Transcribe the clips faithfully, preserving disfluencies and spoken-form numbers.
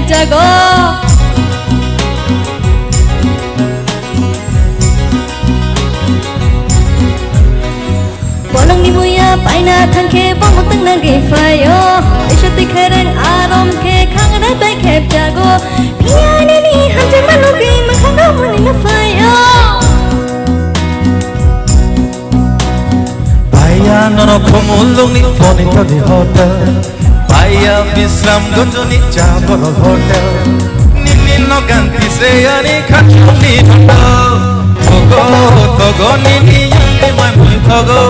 jago. Bolongni muya paina thangkhe bomok tangna gwi phaio. Isuk twi khereng arom khe khangra bai khep jago. Phiya nini hamjakma logwi mwkhang romwi nungna phaio. Bhaiya nono Khumulwngni Bonitoni Hotel. Bhaiya Bisramganjni Chaborok Hotel. Nini nogan kise ani khachukni hotel. Thogo, thogo nini yangni mai mui thogo.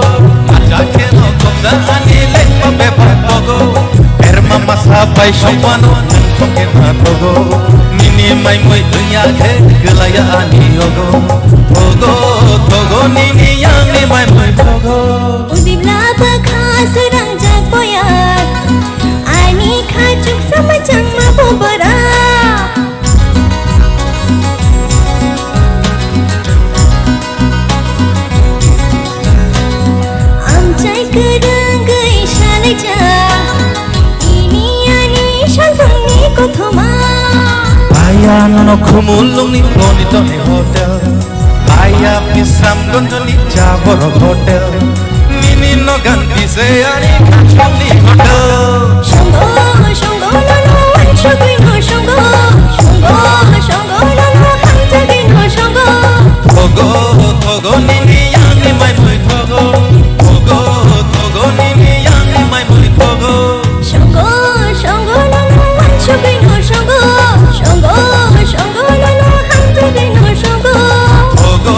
Acha kheno khopsa ani lekma bepar thogo. Erma masa bai songmano nang thokhe ma thogo. Nini mai mui dunya khe gwlaya ani yogo. Thogo, thogo nini yangni mai mui thogo. Udibla bwkha swrangjak boya. Ani khachuk samachangma bubra. Amchai kwrwngwi salaijak. Ini ani salbumni kothoma. Bhaiya nono Khumulwngni Bonitoni Hotel. Bhaiya Bisramganjni Chaborok Hotel. Nini nogan kise ani khachukni hotel. Songo, songo, nono wansugwi no songo. Songo, songo, nono hamjagwi no songo. Thogo, thogo, nini yangni mai mui thogo. Thogo, thogo, nini yangni mai mui thogo. Songo, songo, nono wansugwi no songo. Songo, songo, nono hamjagwi no songo. Thogo,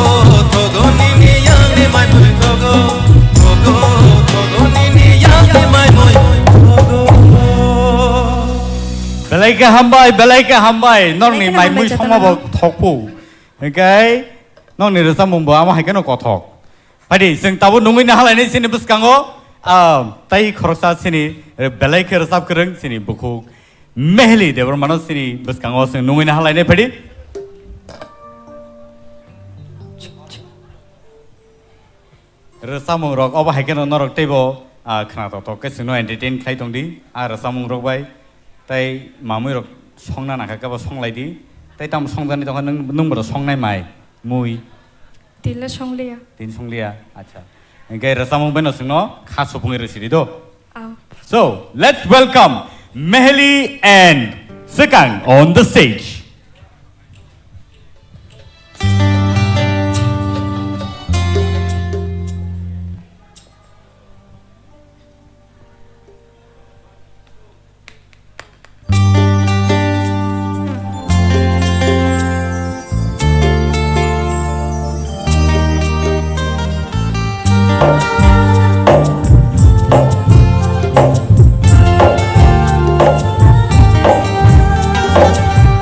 thogo, nini yangni mai mui thogo. Thogo, thogo, nini yangni mai mui thogo. Belai khe hambai, belai khe hambai. Norokni belai khe mai hambai mui jotono. Songma bo thokphu. Hinkhe norokni rwchapmung bo amo hai kheno kothok. Phaidi, chwng tabuk nungwi nahalaini chini bwskango, ah, tei khoroksa chini belai khe rwchap kwrwng chini bukhuk Mehli Debbarmano chini bwskango chwng nungwi nahalaini phaidi. Rwchapmung rok obo hai kheno norok teibo, ah, khna tok tok khe chwngno entertain khlai tongdi, ah, rwchapmung rok bai tei mamui rok songna nangkha khe bo songlaidi, tei tamo songjani tongkha nwng, nwng bo songnai mai mui. Tila songliya. Tin songliya, acha. Hinkhe rwchapmung bai no chwngno kha supungwi rwsidi do. Ah. So, let's welcome Meheli and Swkang on the stage.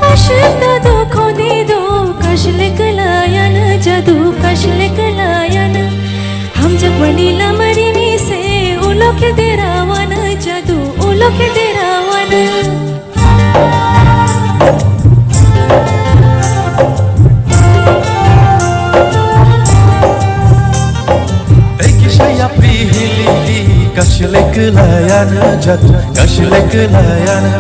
Ashik dadu khoni do, kashlik layan jadu, kashlik layan. Hamjakmani lamarini se, ulo khe derawana jadu, ulo khe derawana. Tei kisa yapri hili di, kashle kwlayana jadu, kashle kwlayana.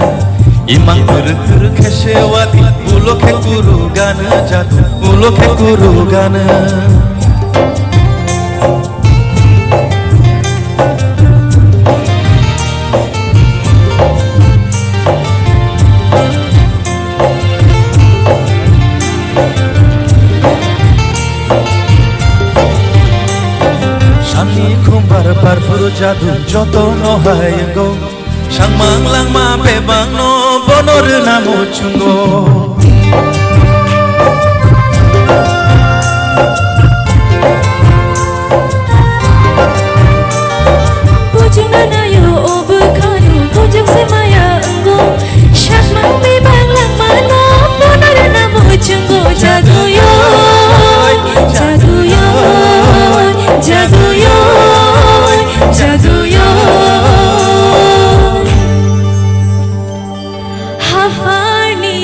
Imang kwrwk kwrwk khe se wadi, ulo khe kuru gana jadu, ulo khe kuru gana. Sani khumbar barphuru jadu joto no hai wngo. Sangmang langma bebak no bono rwna muchungo. Bujungna nayo o bwkhano, bujung se maya wngo. Sangmang bebak langma no bono rwna muchungo. Jaduyo, jaduyo, jaduyo, jaduyo. Haphani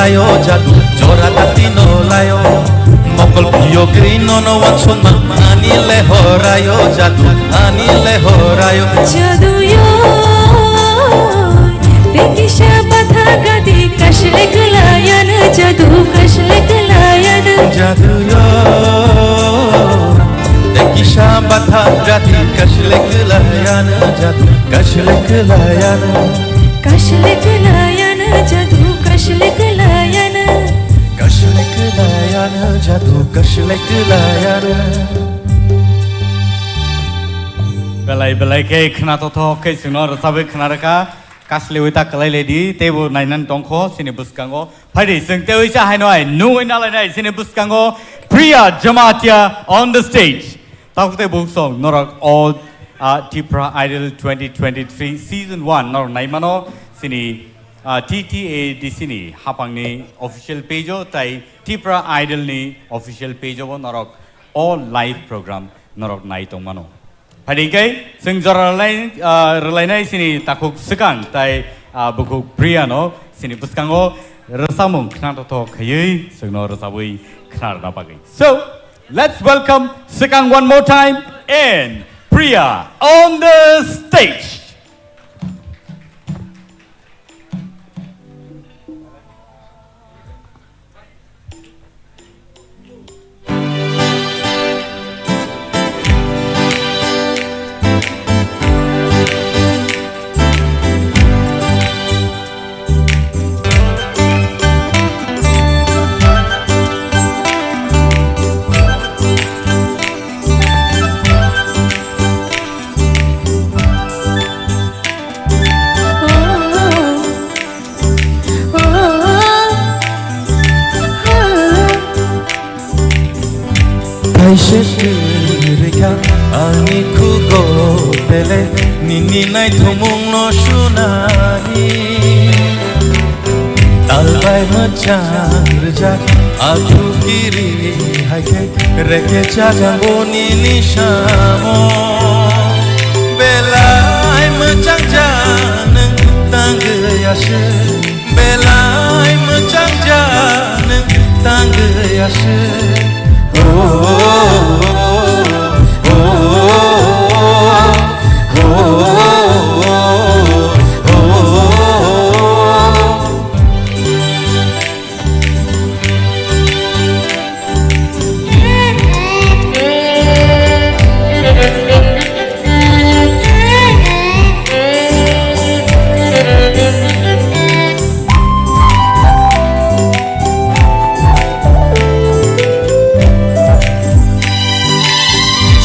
Layo jadu, jora dati no layo. Mokol piyo gri no no wansong ma, ani le horayo jadu, ani le horayo. Jadu yo, te kisha batha gadi kashle kalayan, jadu kashle kalayan. Jadu yo, te kisha batha gadi kashle kalayan, jadu kashle kalayan. Kashle kalayan jadu, kashle kalayan. Kashle kalayan jadu, kashle kalayan. Belai belai khe khnathokthok khe chwngno rwchabwi khna rwkha. Kaslewi ta kwlai lai di, teibo nainani tongkho chini bwskango. Phai di, chwng teiwi cha haino hai nungwi nalainai chini bwskango Priya Jamatia on the stage. Tabuk tei buk song norok o, ah, Tipra Idol twenty twenty-three season one norok nai mano chini, ah, T T A D C ni hapang ni official page o tai Tipra Idol ni official page o bo norok o live program norok nai tong mano. Phai di khe chwng jora rwlai, ah, rwlainai chini takhuk swkang tai, ah, bukhuk Priya no chini bwskango rwchapmung khnathokthok khaiwi chwngno rwchabwi khna rwna bagwi. So, let's welcome Swkang one more time and Priya on the stage. Kaisa kwrwikha ani khugo bele nini naithumungno sunani. Talbai mwchang rwjak athu kiri hai khe reke chajango nini samo. Belai mwchang ja nwng tangwi aswk. Belai mwchang ja nwng tangwi aswk. Oh, oh, oh, oh.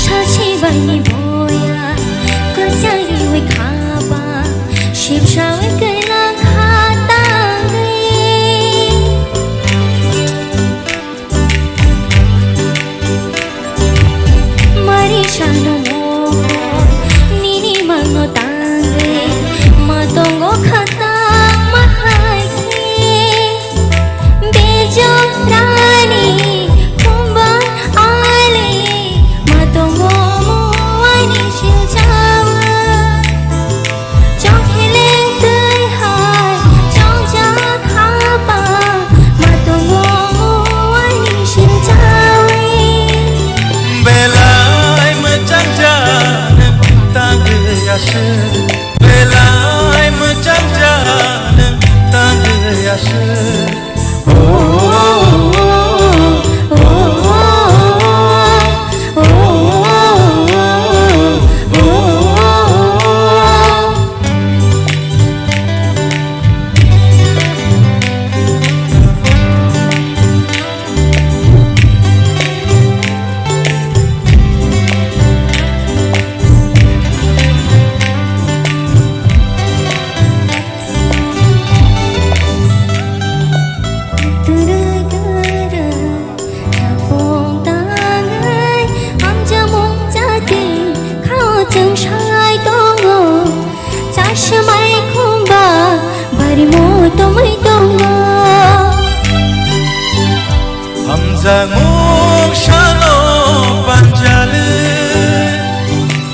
Sachi bai ni boya, kwchang riwi khaba, sibsawi kwlang kha tangwi. Mari sano mohor, nini mangno tangwi, ma tongo khatang ma hai khe. Bejorani khumba ali, ma tongo muani siljawa. Chongkheleng twi hai chongjak haba, ma tongo muani siljawi. Belai mwchang ja nwng tangwi aswk. Belai mwchang ja nwng tangwi aswk. Twrwi twrwi thapung tangwi hamjamung chati khao chwng sai tongo. Chasmai khumba bari mo tomwi tongo. Hamjakmung salo panjali,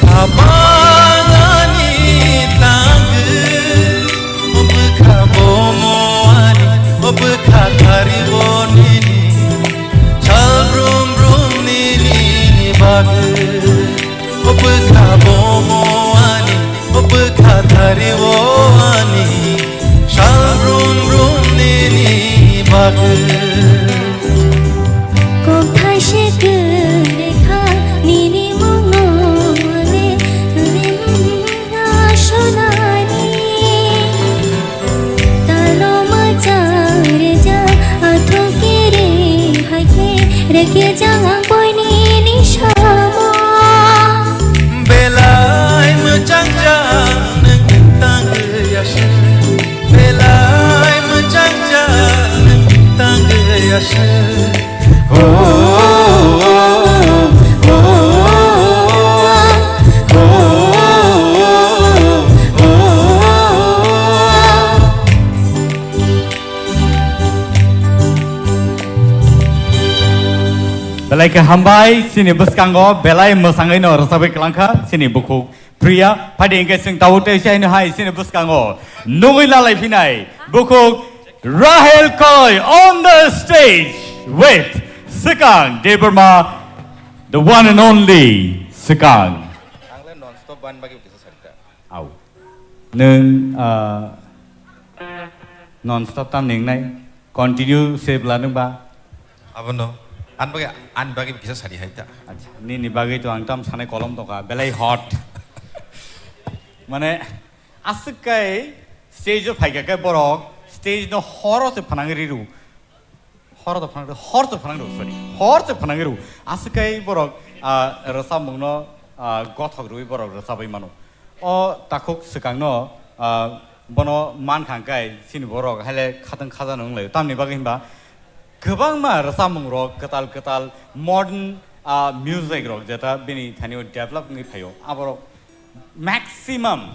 khabangani tangwi, o bwkha bomo ani, o bwkha Obwkha bomo ani, obwkha thari o ani, sal rum rum nini bagwi. Kok thaise kwrwi kha nini mungno le, nini mungno sonani. Talo mwchang rwjak, athok kiri hai khe, rwkhe jang ang boini ni samo. Belai mwchang jang nwng tangwi aswk, belai mwchang jang nwng tangwi aswk. Belai khe hambai, chini bwskango belai mwsangwi no rwchapwi kwlangkha chini bukhuk Priya. Phaidi hwnkhe chwng tabuk tei se haino hai chini bwskango nugwi lalai phinai bukhuk Rahel Koloi on the stage with Swkang Debbarma, the one and only Swkang. Ang le non stop ban bagwi kisa sarita. Au. Nwng, ah, non stop tam ningnai, continue se bwla nwng ba? Abono, an bagwi, an bagwi kisa sadi hai ta. Acha, nini bagwi to ang tam sanai kolom tongkha, belai hot. Mane, aswk kai stage o phaikha khe borok stage no horo se phanang riru. Hor to phanang, hor to phanang rw, sorry. Hor to phanang rw. Aswk kai borok, ah, rwchapmung no, ah, gothok rwi borok rwchapwi mano. O takhuk Swkang no, ah, bono mankha hwnkhe chini borok haile khatang khaja no wng laio. Tamni bagwi hinba kwbangma rwchapmung rok kwtal kwtal modern, ah, music rok jeta bini thani o develop wngwi phaio. Aborok maximum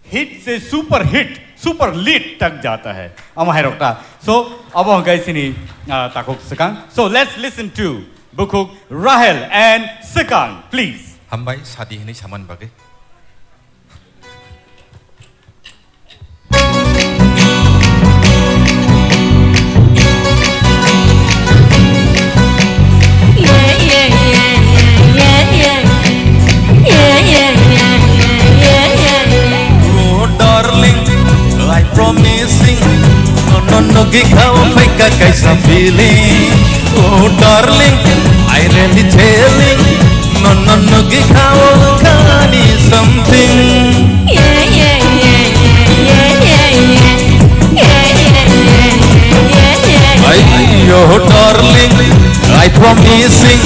hit se super hit, super lit tak jata hai. Ama hai rok ta. So, abo hwnkhe chini, ah, takhuk Swkang. So, let's listen to bukhuk Rahel and Swkang, please. Hambai, sadi hinwi saman bagwi. Oh darling, I promising, no no no gi khao phaika kaisa feeling. Oh darling, I really telling, no no no gi khao khani something. Ay, oh darling, I promising,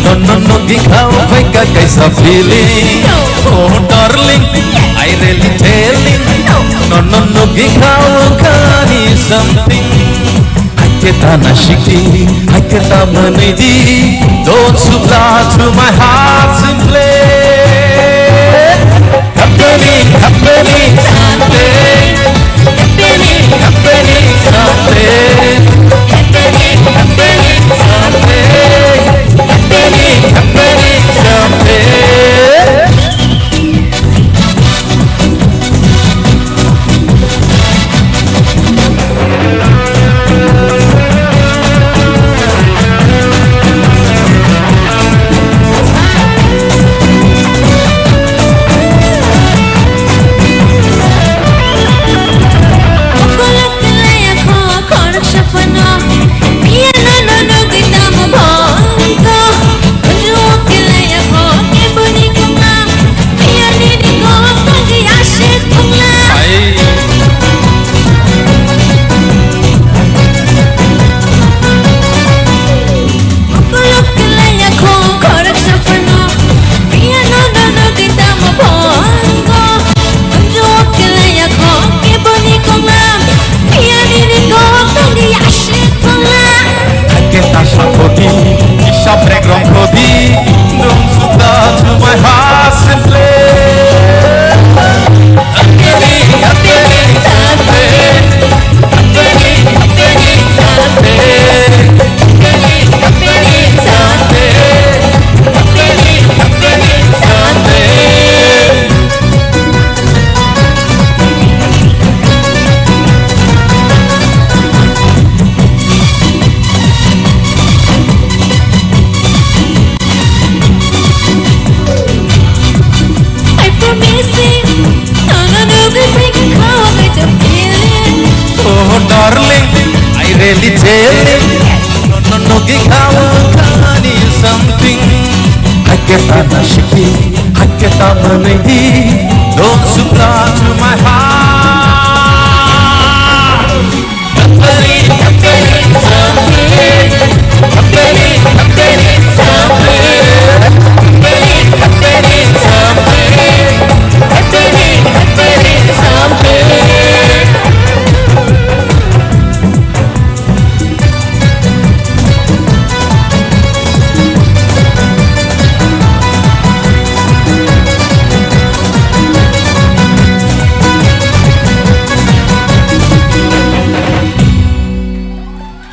no no no gi khao phaika kaisa feeling. Oh darling, I really telling, no no no gi khao khani something. Hakhe ta na sikdi, hakhe ta mwnwidi, don't supply to my heart's in play. Happening, happening something. Happening, happening something. Happening, happening something. Happening, happening something. Telling, no, no, no, gikawa kani something. Haketa na shiki, haketa manidi, don't supply to my heart. Happening, happening, something. Happening, happening, something. Happening, happening, something. Happening, happening, something.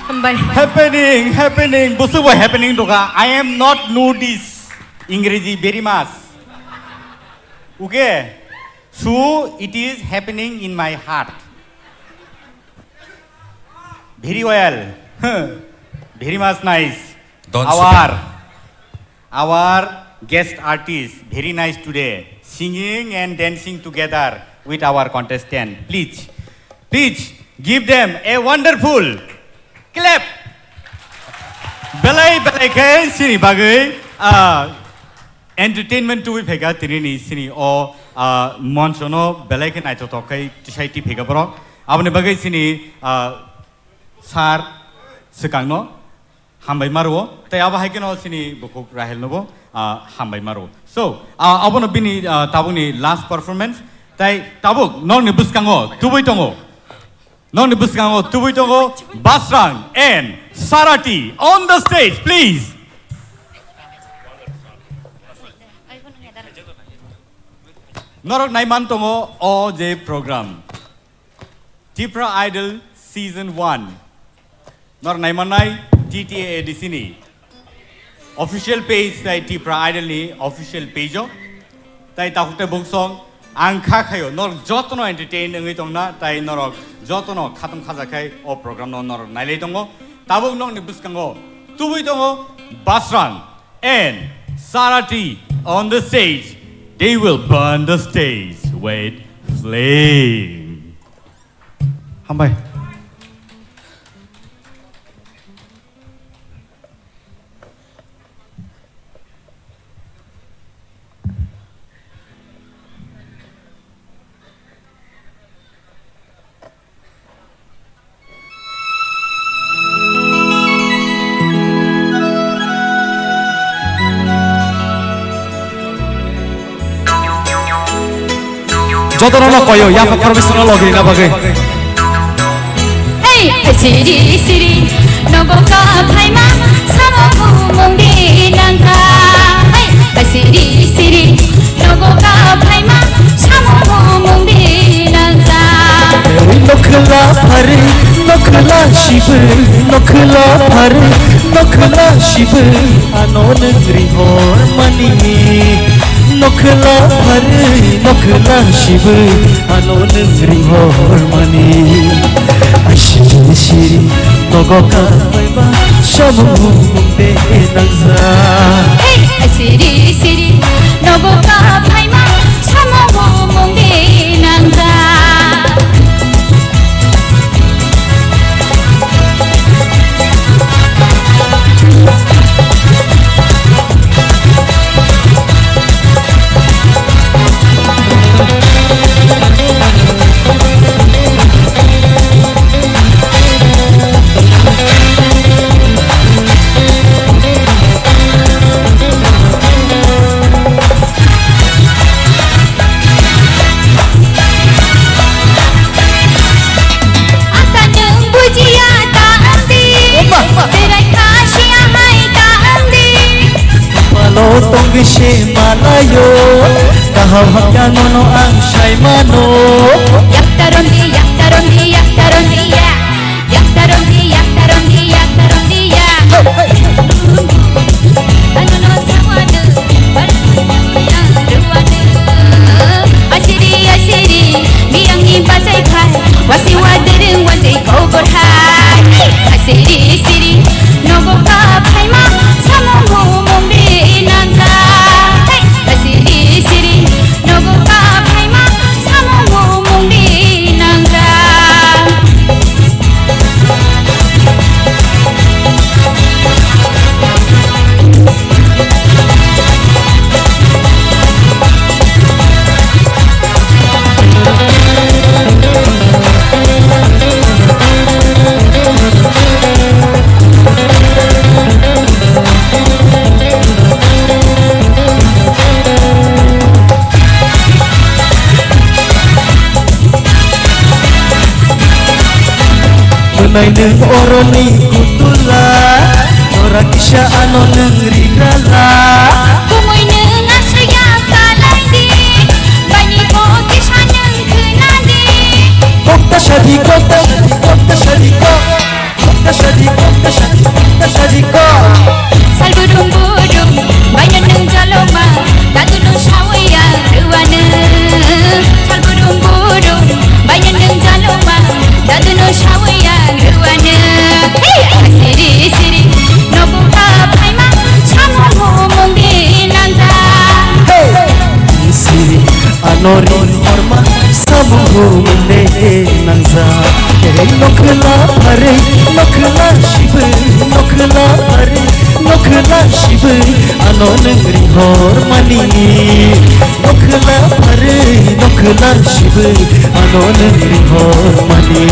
Hambai. Happening, happening, busu bo happening doka. I am not notice Ingreji very much. Okay? So it is happening in my heart. Very well. Very much nice. Don't our, our guest artist, very nice today. Singing and dancing together with our contestant. Please, please give them a wonderful clap. Belai belai khe sini bagwi, ah, entertainment tubui phaikha tini ni sini o, ah, moncho no belai khe naithothok khai tisai ti phaikha borok. Aboni bagwi sini, ah, sir swkang no hambai ma rwo. Tai abo hai kheno sini bukhuk Rahel no bo, ah, hambai ma rwo. So, ah, abono bini, ah, tabukni last performance. Tai tabuk nokni bwskango tubui tongo. Nokni bwskango tubui tongo Basrang and Sarati on the stage, please. Norok naiman tongo o je program, Tipra Idol Season one. Norok naimannai T T A A D C ni official page tai Tipra Idol ni official page o. Tai takhuk tai bungsong ang kha khaio norok jotono entertain wngwi tongna, tai norok jotono khatung khaja khai o program no norok nailai tongo. Tabuk nokni bwskango tubui tongo Basrang and Sarati on the stage. They will burn the stage with flame. Hambai. Jotono no koyo, yapha khoroknwi songno logi rina bagwi. Hey, siri siri, nogo ka phaima, samung mung di nangka. Hey, siri siri, nogo ka phaima, samung mung di nangka. Nokhla phari, nokhla shibu, nokhla phari, nokhla shibu, ano nungri hor mani. Nokhla phari, nokhla shibu, ano nungri hor mani. Asiri siri, nogo ka phaima, samung mung de nangja. Hey, asiri siri, nogo ka phaima, samung mung de nangja. Ata nwng bujiya ta wng di. Oma. Berai kha siya hai ta wng di. Palo tongwi se malayo, kaham hamya nono ang sai mano. Yakta rondi, yakta rondi, yakta rondi ya. Yakta rondi, yakta rondi, yakta rondi ya. Hey, hey. Ano no sawadu, baru yang ruwadu. Asiri, asiri, biyangni bachai khai, wasi wadere wajai kobor hai. Asiri, siri, nogo ka phaima, samung humung di nangka. Asiri, siri, nogo ka phaima, samung humung di nangka. Nai nwng oroni kutula, jora kisa ano nwng rirala. Kumui nwng aswk ya kalai di, bani kok kisa nwng khna di. Kokta sadi, kokta sadi, kokta sadi, kok. Kokta sadi, kokta sadi, kokta sadi, kok. Sal budung budung, baino nwng jaloma, dadu no sawi ya rwano. Sal budung budung, baino nwng jaloma, dadu no sawi ya rwano. Hey! Siri siri, nobo ka phaima, samung mung di nangja. Hey! Siri, ano ri horma, samung mung di nangja. Hey, nokhla pharwi, nokhla sibwi, nokhla pharwi, nokhla sibwi, ano nwng ri hormani. Nokhla pharwi, nokhla sibwi, ano nwng ri hormani.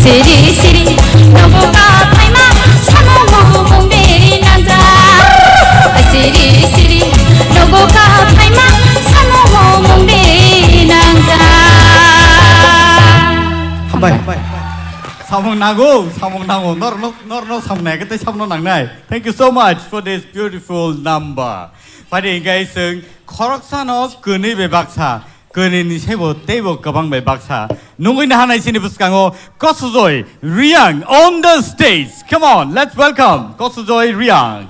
Siri siri, nobo ka phaima, samung mung di nangja. Siri siri, nobo ka phaima, samung mung di nangja. Hambai. Samung nango, samung nango. Nor, nor, nor, nor samung nai, kete samung nangnai. Thank you so much for this beautiful number. Phaidi hingkai chwng khoroksano kwnwi bai baksa, kwnwini saibo teibo kwbang bai baksa. Nungwi nahanai chini bwskango Kosojoi Riang on the stage. Come on, let's welcome Kosojoi Riang.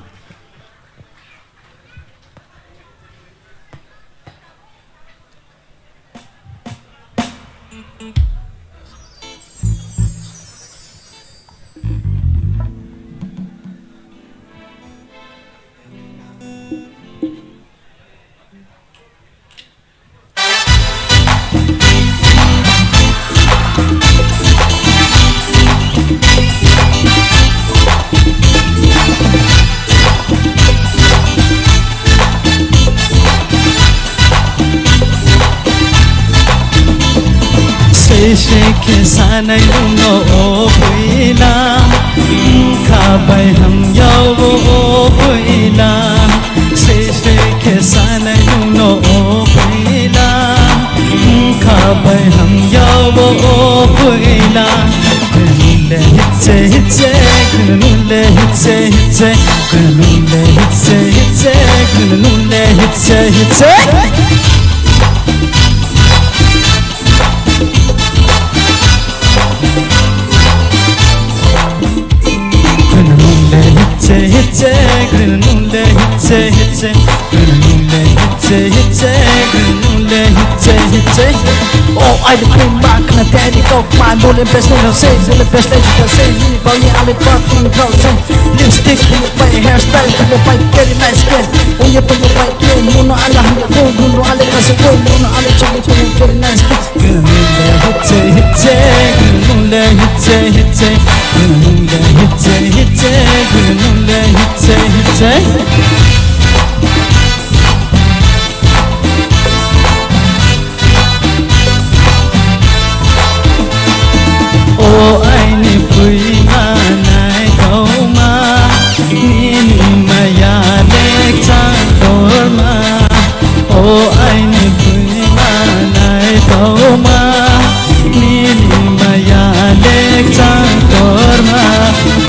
Sese khe sanai nungno o bwila, wngkha bai hamya o bwila. Sese khe sanai nungno o bwila, wngkha bai hamya o bwila. Khwnungle hitse hitse, khwnungle hitse hitse, khwnungle hitse hitse, khwnungle hitse hitse. Khwnungle hitse hitse, khwnungle hitse hitse, khwnungle hitse hitse, khwnungle hitse hitse. Oh, I the queen, man, can I tell you, talk, man, bullet best, no, say, bullet best, let you say, you, boy, yeah, I'm a fucking girl, say, lipstick, you, my hairstyle, you, my very nice girl, oh, you, you, my, you, you know, I love you, oh, you know, I like us, oh, you know, I like you, you, very nice girl. Gülümle hitse hitse, gülümle hitse hitse, gülümle hitse hitse, gülümle hitse hitse. O aini pui manai kauma, nini maya lekchang torma. O aini pui manai kauma, nini maya lekchang torma.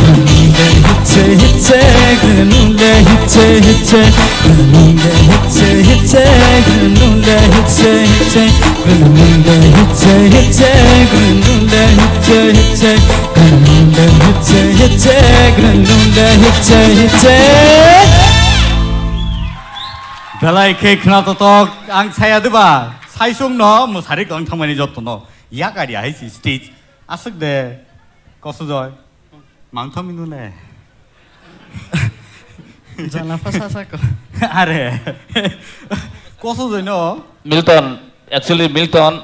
Gülümle hitse hitse, gülümle hitse hitse, gülümle hitse hitse, gülümle hitse hitse, gülümle hitse hitse, gülümle hitse hitse, gülümle hitse hitse, gülümle hitse hitse. Belai khe khna totok, ang saya diba? Saisung no mwsari klang thangmani jotto no. Yak ari ahai si stage. Aswk de. Kosojoi. Mang thangmi nune. Jala pha sa sa ko. Are. Kosojoi no. Milton, actually Milton,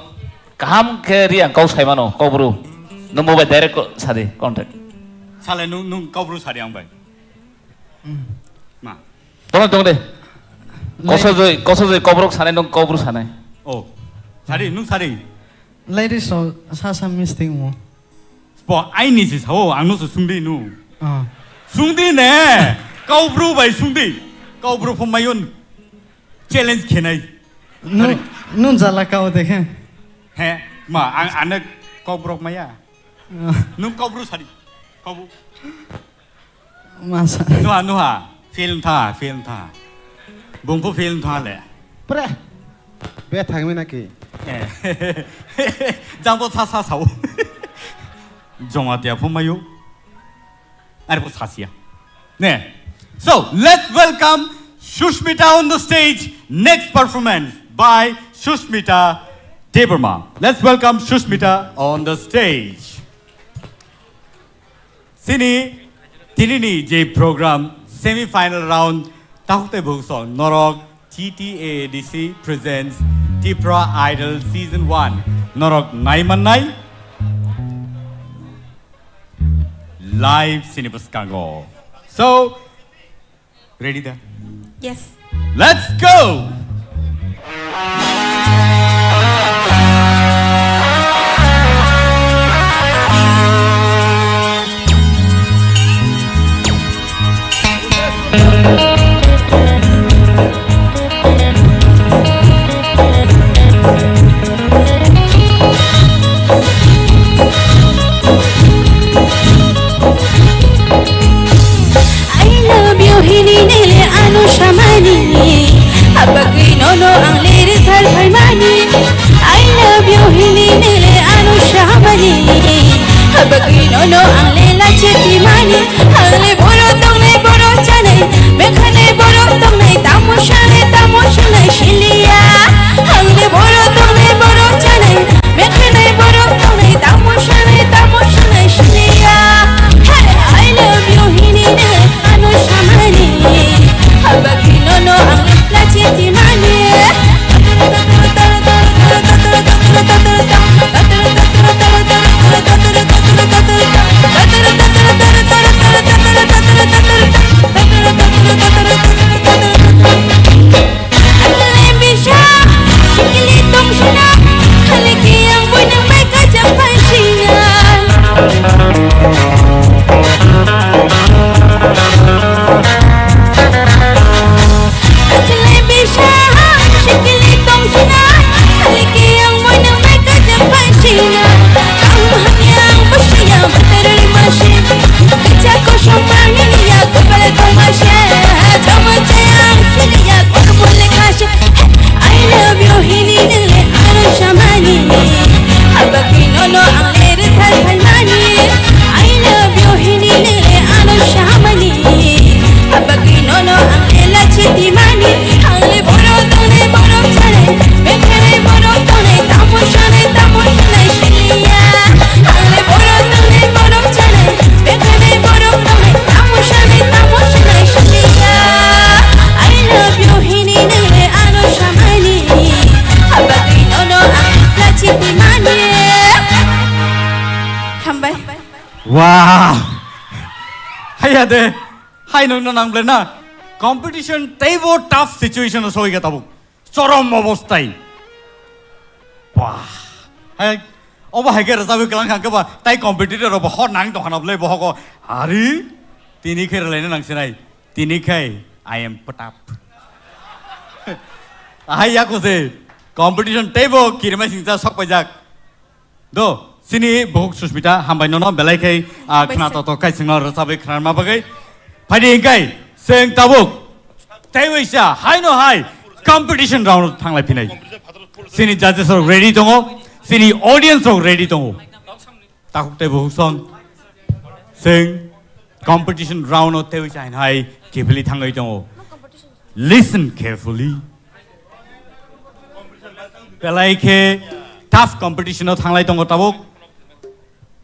kaham khe Riang kok sai mano, kok bru. Nung bo bai direct ko sadi, contact. Sale nung, nung kok bru sadi ang bai. Hmm. Ma. Tong, tong de. Lai- Kosojoi, kosojoi kokrok sanai, nung kok bru sanai. Oh. Sadi, nung sadi. Ladies so, sa sa mistake mo. Bo, aini si sao, ang no so sungdi nu. Ah. Sungdi ne, kok bru bai sungdi. Kok bru phum mayun. Challenge khenai. Nu, Sorry. Nu jala kao dekhe. He, ma, ang, ano kok brok maya. Nung kobru sadi. Kobu. Masa. Nuha, nuha. Film tha, film tha. Bungpu film tha le. Pre. Be thangmi naki. Eh. Jangbo sa sa sao. Joma tia phumayu. Arbo sasia. Ne. So, let's welcome Sushmita on the stage. Next performance by Sushmita Debbarma. Let's welcome Sushmita on the stage. Sini, tinini je program semi final round, tahuk tei bukso norok G T A D C presents Tipra Idol Season one. Norok nai mannai live sini bwskango. So, ready da? Yes. Let's go! I love you hini nele ano samani. Abagwi nono ang lere thar phaimani. I love you hini nele ano samani. Abagwi nono ang lela chetimani. Ang le boro tongnai boro chanai. Mekhanai boro tongnai tamo sanai tamo sanai siliya. Ang le boro tongnai boro chanai. Mekhanai boro tongnai tamo sanai tamo sanai siliya. Hey, I love you hini nele ano samani. Abagwi nono ang lachi timani. I love you hini nele ano samani. Abagwi nono ang lere thar phaimani. I love you hini nele ano samani. Abagwi nono ang lela chetimani. Ang le boro tongnai boro chanai. Mekhanai boro tongnai tamo sanai tamo sanai siliya. Ang le boro tongnai boro chanai. Mekhanai boro tongnai tamo sanai tamo sanai siliya. I love you hini nele ano samani. Abagwi nono ang lachi timani. Hambai. Wow. Haya de. Hai no no nang ble na. Competition teibo tough situation o soi ga tabuk. Chorom obostai. Wah. Hai, obo hai ke rwchapwi kwlang kha khe ba, tai competitor rok bo hor nang tong khana bwlai bohogo. Hari, tini khe rwlaina nang sinai. Tini khai, I am pwtap. Ahai yako se, competition teibo kirima singcha sok paijak. Do, sini buhuk Sushmita, hambai nono, belai khai, ah, Hambai khna se. Toto kai singno rwchapwi khna ma bagwi. Phaidi hingkai, seng tabuk. Tei waisa, hai no hai, competition round thanglai phinai. Sini judges rok ready tongo, sini audience rok ready tongo. Takhuk tei buhuk song, seng competition round o tei waisa hai hai kibili thangwi tongo. Listen carefully. Belai khe tough competition o thanglai tongo tabuk.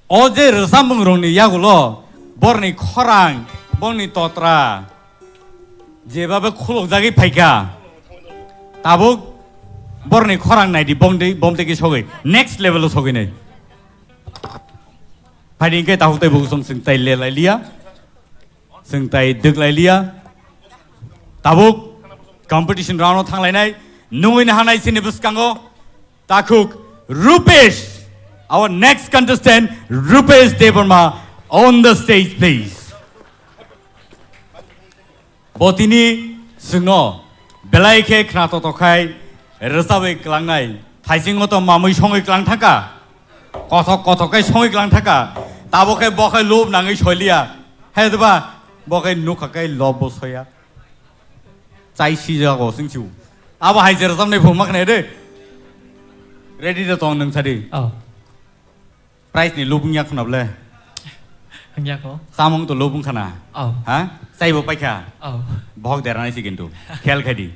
O je rwchapmung rokni yagulo borni khorang, borni totra, jebabe khulokjagwi phaikha, tabuk borni khorang naidi, bomtwi, bomtwi khe sogwi next level o sogwi nai. Phaidi hingke takhuk tei buhuk song sing tai le lai liya. Chwng tai dwk lai liya. Tabuk competition round o thang lainai. Nungwi nahanai chini bwskango takhuk Rupesh. Our next contestant, Rupesh Debbarma, on the stage, please. Bo tini chwngno belai khe khna toto khai rwchabwi klangnai. Thaisingo to mamwi songwi klang thangkha. Kothok kothok khe songwi klang thaka. Tabo khe bo khe lub nangwi soiliya. Hai diba? Bo khe nukha khe lob bo soya. Chai sijago singsiu. Abo hai jera chamnai phung ma khnai de. Ready de tong nung sadi. Oh. Price ni lubung yak khna ble. Hangya ko. Samung to lubung khana. Oh. Ha? Chai bo paikha. Oh. Bohok dera nai si kintu. Khel khadi.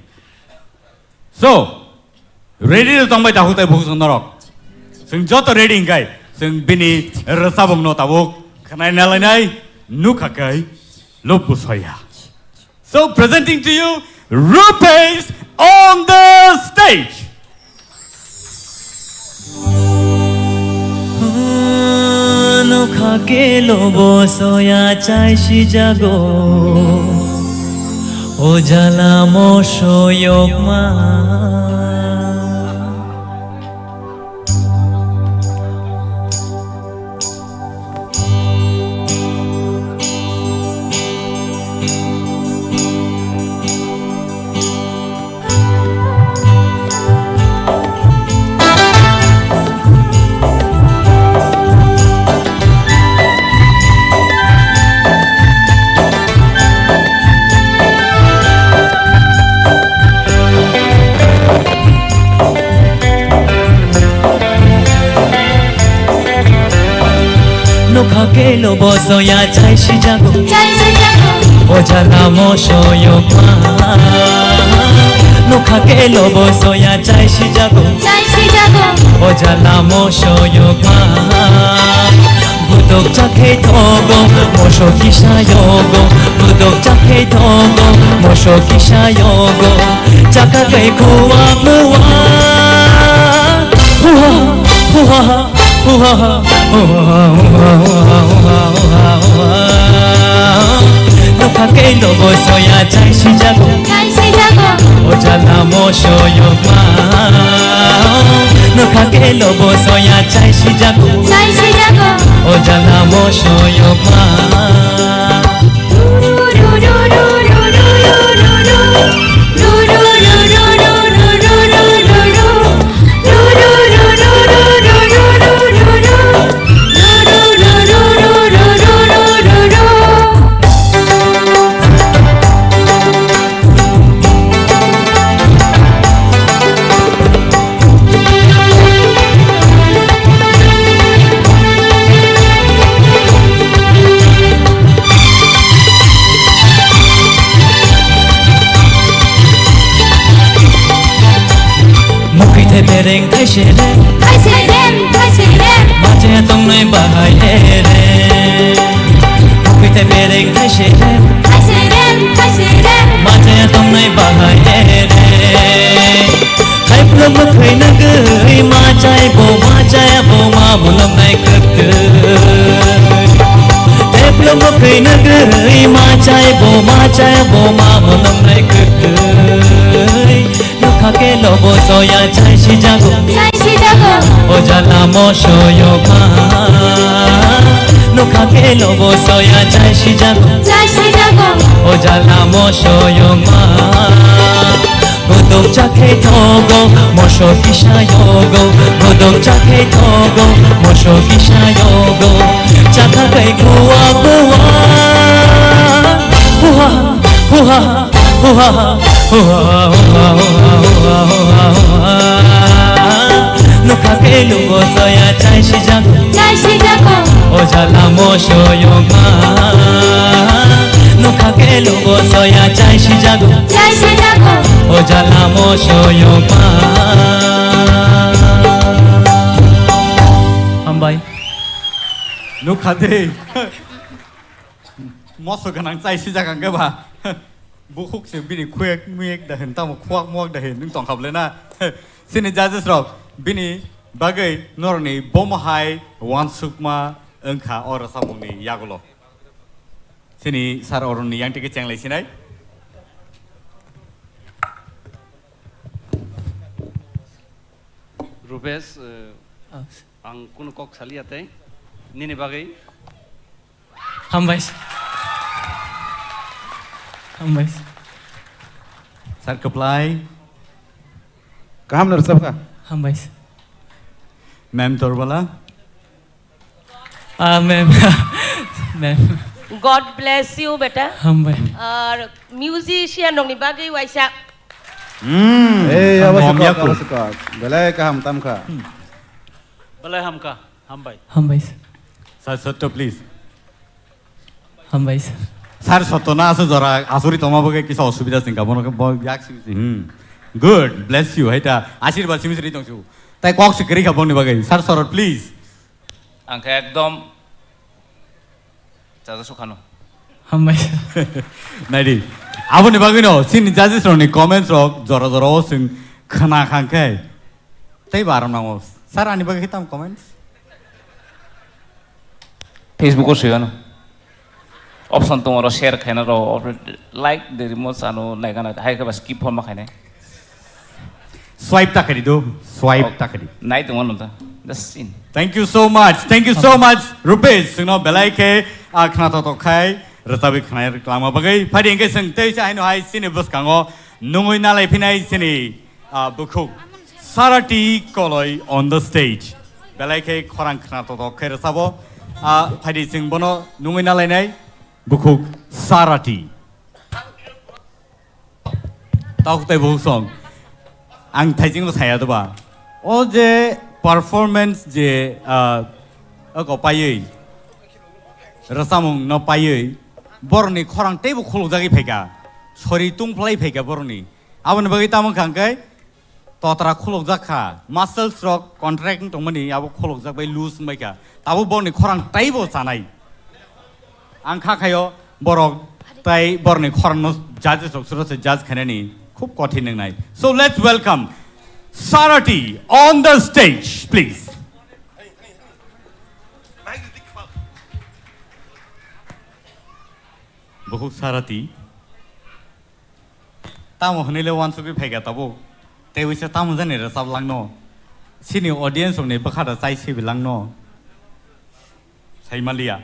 So, ready to tong bai dahuk tai buhuk song norok. Sing joto ready hingkai. Sing bini resabung no tabuk. Khnai nalai nai. Nukha kai. Lub bu soya. So presenting to you, Rupesh on the stage. Nokha kelo bo soya chai si jago, o jala mo soyok ma. Nokha kelo bo soya chai si jago. Chai si jago. O jala mo soyok ma. Nokha kelo bo soya chai si jago. Chai si jago. O jala mo soyok ma. Budok chakhe togo, moso kisa yogo. Budok chakhe togo, moso kisa yogo. Chaka kai kuwa kuwa. Huha, huha, huha, huha, huha. Nokha kelo bo soya chai si jago. Chai si jago. O jala mo soyok ma. Nokha kelo bo soya chai si jago. Chai si jago. O jala mo soyok ma. Mukui the bereng thaise re. Thaise re, thaise re. Maje tongnai bahai he re. Mukui the bereng thaise re. Thaise re, thaise re. Maje tongnai bahai he re. Thaiplwm bwkhwi nugwi ma chai bo, ma chai bo, ma mulom nai kwtwi. Thaiplwm bwkhwi nugwi ma chai bo, ma chai bo, ma mulom nai kwtwi. Nokha kelo bo soya chai si jago. Chai si jago. O jala mo soyok ma. Nokha kelo bo soya chai si jago. Chai si jago. O jala mo soyok ma. Godok chakhe togo, moso kisa yogo. Godok chakhe togo, moso kisa yogo. Chakha kai kuwa kuwa. Huha, huha, huha, huha, huha. Nokha kelo bo soya chai si jago. Chai si jago. O jala mo soyok ma. Nokha kelo bo soya chai si jago. Chai si jago. O jala mo soyok ma. Hambai. Nukha de. Moso gwnang chai si jaga hwnkhe ba. Bukhuk se bini khuyak muyak da hin, tamo khuak muak da hin, nwng tong kha bole na. Chini judges rok bini bagwi norokni bomo hai uansukma wngkha o rwchapmungni yagulo. Chini sir oroni yang tike chenglai sinai. Rupesh, eh, Ah. Ang kunu kok saliya tei nini bagwi. Hambai. Hambai. Sir kwplai. Kaham no rwchapkha. Hambai. Ma'am Torbala. Ah, ma'am. Ma'am. God bless you, beta. Hambai. Ar musician rokni bagwi waisa. Hmm. Ei, abo Hambai. Sukak, abo sukak. Belai kaham tamkha. Belai hamkha. Hambai. Hambai, sir. Sir Sotto, please. Hambai, sir. Sir Sotto na asu jora asuri tongma bagwi kisa osubida singka bono khe bo yak simi si. Hmm. Good. Bless you. Haita ashirbad simi siri tongsu. Tai kok si kri kha boni bagwi. Sir Sorot, please. Ang khe ekdom chaja sukhano. Hambai, sir. Naidi. Aboni bagwino chini judges rokni comments rok jora jora o chwng khna khangkhe tei ba aram nango. Sir, ani bagwi khe tamo comments? Facebook o swiyano. Option tongo oro share khaina ro, like de rimo chano naigana, hai khe ba skip homa khainai. Swipe ta kari do, swipe Oh, ta kari. Nai tongo no ta. Just in. Thank you so much. Thank you so much, Rupesh. Chwngno belai khe, ah, khna to to khai, rwchabwi khnai rwklangma bagwi. Phadi hwnkhe chwng tei sa haino hai chini bwskango nungwi nalai phinai chini, ah, bukhuk Sarati Koloi on the stage. Belai khe khorang khna to to khe rwchabo. Ah, phadi chwng bono nungwi nalainai bukhuk Sarati. Tok tei bukhuk song. Ang thaijing bo saya doba. O je performance je, ah, ako paiwi, rwchapmung no paiwi, borokni khorang teibo khulukjagwi phaikha. Sori tungphlai phaikha borokni. Aboni bagwi tamo wngkha hwnkhe totra khulukjak kha. Muscles rok contract wng tongmani abo khulukjak bai loose wngbai kha. Tabuk borokni khorang teibo chanai. Ang kha khaio borok tai borni khorangno judges rok suro se judge khainani khub kothin wngnai. So let's welcome Sarati on the stage, please. Bukhuk Sarati. Tamo hwnwi le uansugwi phaikha tabuk. Tei uisa tamo jani rwchap langno. Chini audience rokni bwkha da chai sibi langno. Saimaliya.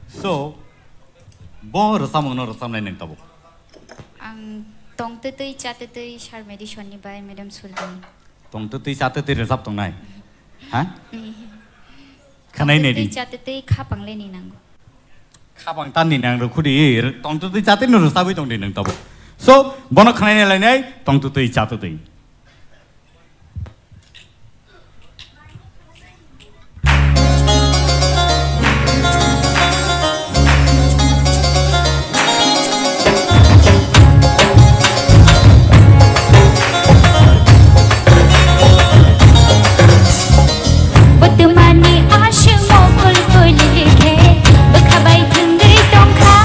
So, bo rwchapmungno rwchapnai nwng tabuk. Ang tongtwtwi chatwtwi Sir Madison ni bai Madam Surjani. Tongtwtwi chatwtwi rwchap tongnai. Ha? Khwnai nai di. Tongtwtwi chatwtwi khapang le ni nango. Khapang tan ni nang rw khudi, tongtwtwi chatwtwi no rwchapwi tong di nwng tabuk. So, bono khwnai nai lainai, tongtwtwi chatwtwi. Bwtwmani aswk mokol kuli khe bwkha bai thwngwi tongkha.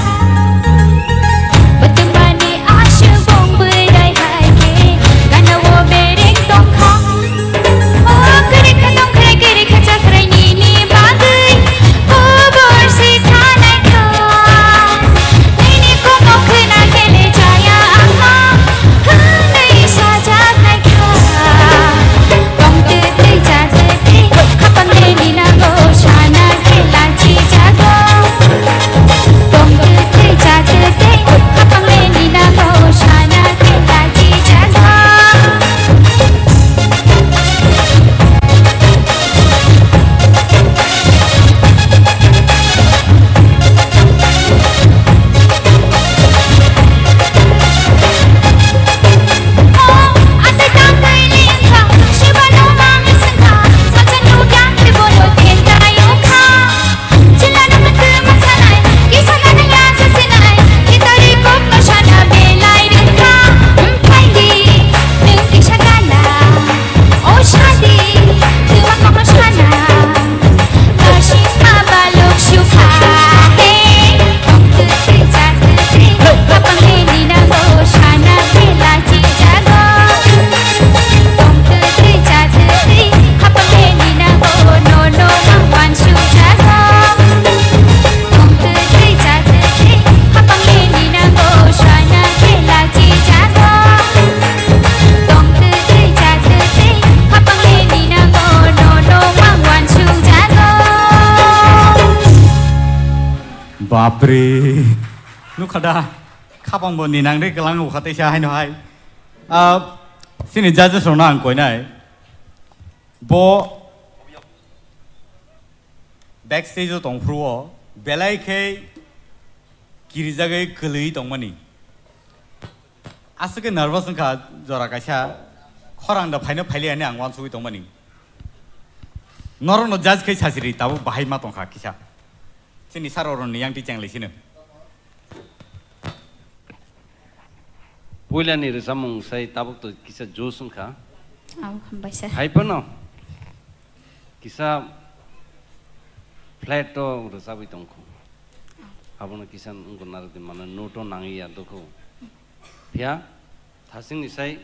Bwtwmani aswk bong bwrai hai khe gana o bereng tongkha. O kwrwi kha tongkhrai kwrwi kha chakhrai nini bagwi kubur se thanai kha. Nini komo khwna khe le chaya ang no hwnwi sajaknai kha. Tongtwtwi chatwtwi khapang le ni nango sana khe lachi jago. Tongtwtwi chatwtwi khapang le ni nango sana khe lachi jago. Bapre. Nukha da. Khapang bo ni nang de kelang ukha teisa haino hai. Ah, sini judges rokno ang koinai. Bo, Backstage o tongphuru o belai khe kirijagwi kwlwi tongmani. Aswk khe nervous wngkha jora kaisa, khorang da phaino phailiya hinwi ang uansugwi tongmani. Norokno judge khe sasiri tabuk bahai ma tongkha kisa. Chini sir oroni yang ti chenglai sino. Puilani rwchapmung sai tabuk to kisa josh wngkha. Au, hambai sir. Hai phano kisa flat to rwchapwi tongkhu. Abono kisa wngkha narwkdi mano note o nangwi ya dokhu. Phiya thasingni sai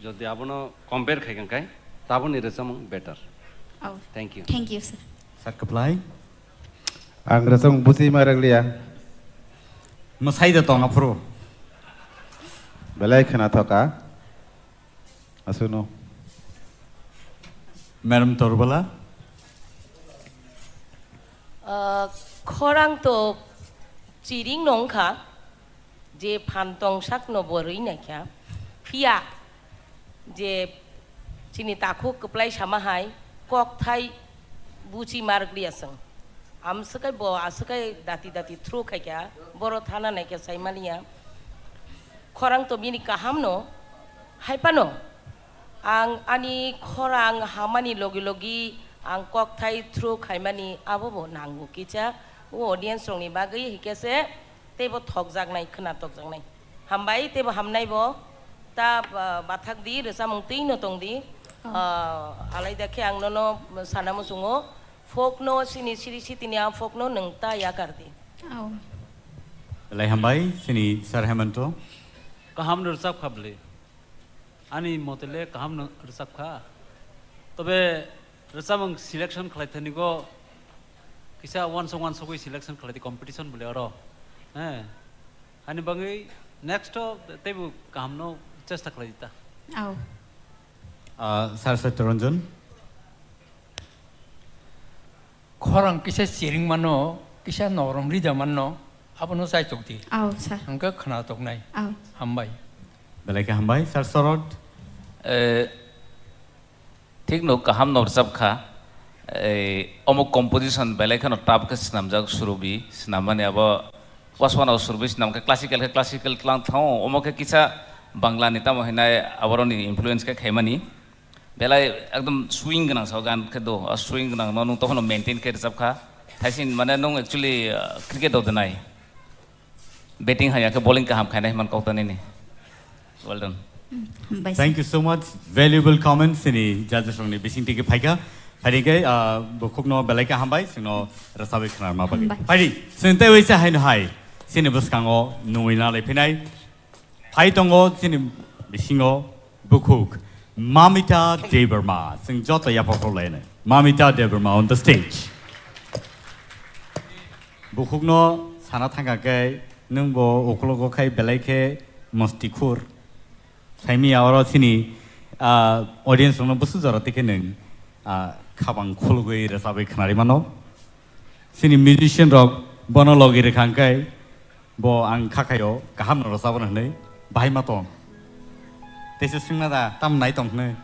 jodi abono compare khai kha khe tabukni rwchapmung better. Au. Thank you. Thank you, sir. Sir kwplai. Ang rwchapmung buchi ma rwkliya. Mwsai da tong aphuru. Belai khwnathok kha. Aswkno. Madam Torbala. Ah, khorang to chiring no wngkha, je phan tong sakno bo rwi naikha. Phiya je chini takhuk kwplai sama hai kokthai buchi ma rwkliya chwng. Amswkai bo aswkai dati dati through khaikha, boro thana naikha saimaliya. Khorang to bini kaham no, hai phano ang ani khorang hamani logi logi ang kokthai through khaimani abo bo nango kicha o audience rokni bagwi, hikhe se teibo thokjaknai, khwna tokjaknai. Hambai, teibo hamnai bo. Ta, ah, bathak di, rwchapmung twi no tong di. Oh. Ah, alai da khe ang nono sana muchungo. Folk no sini siri sitini a folk no nwng ta yakar di. Oh. Belai hambai, sini Sir Hemanto. Kaham no rwchap kha bwle. Ani mote le kaham no rwchap kha. Tobe rwchapmung selection khlai thani go kisa wansuk wansugwi selection khlai di competition bwle oro. Eh. Ani bagwi next o teibo kahamno chesta khlai di ta. Au. Ah, Sir Satyaranjan. Khorang kisa chiring mano, kisa norom rida mano, abono chaitok di. Au, sir. Hwnkhe khwnatok nai. Au. Hambai. Belai khe hambai, Sir Sorot. Eh, Thik no, kaham no rwchap kha. Ei, omo composition belai kheno tough khe swnamjak, Surubi swnam mani abo waswana Surubi swnam khe classical khe classical tlang thango, omo khe kisa Bangla ni tamo hinai aboroni influence khe khaimani. Belai ekdom swing gwnang sao gan khe do, o swing gwnang no nwng tokhono maintain khe rwchap kha. Thaisin mane nwng actually, uh, cricket do denai. Batting haya khe bowling kaham khainai hwnman kok tanini. Well done. Mm, hambai. Thank you so much. Valuable comments sini judges rokni bising tiki phaikha. Phaidi khe, ah, bukhukno belai khe hambai, singno rwchapwi khwnarma bagwi. Hambai. Phaidi, sini tei waisa haino hai. Sini bwskango nungwi nalai phinai. Phai tongo sini bisingo bukhuk Mamita Debbarma. Sing joto yapha khorlaino. Mamita Debbarma on the stage. Bukhukno sana thangkha khe, nwng bo uklogo khai belai khe mosti khur. Saimiya oro sini, ah, audience rokno busu jora tikhe nwng, ah, khabang khulugwi rwchabwi khnari mano. Sini musician rok bono logi rwkha hwnkhe bo ang kha khaio, kaham no rwchabo hwnwi, bahai ma tong. Teisa swngna da, tam nai tong hwnwi.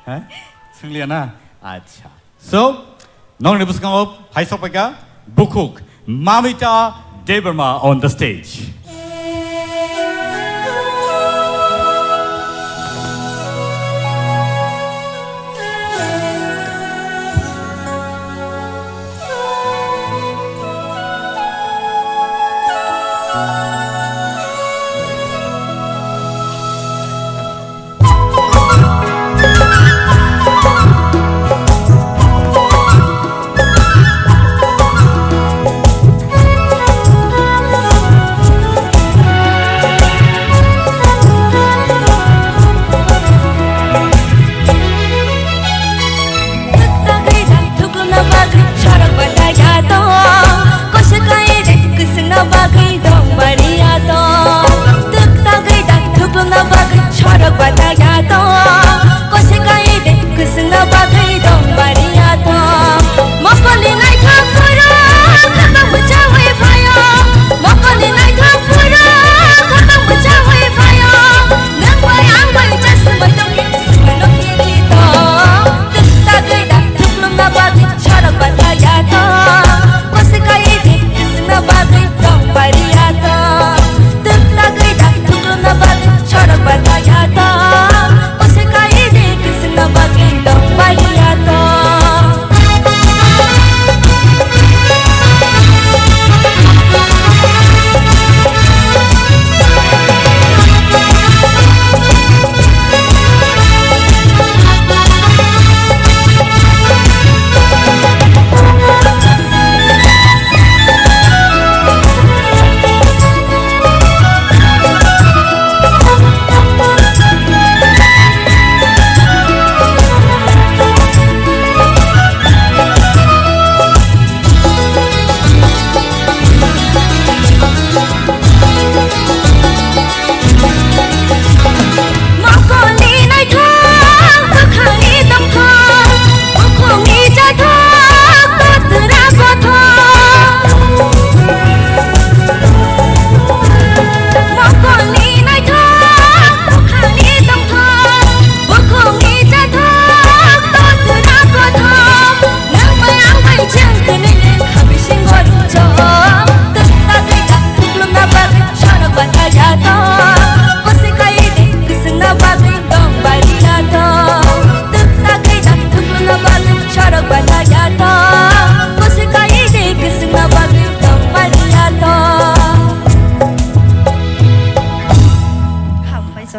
Ha? Swngliya na? Acha. So, nokni bwskango phai sokpaikha bukhuk Mamita Debbarma on the stage.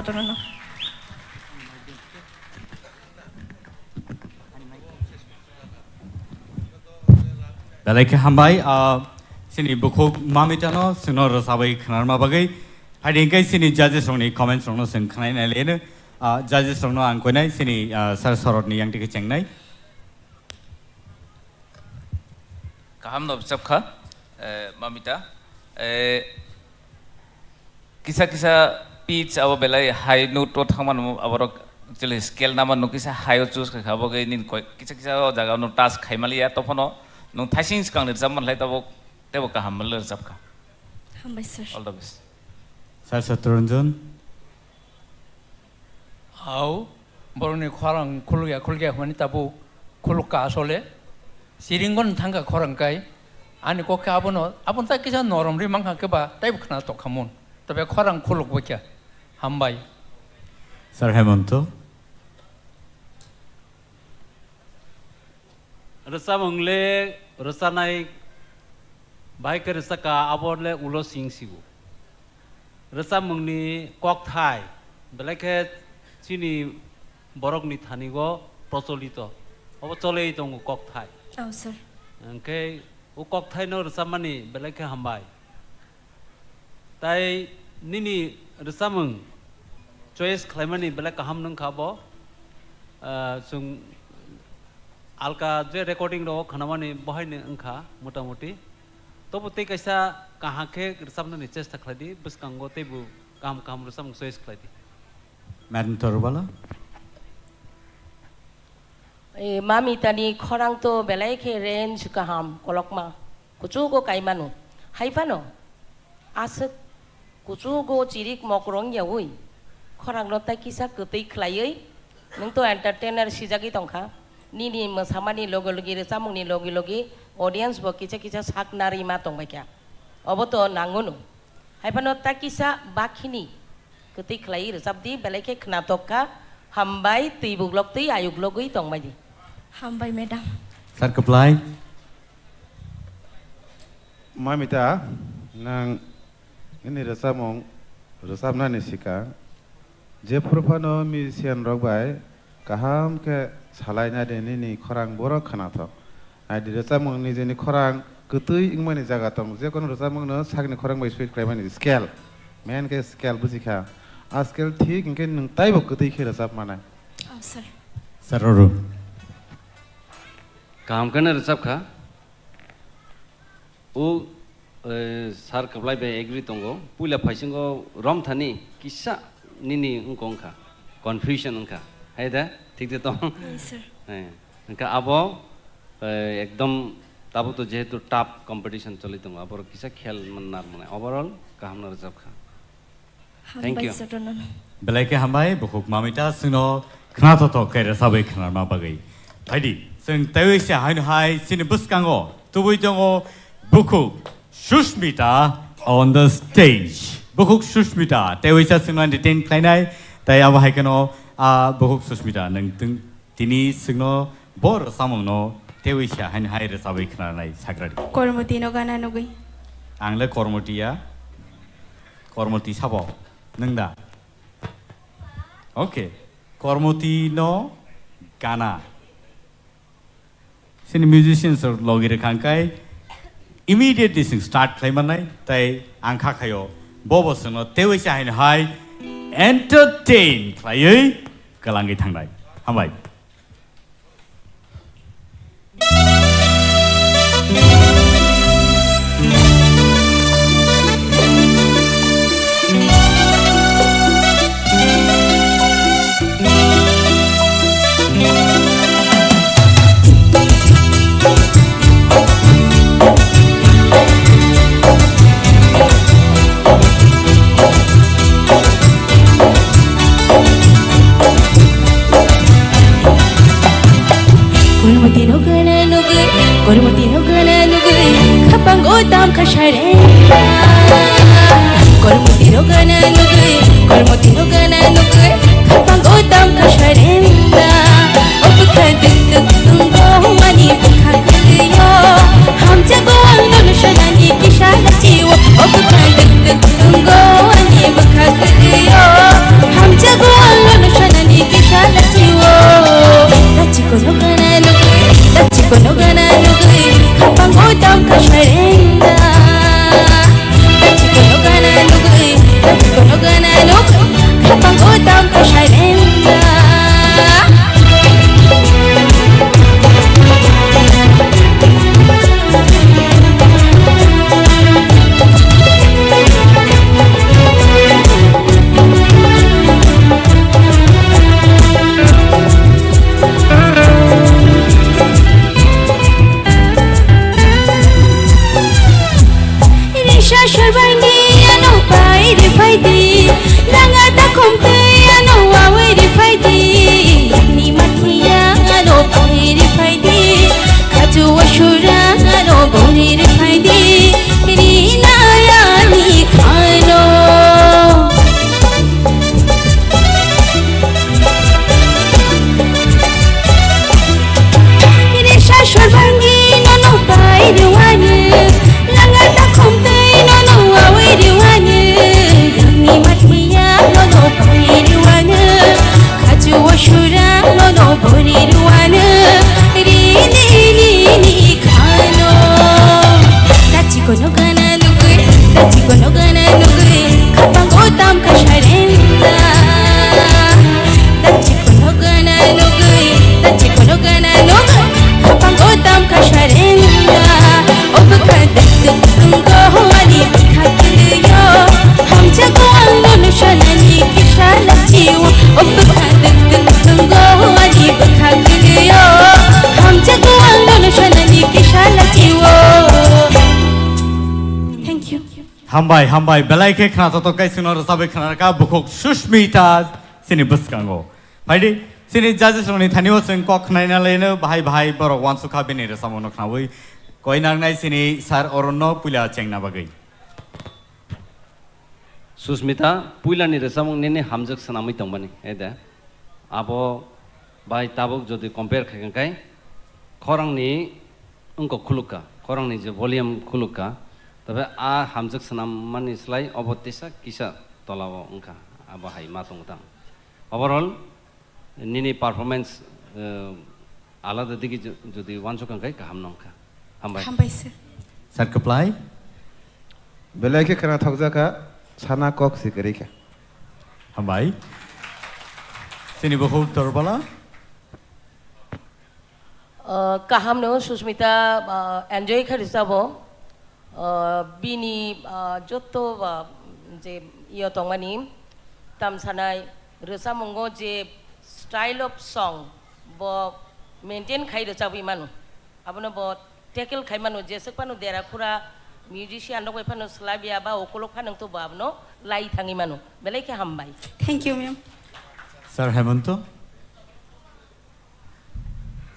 Satrono. Belai khe hambai, ah, chini bukhuk Mamitano chwngno rwchabwi khwnarma bagwi. Phaidi hwnkhe chini judges rokni comments rokno chwng khwnai nai leno. Ah, judges rokno ang koinai chini, ah, Sir Sorotni yang twi khe chengnai. Kaham no bwchap kha, eh, Mamita. Eh, kisa kisa pitch abo belai high note o thangmano aborok actually scale namano kisa high o choose kha, abo khe nini koi-, kisa kisa o jaga no touch khaimaliya, tophono nwng thaising swkang ni rwchapmani lai tabuk teibo kaham le rwchap kha. Hambai sir. All the best. Sir Satranjan. Au, borokni khorang khulukya khulukya hwnmani tabuk khulukka asole. Siringbo thangkha khorang kai. Ani kok khe abono, abono ta kisa norom ri mankha khe ba, teibo khna tokha mun. Tobe khorang khuluk bokya. Hambai. Sir Hemonto. Rwchapmung le rwchanai bai khe rwchakha, abo le ulo sing sigo. Rwchapmungni kokthai belai khe chini borokni thani-o procholito, obo cholwi tongo kokthai. Oh, sir. Hwnkhe o kokthaino rwchapmani belai khe hambai. Tai nini rwchapmung choice khlaimani belai kaham wngkha bo. Ah, chwng alka je recording rok khnamani bohaino wngkha motamuti. Tobo tei kaisa kaham khe rwchapnani chesta khlai di, bwskango teibo kaham kaham rwchapmung choice khlai di. Madam Torubala. E, Mamitani khorang to belai khe range kaham, kolokma, kuchugo kaimano. Hai phano, aswk kuchugo chirik mokrong yaui, khorangno tai kisa kwtwi khlaiwi, nwng to entertainer sijagwi tongkha. Nini mwsamani logi logi, rwchapmungni logi logi, audience bo kisa kisa sak narima tongbaikha. Obo to nangono. Hai phano ta kisa bakhini kwtwi khlai rwchap di, belai khe khnatok kha. Hambai, twi buklok twi ayuk logwi tongbai di. Hambai, madam. Sir Kwplai. Mamita, nang nini rwchapmung rwchapnani swkang jephuru phano musician rok bai kaham khe salai nai di, nini khorang borok khnathok. Nai di, rwchapmung nijeni khorang kwtwi wngmani jaga tong. Jekono rwchapmung no sakni khorang bai sui khlaimani scale. Main khe scale buji kha. A scale thik hwnkhe nwng taibo kwtwi khe rwchap manai. Oh, sir. Sir Roru. Kaham khe no rwchap kha. O, eh, sir Kwplai bai agree tongo. Puila phaisingo romthani kisa nini wngkha wngkha. Confusion wngkha. Hai da? Thik de tong? Yes, sir. Eh, wngkha abo, eh, ekdom tabuk to jehetu tough competition choli tongo. Aborok kisa khel man nar mane. Overall, kaham no rwchap kha. Thank you. Hambai, sir, no. Belai khe hambai, bukhuk Mamita, chwngno khnathok khe rwchabwi khwnarma bagwi. Phaidi, chwng teiwi se haino hai chini bwskango tubui tongo bukhuk Sushmita on the stage. Bukhuk Sushmita, teiwi sa chwngno entertain khlainai, tai abo hai kheno, ah, bukhuk Sushmita, nwng twng Tini chwngno bo rwchapmungno teiwi se haino hai rwchabwi khwnanai sakradi. Kormoti no gana nugwi. Ang le Kormoti ya. Kormoti sabo. Nwng da? Okay. Kormoti no gana. Chini musicians rok logi rwkha hwnkhe immediately chwng start khlai mannai, tai ang kha khaio bo bo chwngno teiwi se haino hai entertain khlaiwi kwlangwi thangnai. Hambai. Kormoti no gana nugwi, Kormoti no gana nugwi, khapang o tam khasarenda. Kormoti no gana nugwi, Kormoti no gana nugwi, khapang o tam khasarenda. O bwkha duk duk tongo ani bwkha kwrwio, hamjago ang nono sanani kisa lachio. O bwkha duk duk tongo ani bwkha kwrwio, hamjago Hambai, hambai, belai khe khna thothok khe chwngno rwchabwi khna rwkha bukhuk Sushmita chini bwskango. Phaidi, chini judges rokni thani o chwng kok khnaina laino bahai bahai borok uansukha bini rwchapmungno khnaui. Koi nangnai chini sir Arunno puila chengna bagwi. Susmita, puilani rwchapmung nini hamjwk swnamwi tongmani, e de? Abo bai tabuk jodi compare khai khe, khorangni wngkok khulukha, khorangni je volume khulukha, tabe a hamjwk swnammani slai obo tesa kisa tolao wngkha, abo hai ma tongo tamo. Overall, nini performance, eh, alada digi jo-, jodi uansuk wngkha, kaham nongkha. Hambai. Hambai, sir. Sir, kwplai. Belai khe khwna thokjakha, sana kok si kwrwi kha. Hambai. Chini bukhuk Torbala. Uh, kaham no Susmita, uh, enjoy kha rwchabo. Uh, bini, uh, jotto, uh, je iyo tongmani tamsanai rwchapmungo je style of song bo maintain khai rwchabwi mano. Abono bo tackle khai mano, jeswk phano dera khura musician rok bai phano swlaiya ba ukulok phano to bo abono lai thangwi mano. Belai khe hambai. Thank you, ma'am. Sir Hemanto.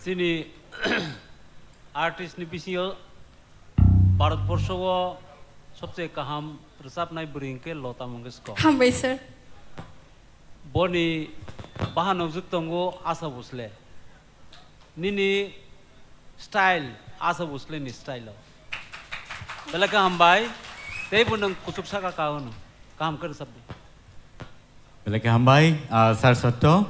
Chini artist ni bisingo Bharat borsho o sobse kaham rwchapnai bwrwi hwnkhe Lota Mangeshkar. Hambai, sir. Boni bahan nukjwk tongo Asha Bhosle. Nini style Asha Bhosle ni style o. Belai khe hambai. Teibo nwng kuchuk saka ka hwno. Kaham khe rwchapdi. Belai khe hambai, ah, Sir Satto.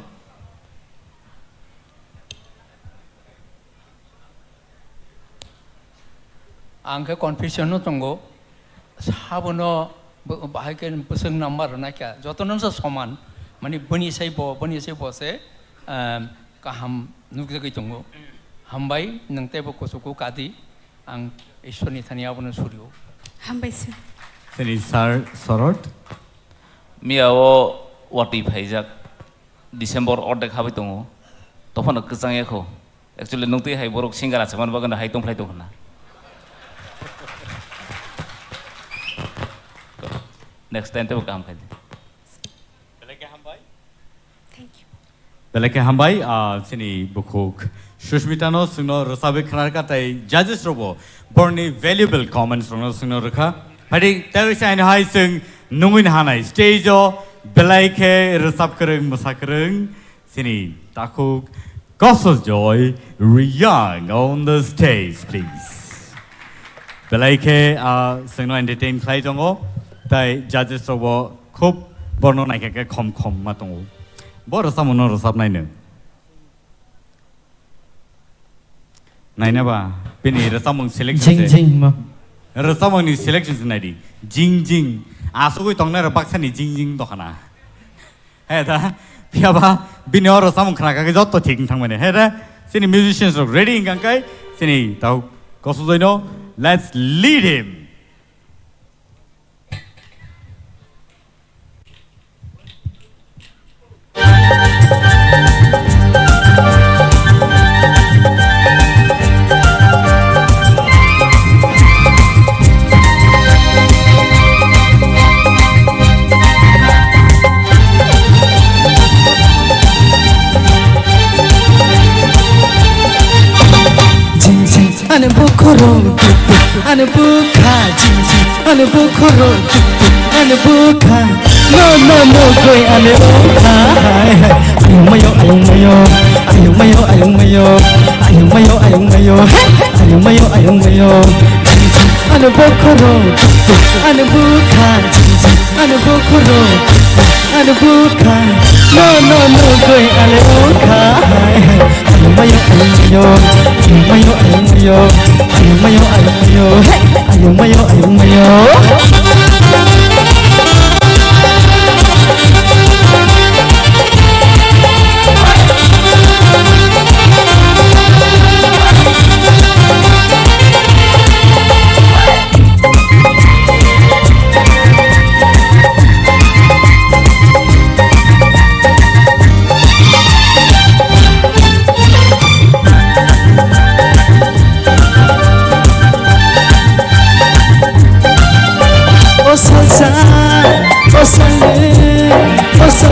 Ang khe confusion no tongo, sabono bo-, bahai khe bwswk number rwnaikha, jotono se soman, mani bini sai bo, bini sai bo se, em, kaham nukjagwi tongo. Hambai, nwng teibo kuchugo kadi, ang Ishwarni thani abono surio. Hambai, sir. Chini Sir Sorot. Miya o watwi phaijak, December ordek habai tongo, tophano kwchang ya kho. Actually, nung twi hai borok singer achai man bagwi hai tongphlai tong hwnna. Next time tebo kaham khai di. Belai khe hambai. Thank you. Belai khe hambai, ah, chini bukhuk Sushmita no chwngno rwchabwi khna rwkha tei judges rokbo borni valuable comments rokno chwngno rwkha. Phaidi tei se aino hai chwng nungwi hanai stage o belai khe rwchap kwrwng, mwsa kwrwng, Chini takhuk Kosos Joy Reang on the stage, please. Belai khe, ah, chwngno entertain khlai tongo, tai judges rokbo khub borno naikha khe khom khom ma tongo. Bo rwchapmungno rwchapnaino. Naina ba, bini rwchapmung selection Jing se. Jing ma. Rwchapmungni selection se naidi. Jing jing. Asugwi tongnai rok baksani jing jing dokhana. He da, phiya ba, bini o rwchapmung khna kha khe jotto thik wng thangmani. He da, chini musicians rok ready wng kha khe, chini tau Kosos Joy no, let's lead him. Jing jing, ani bukhoro, ani bukha, jing jing, ani bukhoro, ani bukha. No, no, no, goi, ani bukha. Hai, hai. Ayung mayo, ayung mayo, ayung mayo, ayung mayo, ayung mayo, ayung mayo. Hey, ayung mayo, ayung mayo. Jing jing, ani bukhoro, ani bukha, jing jing. Ani bukhoro, ani bukha, no, no, no, goi ale bukha. Ayung mayo, ayung mayo, ayung mayo, ayung mayo, ayung mayo, ayung mayo, hey, ayung mayo, ayung mayo.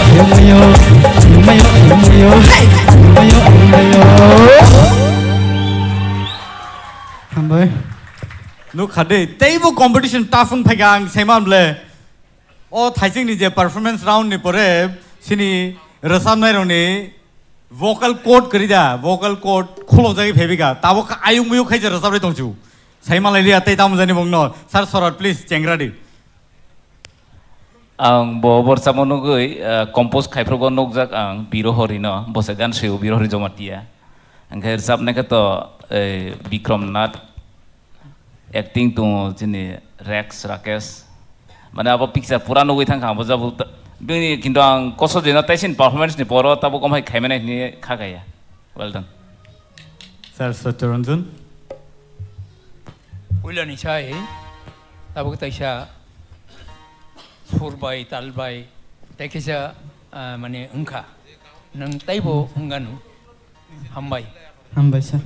Mayo, mayo, mayo, mayo, mayo, mayo. Hambai. Nukha de, teibo competition tough wng phaikha ang saiman ble. O thaisingni je performance round ni pore sini rwchapnai rokni vocal cord kwrwi da, vocal cord khulokjagwi phaibika. Tabuk ayuk muyuk khai je rwchapri tongchu. Saimalai liya tei tamo jani bongno. Sir Sorot, please, chengra di. Ang bo borsa mo nugwi, eh, compose khaiphrugo nukjak ang Birohori no, bo se gan swiyo Birohori Jomatia. Angkhe rwchapnai khe to, eh, Bikrom Nath, acting tongo chini Rex Rakesh. Mane abo picture pura nugwi thangkha abo jabo ta-, bini kintu ang koso jeno taisin performance ni poro tabuk omhai khaimani hini kha kaya. Well done. Sir Satyaranjan. Puilani sai tabuk taisa sur bai, tal bai, tei kisa, ah, mane wngkha. Nwng teibo wnganu. Hambai. Hambai, sir.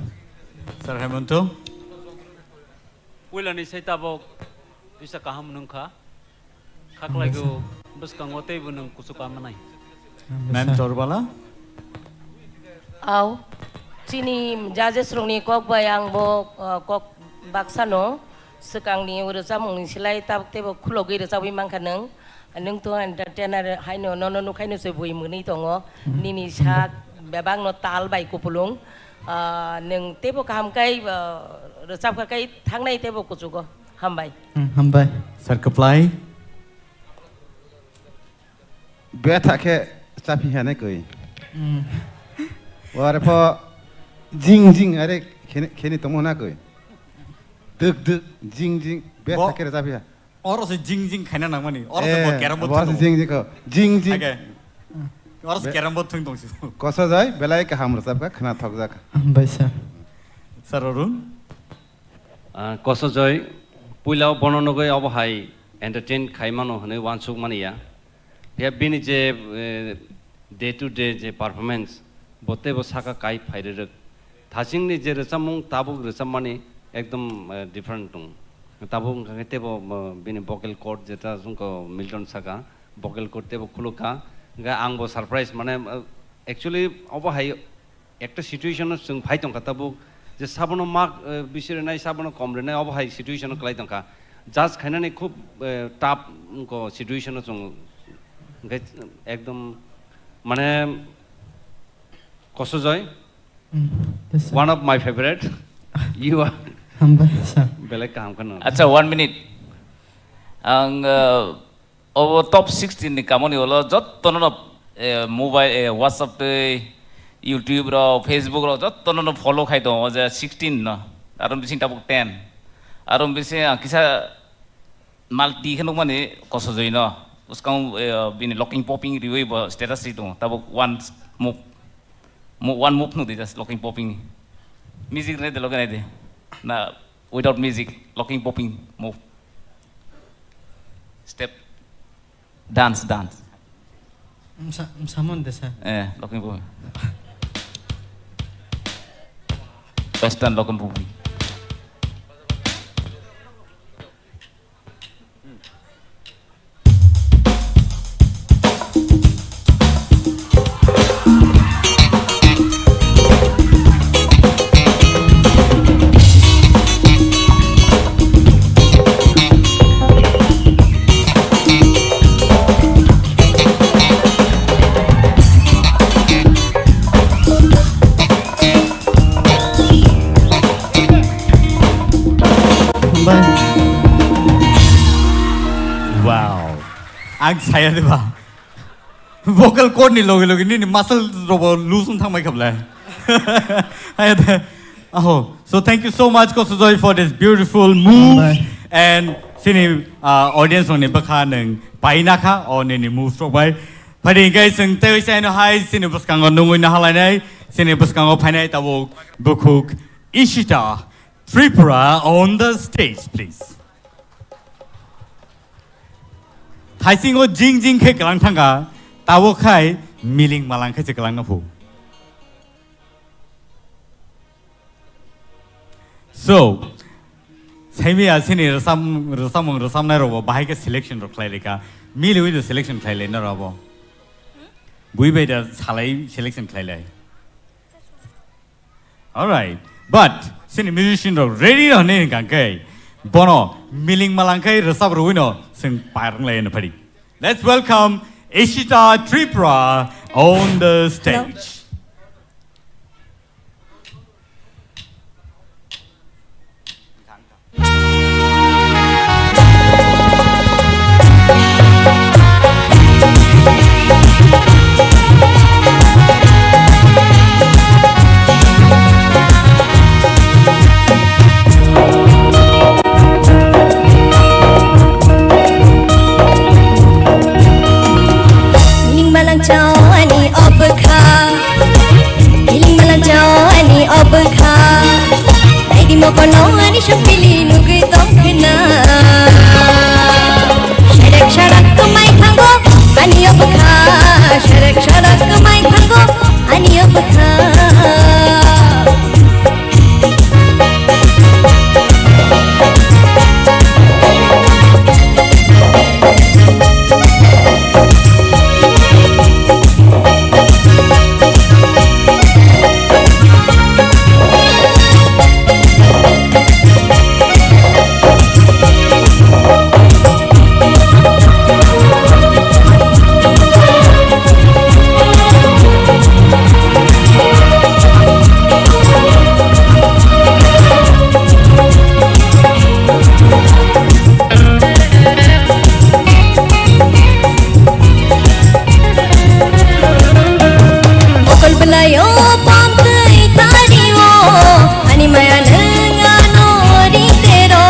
Sir Hemanto. Puilani sai tabuk kisa kaham wngkha. Khaklaigo bwskango teibo nwng kuchuk manai. Ma'am Chorbala. Au. Chini judges rokni kok bai ang bo, uh, kok baksa no swkangni rwchapmungni slai tabuk teibo khulogwi rwchapwi mankha nwng. Nwng to entertainer haino nono nukhaino se bui mwnwi tongo. Nini sak bebakno tal bai kupulung. Ah, nwng teibo kaham kai, ah, rwchapkha kai thangnai teibo kuchugo. Hambai. Hmm, hambai. Sir Kwplai. Betha khe chaphi hane koi. Hmm. Ware pho jing jing are kheni, kheni tongmo na koi. Duk duk jing jing betha khe chaphi ha. Oro se jing jing khaina nangmani. Oro se bo carrom board thung jing jing ko. Jing jing. Oro se carrom board thung tong si. Koso jai belai kaham rwchapkha khna thokjak. Hambai sir. Sir Arun. Ah, Koso Joy, puila bono nugwi obo hai entertain khai mano hwnwi uansuk mani ya. Phiya bini je, eh, day to day je performance, bo teibo saka kai phai rwrwk. Thachingni je rwchapmung, tabuk rwchapmani ekdom, eh, different tong. Tabuk wngkha khe teibo, eh, bini vocal cord jeta chwngkha Milton saka, vocal cord teibo khulukha. Hwnkhe angbo surprise, mane, eh, actually obo hai ekta situation o chwng phai tongkha tabuk, je sabono mark, eh, bisi rwnai, sabono kom rwnai, obo hai situation o kwlai tongkha. Judge khainani khub, eh, tough wngkha situation o chwng, hwnkhe ekdom mane Kosojoy, mm, yes, sir, one of my favorite. You are. Hambai, sir. Belai kaham kheno. Acha, one minute. Ang, uh, Obo top sixteen ni kamoni ulo jotto no, eh, mobile, eh, WhatsApp tei YouTube rok, Facebook rok jotto no follow khai tongo, o je sixteen no. Aro bising tabuk ten. Aro bising ang kisa multi khe nukmani Kosojoi no. Bwskang, eh, bini locking popping riwi bo status ri tongo. Tabuk one move. Mo-, one move nukdi just locking popping. Music nai de loge nai de. Na, without music, locking popping move. Step. Dance, dance. Msa-, msamon de, sir. Eh, locking popping. Western locking popping. Ang saya de ba. Vocal cord ni loge loge nini muscle robo loose wng thangbai khablai. Hai de. Aho. So thank you so much, Kosujoy, for this beautiful move. Bye. And sini, uh, audience rokni bwkha nwng paina kha o nini moves rok bai. Phadi hingke chwng tei oisa eno hai sini bwskango nungwi nahalainai, sini bwskango phainai tabuk bukhuk Ishita Tripura on the stage, please. Thaisingo jing jing khe kwlang thangkha, tabuk khai miling malang khe se kwlang no phu. So, saimi asini rwchap-, rwchapmung rwchapnai rokbo bahai khe selection rok khlai laikha. Miliwi do selection khlai lai na rabo. Bui bai da salai selection khlai lai. Alright. But sini musician rok ready no hwnwi hwnkha khe bono miling malang khai rwchap rwui no chwng par wng lai no phadi. Let's welcome Ishita Tripura on the stage. Ning malang chao ani obkha. Kiling malang chao ani obkha. Naidi mokono ani sopili nugui tongkhna. Sherek sharak kemai thango ani obkha. Sherek sharak kemai thango ani obkha. Okol belai o pamtwi tari o, ani maya nung ano ri tero,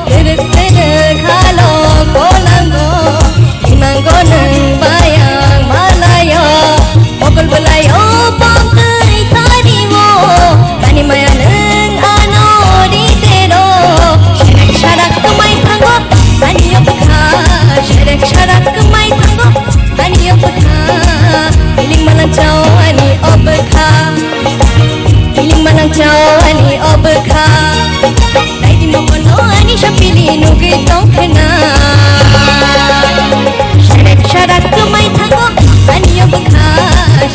terek terek halo kolango, imango nung bayang malayo, okol belai o pamtwi tari o, ani maya nung ano ri tero, sherek sharak kemai thango, ani obkha, sherek sharak kemai thango. Ani obkha, kiling malang chao ani obkha. Kiling malang chao ani obkha. Naidi mokono ani sopili nugui tongkhna. Sherek sharak kemai thango ani obkha.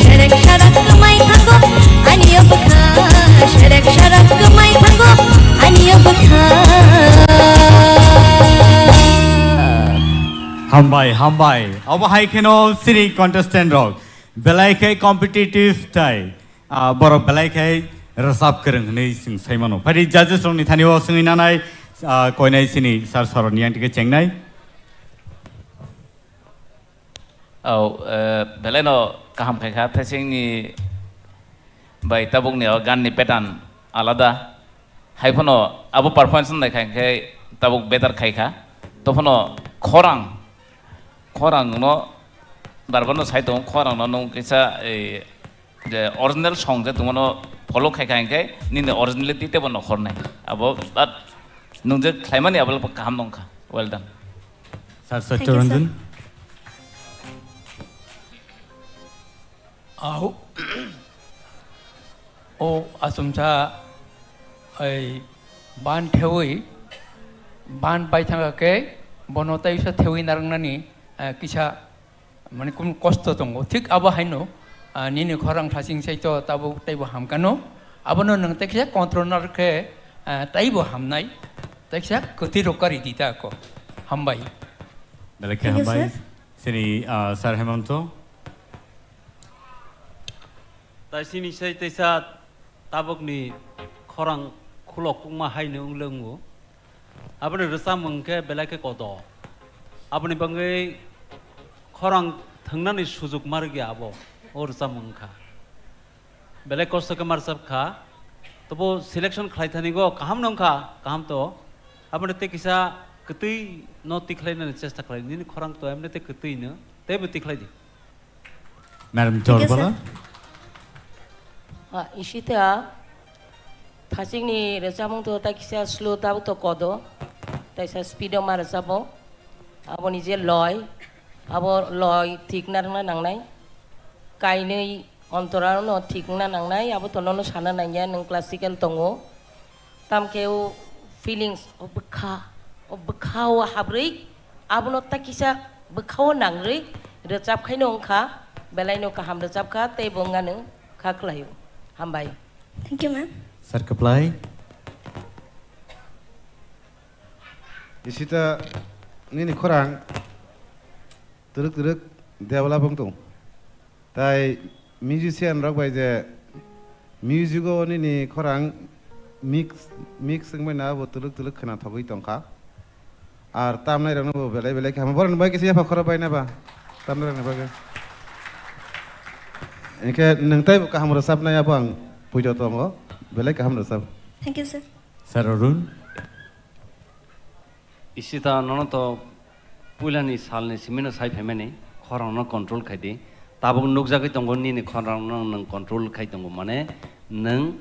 Sherek sharak kemai thango ani obkha. Sherek sharak kemai thango ani obkha. Hambai, hambai. Obo hai kheno sini contestant rok. Belai khe competitive tai. Ah, borok belai khe rwchap kwrwng hwnwi chwng sai mano. Phai di judges rokni thani o swngwi nanai, ah, koinai sini sir soroni yang tike chengnai. Oh, eh, belai no kaham khai kha, Thaisingni bai tabukni o ganni pattern alada. Hai phano abo performance nai khai khe tabuk better khai kha. To phano khorang, khorang no barbar no sai tongo, khorang no nung kisa, eh, je original song je tongmano follow khai khai khe nini originality tebo no khornai. Abo but nung je khlaimani abo kaham nong kha. Well done. Sir, sir, Thank you, sir. Chiranjan. Au. O achomsa, ei, ban thewi, ban bai thangkha khe, bono tei sa thewi narwknani, eh, kisa, mane, kum kosto tongo. Thik abo haino, ah, nini khorang thasing sai to tabuk teibo hamkano. Abono nwng tekhe control khe, ah, teibo hamnai, tekhe kwtwi rok kari di ta ko. Hambai. Belai khe Thank you, hambai. Sir. Sini, ah, Sir Hemanto. Tai sini sai teisa tabukni khorang khulok kukma haino wng le wngo. Aboni rwchapmung khe belai khe kodo. Aboni bagwi khorang thwngnani sujuk ma rwgya abo, o rwchapmung wngkha. Belai kosto khe ma rwchap kha. Tobo selection khlai thani go kaham no wngkha, kaham to. Aboni tei kisa kwtwi no tikhlai nani chesta khlai. Nini khorang to emne tei kwtwi no. Teibo tikhlai di. Madam Thank you, Torbala. Sir. Ah, Ishita, thachikni rwchapmung to ta kisa slow tabuk to kodo. Taisa speed o ma rwchabo. Aboni je loi, abo loi thik narwkna nangnai. Kainwi ontorano thik wngna nangnai, abo to nono sana nangya, nwng classical tongo. Tamkhe o feelings, o bwkha, o bwkha o habrwi, abono ta kisa bwkha o nangrwi rwchap khaino wngkha, belaino kaham rwchap kha, teibo wngya nwng kha khlaio. Hambai. Thank you, ma'am. Sir Kaplai. Ishita nini khorang twrwk twrwk develop wng tong. Tai musician rok bai je music o nini khorang mix, mix wngbai na bo twlwk twlwk khwna thogwi tongkha. Ar tamnai rokno bo belai belai khe hamo. Borokni bai kisa yapha khoro bai na ba tamnai rokni bagwi. Hinkhe nwng taibo kaham rwchapnai abo ang puito tongo. Belai kaham rwchap. Thank you, sir. Sir Arun. Ishita, nono to puilani salni simino sai phaimani, khorangno control khai di. Tabuk nukjagwi tongo nini khorangno nwng control khai tongo, mane nwng,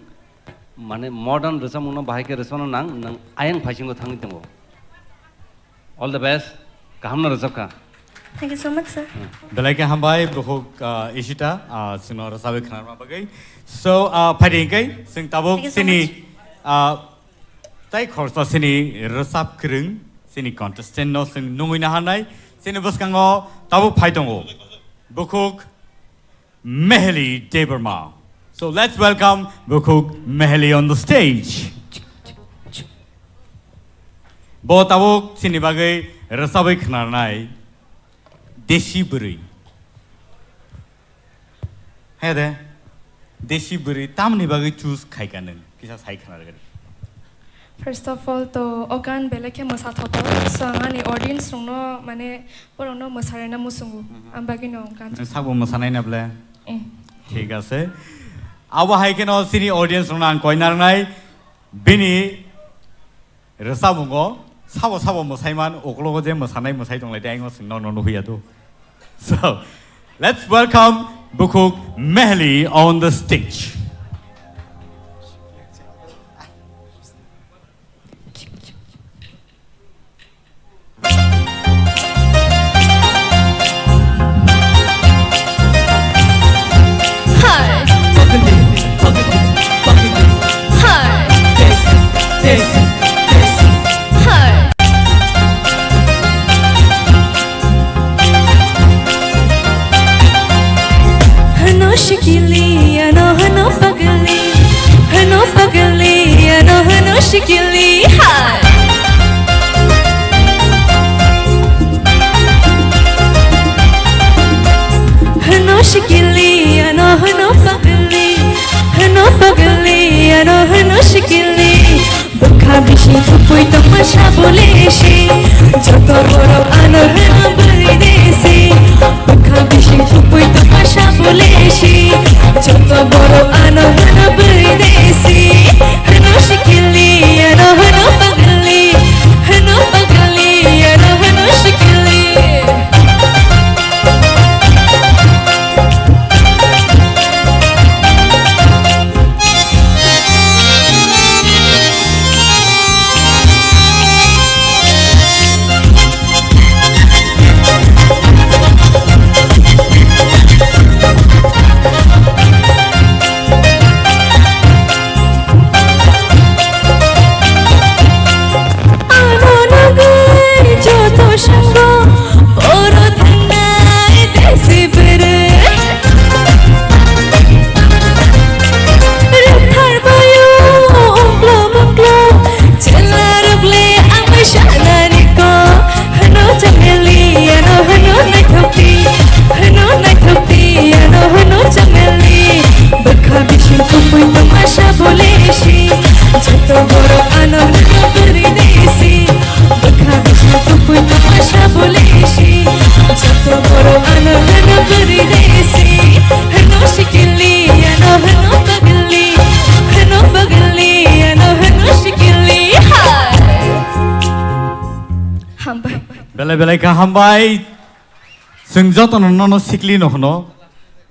mane modern rwchapmungno bahai khe rwchapna nang, nwng ayang phaisingo thangwi tongo. All the best, kahamno rwchapkha. Thank you so much, sir. Belai khe hambai, bukhuk, ah, Ishita, ah, chwngno rwchabwi khwnarma bagwi. So, ah, phaidi hinkhe, chwng tabuk Thank you so chini, much. Ah, tai khoroksa chini rwchap kwrwng, chini contestant no chwng nungwi naharnai, chini bwskango tabuk phai tongo. Bukhuk Meheli Debbarma. So let's welcome Bukhuk Meheli on the stage. Bo tabuk chini bagwi rwchabwi khwnarnai Desi Bwrwi. He de, Desi Bwrwi tamni bagwi choose khaika nwng? Kisa sai khna rwgadi. First of all, to o gan belai khe mwsa thothok. So, ang ani audience rokno, mane, borokno mwsarina muchungo. Mhm. Ang bagwino gan. Nwng sakbo mwsanai na ble? Eh. Thik ase. Abo hai kheno chini audience rokno ang koi narwknai. Bini rwchapmungo sabo sabo mwsaiman, uklogo je mwsanai mwsai tonglai de, ayang o chwng nono nuhya do. So, let's welcome Bukhuk Meheli on the stage. Hano shikili, ano hano pagli, hano pagli, ano hano shikili, hai. Hano shikili, ano hano pagli, hano pagli, ano hano shikili. Bwkha bising tupui tongma sabole si, joto borok ano hano bwrwi desi. Bwkha bising tupui tongma sabole si, joto borok ano hano bwrwi desi. Hano shikili, ano hano pagli, hano pagli, ano hano shikili. Belai kha hambai, chwng jotono nono sikli no hwno.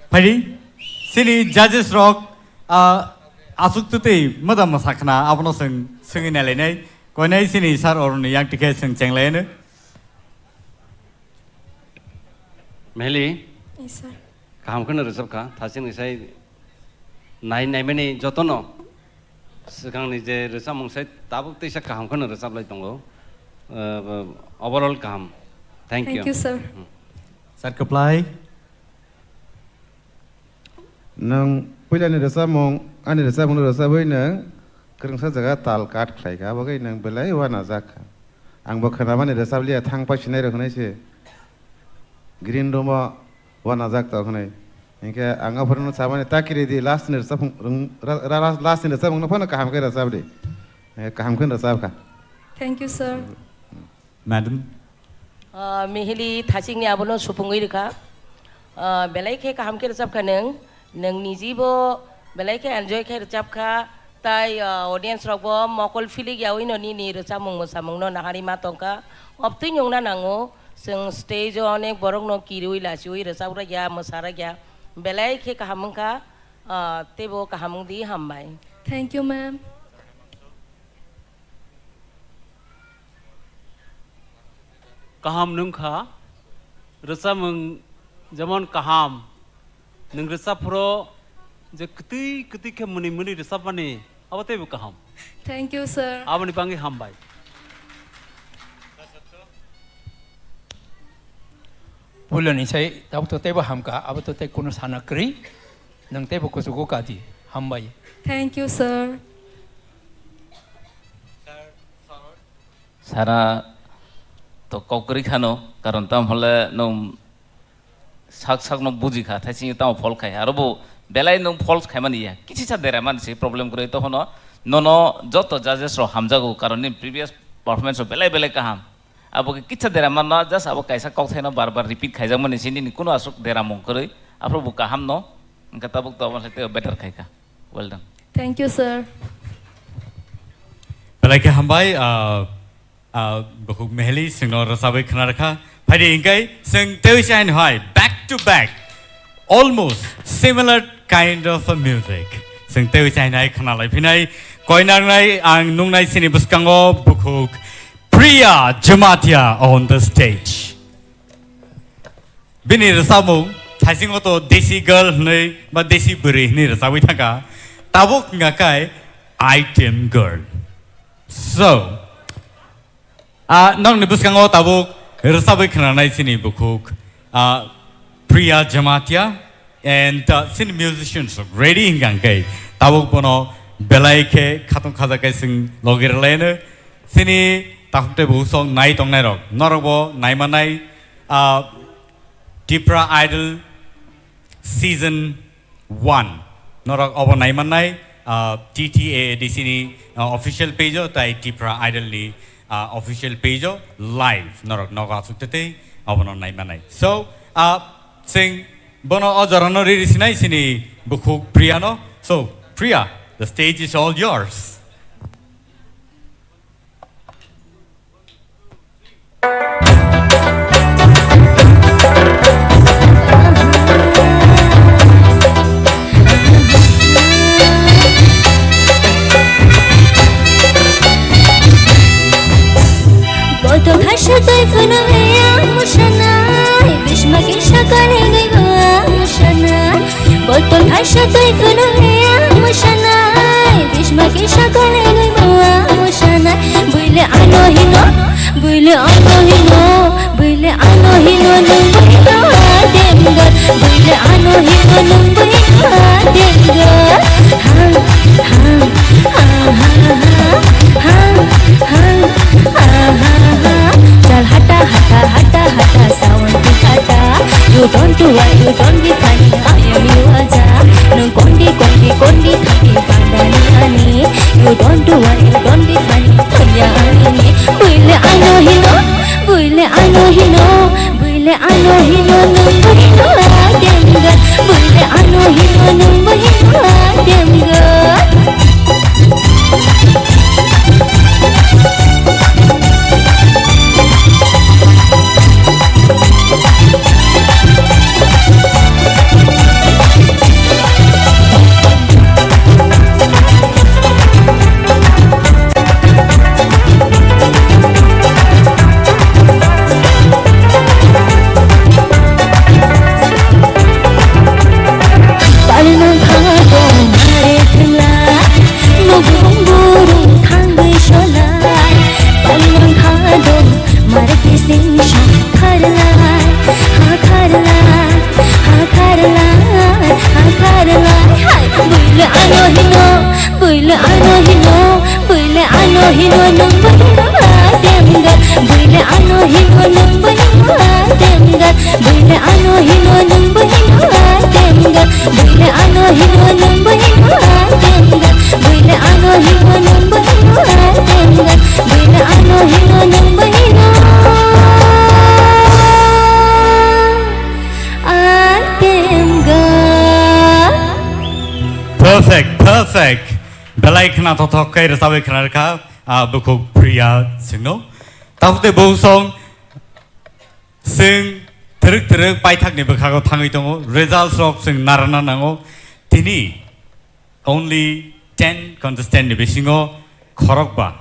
Phaidi, chini judges rok, ah, aswk twtwi moda mwsa khna, abono chwng swngwi nailainai. Koinai chini sir oroni yang tikhe chwng chenglaino. Meli. Yes, sir. Kaham kheno rwchap kha, thachingni sai nai naimani jotono swkangni je rwchapmung sai tabuk teisa kaham kheno rwchaplai tongo. Uh, overall kaham. Thank you. Thank you, sir. Hmm. Sir, kwplai. Nwng puilani rwchapmung, ani rwchapmungno rwchapwi nwng kwrwngsa jaga tal cut khlai kha, abo khe nwng belai uanajak kha. Ang bo khwnamani rwchap liya, thang pai sinai rok hwnwi se green room o uanajak tok hwnwi. Hinkhe ang aphuru no samani ta kiri di, last ni rwchapmung, rwng-, ra-, ra-, ra-, last ni rwchapmung no phano kaham khe rwchap di. Eh, kaham khe rwchap kha. Thank you, sir. Madam. Ah, Mihili thachingni abono supungwi rwkha. Ah, belai khe kaham khe rwchap kha nwng. Nwng nijibo belai khe enjoy khe rwchap kha, tai, ah, audience rokbo mokol philik yaui no nini rwchapmung mwsamungno naharwi ma tongkha. Obtwi nungna nango, chwng stage o onek borokno kiriui lachiui rwchapra ya, mwsara ya, belai khe kaham wngkha, ah, teibo kaham wngdi, hambai. Thank you, ma'am. Kaham nwng kha, rwchapmung jemon kaham, nwng rwchap phuru je kwtwi kwtwi khe mwnwi mwnwi rwchapmani, abo teibo kaham. Thank you, sir. Aboni bangwi hambai. Puilani sai tabuk to teibo hamkha, abo to tei kunu sana kwrwi, nwng teibo kuchugo kadi, hambai. Thank you, sir. Sara to kok kwrwi khano, karon tamo hole nwng sak sak no buji kha, thaising tamo phol khai, aro bo belai nwng phol khaimani ya, kichisa dera mani se problem kwrwi, to hono nono joto judges rok hamjago, karon ni previous performance rok belai belai kaham, abo khe kichisa dera manna, just abo kaisa kok thaino bar bar repeat khaijak mani se nini kuno aswk dera mung kwrwi, aphuru bo kaham no, wngkha tabuk to abo se teibo better khai kha. Well done. Thank you, sir. Belai khe hambai, ah, ah, bukhuk Meheli, chwngno rwchabwi khna rwkha. Phaidi hinkhe chwng teiwi chain hai, back to back, almost similar kind of a music. Chwng teiwi chain hai khna lai phinai, koi nangnai ang nungnai chini bwskango bukhuk Priya Jamatia on the stage. Bini rwchapmung thaisingo to Desi Girl hwnwi ba Desi Bwrwi hwnwi rwchabwi thangkha. Tabuk wngkha khe Item Girl. So, ah, nokni bwskango tabuk rwchabwi khnanai chini bukhuk, ah, Priya Jamatia and, ah, chini musicians ready hwnkha khe tabuk bono belai khe khatung khajakhe chwng logi rwlaino. Chini takhuk tei bukhuk sok nai tongnai rok, norok bo nai manai, ah, Tipra Idol Season one. Norok obo nai mannai, ah, T T A A D C ni, ah, official page o tai Tipra Idol ni, ah, official page o live norok nogo aswk tei obono nai mannai. So, ah, chwng bono o jorano riri sinai chini bukhuk Priya no. So, Priya, the stage is all yours. Botol kaisa twi phunukya musanai, bisma kisa kanigwi bo musanai. Botol kaisa twi phunukya musanai, bisma kisa kanigwi bo musanai. Buile ano hino, buile ano hino, buile ano hino nwng buino ademgar. Buile ano hino nwng buino ademgar. Ha, ha, ha, ha, ha, ha, ha, ha, ha. Chal hata, hata, hata, hata, sound di hata. You don't do what, you don't be funny, I am you aja. Nwng kondi, kondi, kondi, thani, pandani ani. You don't do what, you don't be funny, punya ani. Buile ano hino, buile ano hino, buile ano hino, nwng buino ademgar. Buile ano hino, nwng buino ademgar. Perfect. Belai khna thothok khe rwchabwi khna rwkha, ah, bukhuk Priya singno. Tabuk tei bo song sing twrwk twrwk paithakni bwkhago thangwi tongo. Results rok sing narwkna nango. Tini only ten contestant ni bisingo khorokba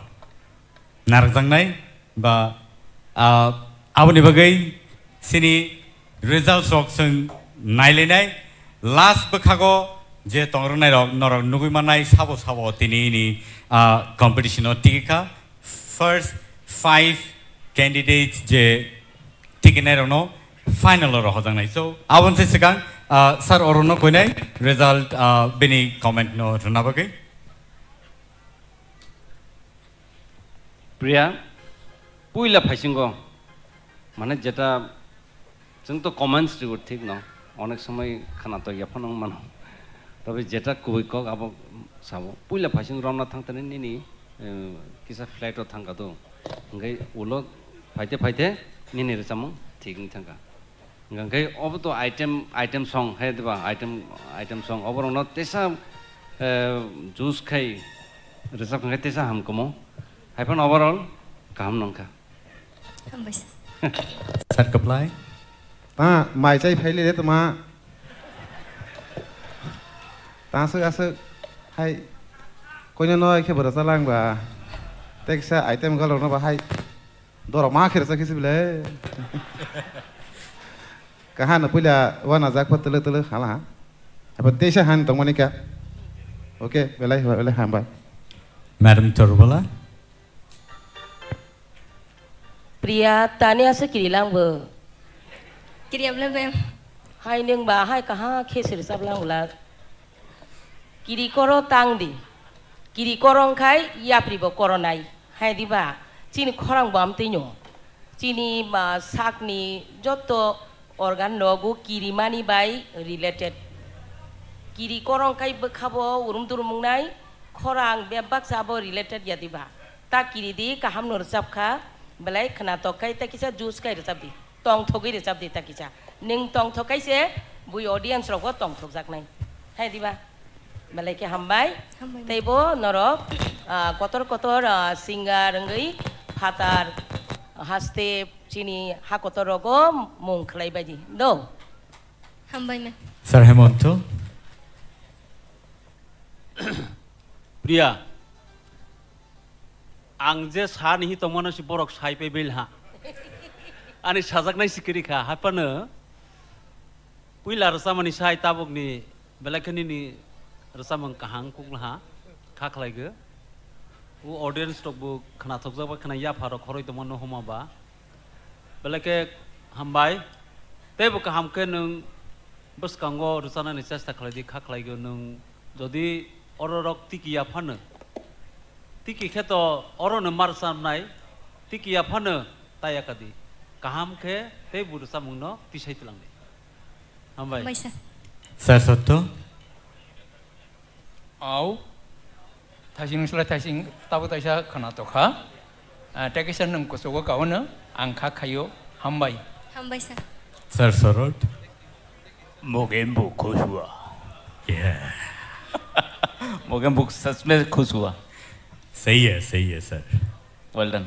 narwkjaknai ba, ah, aboni bagwi sini results rok chwng nailainai. Last bwkhago je tongrwknai rok norok nugwi mannai sabo sabo tini ni, ah, competition o tigi kha. First five candidates je tigi nai rokno final o rohorjaknai. So aboni se swkang, ah, sir orono koinai result, ah, bini comment no rwna bagwi. Priya, puila phaisingo, mane jeta, chwng to comments rigo thik no, onek somoi khana to yaphano wng mano. Tobe jeta kubui kok abo sabo. Puila phaising romna thang tani nini, eh, kisa flight o thang ka do. Hingke ulo phaite phaite nini rwchapmung thik wng thang ka. Hingke obo to item, item song hai diba, item, item song. Oborokno tesa, eh, juice khai rwchap khai tesa hamkamo. Haiphano overall kaham nongkha. Hambai sir. Sir, kwplai. Ta mai chai phai le tuma. Ta aswk aswk hai koino no khe bwrwsa lang ba. Teksa item galok no ba hai. Doro ma khe rwchap khe se bile. Kaham no puila wana jak pa tele tele hala. Apa tesa han tongmani ka. Oke, belai belai hambai. Madam Torbala. Priya, tani asa kiri lang bo. Kiri abla ma'am. Hai neng ba hai kaha khe sir sab lang ulat. Kiri koro tang di. Kiri koro wngkhai yapri bo koro nai. Hai di ba chini khorang bo amtwi no. Chini ba sakni joto organ rogo kirimani bai related. Kiri korong kai bwkha bo urum turum wngnai, khorang bebak sa bo related ya diba. Ta kiri di kaham no rwchap kha, belai khwnatok khai ta kisa juice khai rwchap di. Tongthogwi rwchap di ta kisa. Nwng tongthok khai se bui audience rok bo tongthok jaknai. Hai diba? Belai khe hambai. Hambai. Tei bo norok, ah, kotor kotor, ah, singer wngwi phatar haste chini ha kotor rogo mung khlai bai di. Do. Hambai ma. Sir Hemonto. Priya, ang je sa ni hi tongmano si borok sai pe bil ha. Ani sajaknai sikiri kha, haphano puila rwchapmani sai tabukni belai khe nini rwchapmung kaham kukla ha, kha khlai go. O audience rok bo khwnathokjak ba khwna yapha rok khoroi tongmano homa ba. Belai khe hambai. Tei bo kaham khe nwng bwskango rwchanani chesta khlai di, kha khlai go nwng. Jodi oro rok tiki ya phano, tiki khe to oro no mar chamnai, tiki ya phano ta ya ka di. Kaham khe tei bo rwchapmung no tisai twlang di. Hambai. Hambai sir. Sir Sotto. Au, thaising slai thaising tabo taisa khwna tokha. Ah, tei kaisa nwng kuchugo kaono ang kha khaio, hambai. Hambai sir. Sir Sorot. Mogen bu khushua. Yeah. Mogen bu sach mein khushua. Sahi hai, sahi hai, sir. Well done.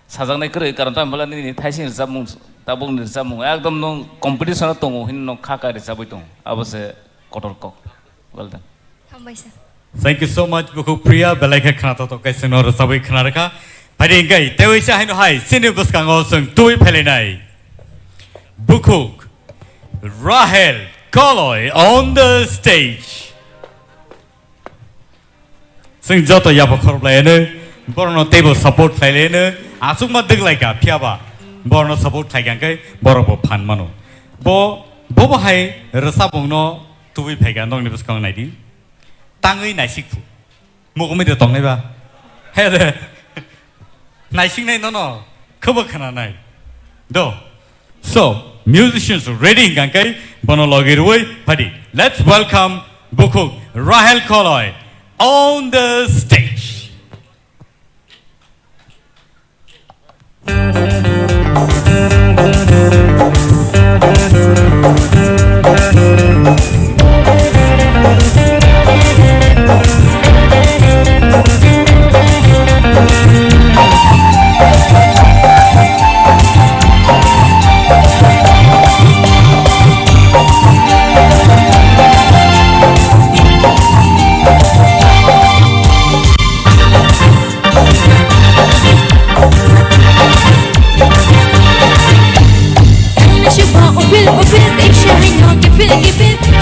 Sajaknai kwrwi, karon tamo bwla nini thaising rwchapmung, tabukni rwchapmung ekdom nwng competition o tongo hwnwi nwng kha kha rwchabwi tongo. Abo se kotor kok. Well done. Hambai sir. Thank you so much, Bukhuk Priya. Belai khe khwnathok khe chwngno rwchabwi khwna rwkha. Phaidi hwnkhe tei waisa haino hai chini bwskango chwng tubui phailainai Bukhuk Rahel Koloi on the stage. Chwng joto yapha khoroplaiano, borokno teibo support khlailaiano, achukma dwglaikha, phiyaba borokno support khlaikha hwnkhe borokbo phan mano. Bo, bobo hai rwchapmungno tubui phaikha, nokni bwskango naidi. Tangwi naisik phu. Mukumui de tongnai ba. He de. Naisingnai nono. Khobo khwnanai. Do. So, musicians ready hingkha khe bono logi rwui phadi. Let's welcome Bukhuk Rahel Koloi on the stage.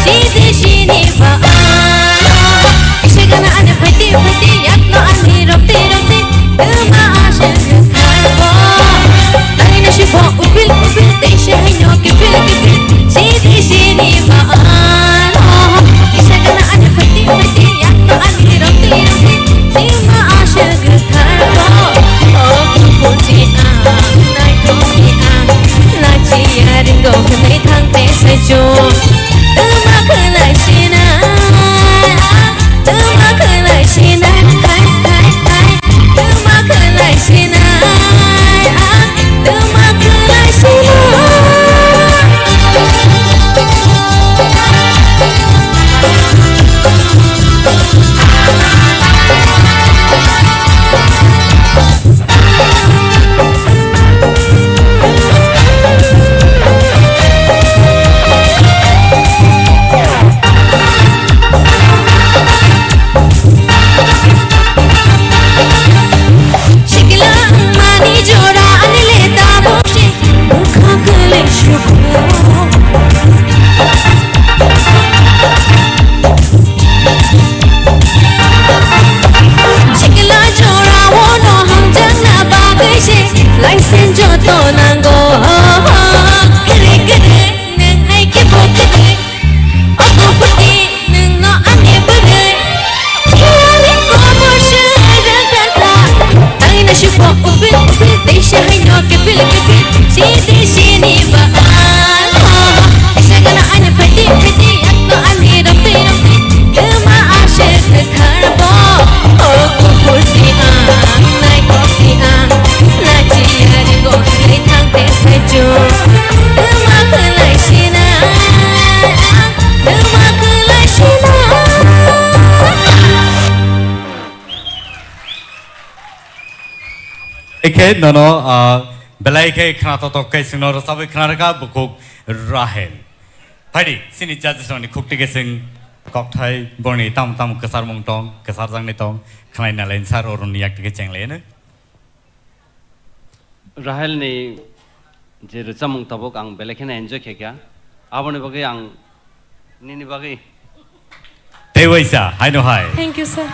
Titi sini ba ano. Kisa gana ani phaiti phaiti yakno ani romti romti. Tuma ashe kharbo. Tangina shibo upil upil teishe haino kipil kipil. Titi sini ba ano. Kisa gana ani phaiti phaiti yakno ani romti romti. Tuma ashe kharbo. O kuputi ang, nai kuputi ang. Nachi yaringo kunai thang te sejo. License joto nango, kere kere, neng hai ke bo kere. Ogo phuti nwng no ani bwrwi. Khiyani kobo se rwngthar kha. Tangina shupo upil upil teisa haino kipil kipil. Sidi sini ba ano. Teisa gana ani phaiti phaiti yakno ani romtwi romtwi. Twma aswk kwthar bo. Ogo phuti ang naikok si ang. Nachi ari go hai thang te sai chu. Twma khwlai sina. Eke nono, ah, belai khe khna totok khe chwngno rwchabwi khna rwkha bukhuk Rahel. Phaidi, chini judges rokni khukti khe chwng kokthai borni tamo tamo kwcharmung tong, kwcharjaknai tong, khnai nalai sar oroni yak tike chenglai no. Rahel ni je rwchapmung tabuk ang belai kheno enjoy khe kha. Aboni bagwi ang nini bagwi. Tei waisa, haino hai. Thank you, sir.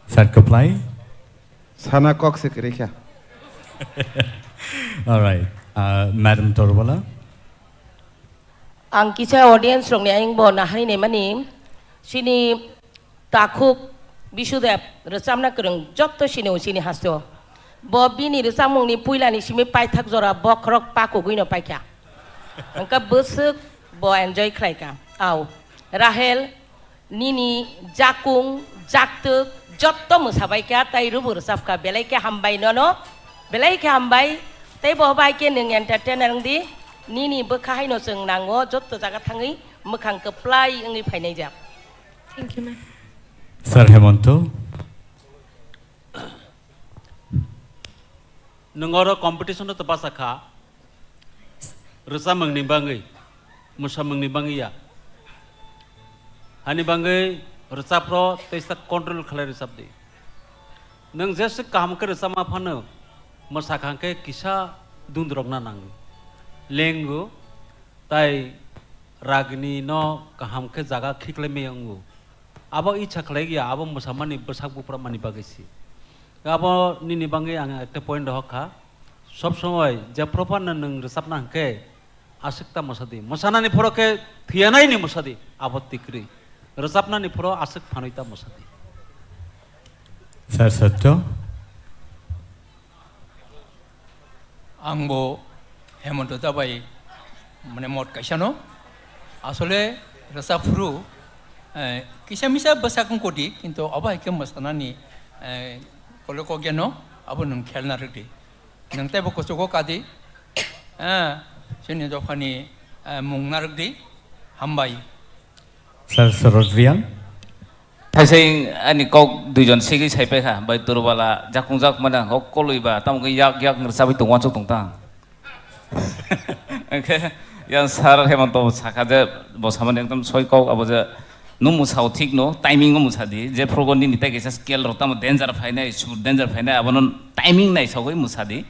Sir, kwplai. Sana kok se kwrwi kha. All right. Uh, Madam Torbala. Ang kisa audience rokni ayang bo nahari naimani, chini takhuk Bisudev rwchapna kwrwng jotto sini o chini haste o. Bo bini rwchapmungni puilani simi paithak jora bokhorok pakugwino paikha. Hwnkhe bwswk bo enjoy khlaikha. Au, Rahel, nini jakung, jaktwk jotto mwsabaikha tai rwbo rwchapkha, belai khe hambai nono, belai khe hambai. Tei bo bai khe nwng entertainer wngdi, nini bwkha haino chwng nango, jotto jaga thangwi mwkhang kwplai wngwi phainaijak. Thank you, ma'am. Sir Hemonto. Nwng oro competition-o to basa kha, rwchapmungni bangwi, mwsamungni bangwi ya. Hani bangwi rwchapro teisa control khlai rwchapdi. Nwng jeswk kaham khe rwchapma phano, mwsakha khe kisa dundrokna nango. Lengo, tai ragni no kaham khe jaga khiklai maya wngo. Abo icha khlai ya, abo mwsamani bwsak buphra mani bagwi si. Abo nini bangwi ang ekta point rohor kha. Sob somoi jephru phano nwng rwchapna hwnkhe aswk ta mwsadi. Mwsanani phoro khe thwiyanaini mwsadi, abo tikri. Rwchapnani phoro aswk phanwi ta mwsadi. Sir Satya. Ang bo Hemonto da bai mane mot kaisa no. Asole rwchap phuru, eh, kisa misa bwsak wng kodi, kintu abo hai khe mwsanani, eh, kole kokya no abo nwng khelna rwdi. Nwng teibo kuchugo kadi, eh, chini dophani, eh, mung narwkdi. Hambai. Sir Sorot Riang. Thaising ani kok duijon sigwi saipaikha, bai Turbala jakungjak mane hok kolwi ba, tamo khe yak yak ngrwchabwi tong uansuk tong tang. Hwnkhe yang Sir Hemonto sakha je bo samani ekdom soi kok abo je nung mwsao thik no, timing o mwsadi, je phrugo nini tei kaisa scale rok tamo danger phainai, sur danger phainai, abono timing naisogwi mwsadi,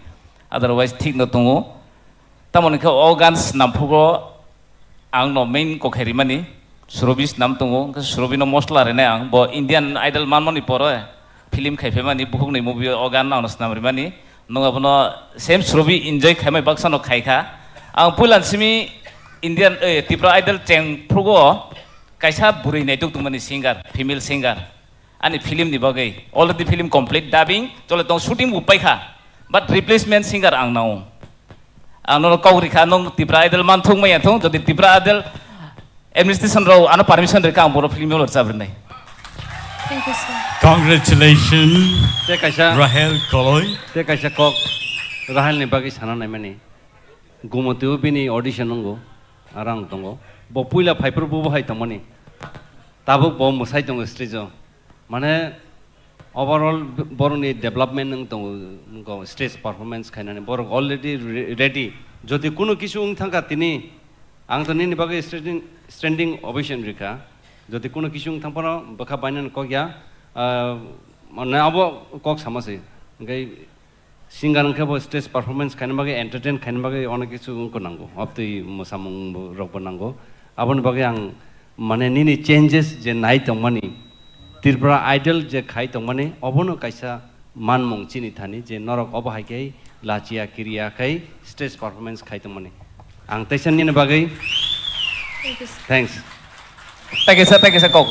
otherwise thik no tongo. Tamoni khe o gan swnam phugo ang no main kok hai rimani, Surobi swnam tongo, hwnkhe Surobi no mosla rinai ang, bo Indian Idol manmani pore film khai phaimani, bukhukni movie o gan ang no swnam rimani, nwng abono same Surobi enjoy khaimai baksa no khai kha. Ang puila simi Indian, eh, Tripura Idol cheng phugo kaisa bwrwi naituk tongmani singer, female singer. Ani film ni bagwi already film complete, dubbing chole tong, shooting bo paikha, but replacement singer ang nao. Ang nono kok rikha, nong Tripura Idol man thung maya thung, jodi Tripura Idol administration rao ano permission rikha, ang boro film rok rwchap rinai. Thank you, sir. Congratulations, Te kaisa, Rahel Koloi. Te kaisa kok Rahel ni bagwi sana naimani. Gumotio bini audition nungo, arang tongo. Bo puila phaiphuru bo hai tongmani. Tabuk bo mwsai tongo stage o. Mane, overall, borokni development wng tongo, wngkho stage performance khainani. Borok already re-, ready. Jodi kuno kisu wng thangkha tini, ang to nini bagwi standing, standing ovation rikha. Jodi kuno kisu wng thangphano bwkha bainani kok ya, ah, mane abo kok sama se. Hwnkhe singer hwnkhe bo stage performance khaina bagwi, entertain khaina bagwi onek kisu wngkho nango. Obtwi mwsamung bo, rokbo nango. Aboni bagwi ang mane nini changes je nai tongmani, Tripura Idol je khai tongmani, obono kaisa manmung chini thani je norok obo hai khe lachiya kiriya khai stage performance khai tongmani. Ang teisa nini bagwi Thank you, sir. Thanks. Thank you, sir. Thank you, sir. Kok.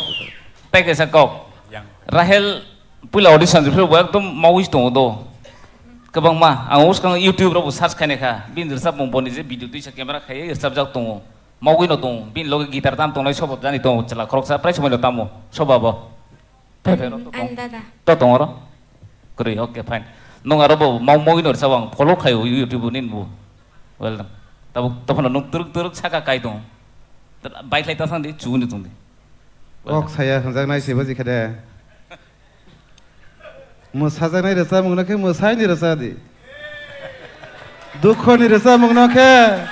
Thank you, sir. Kok. Yang. Rahel puila audition riphu bo ekdom mawi tongo do. Kwbangma ang uskang YouTube rok bo search khainai kha. Bini rwchapmung boni je video tuisa camera khai rwchapjak tongo. Mawi no tongo. Bini loge guitar tam tongnai sobo jani tongo chwla khoroksa prai somoi no tamo soba bo. Phai phai ro to tong. Ang dada. To tong oro. Kwrwi, okay, fine. Nung aro bo mau mawi no rwchap ang follow khai o YouTube nin bo. Well done. Tabuk tophano nung turuk turuk saka kai tongo. Bike lai ta sang di chuguni tong di. Kok saya hwnjaknai se bo jikha de. Mwsajaknai rwchapmung no khe mwsai ni rwchap di. Dukho ni rwchapmung no khe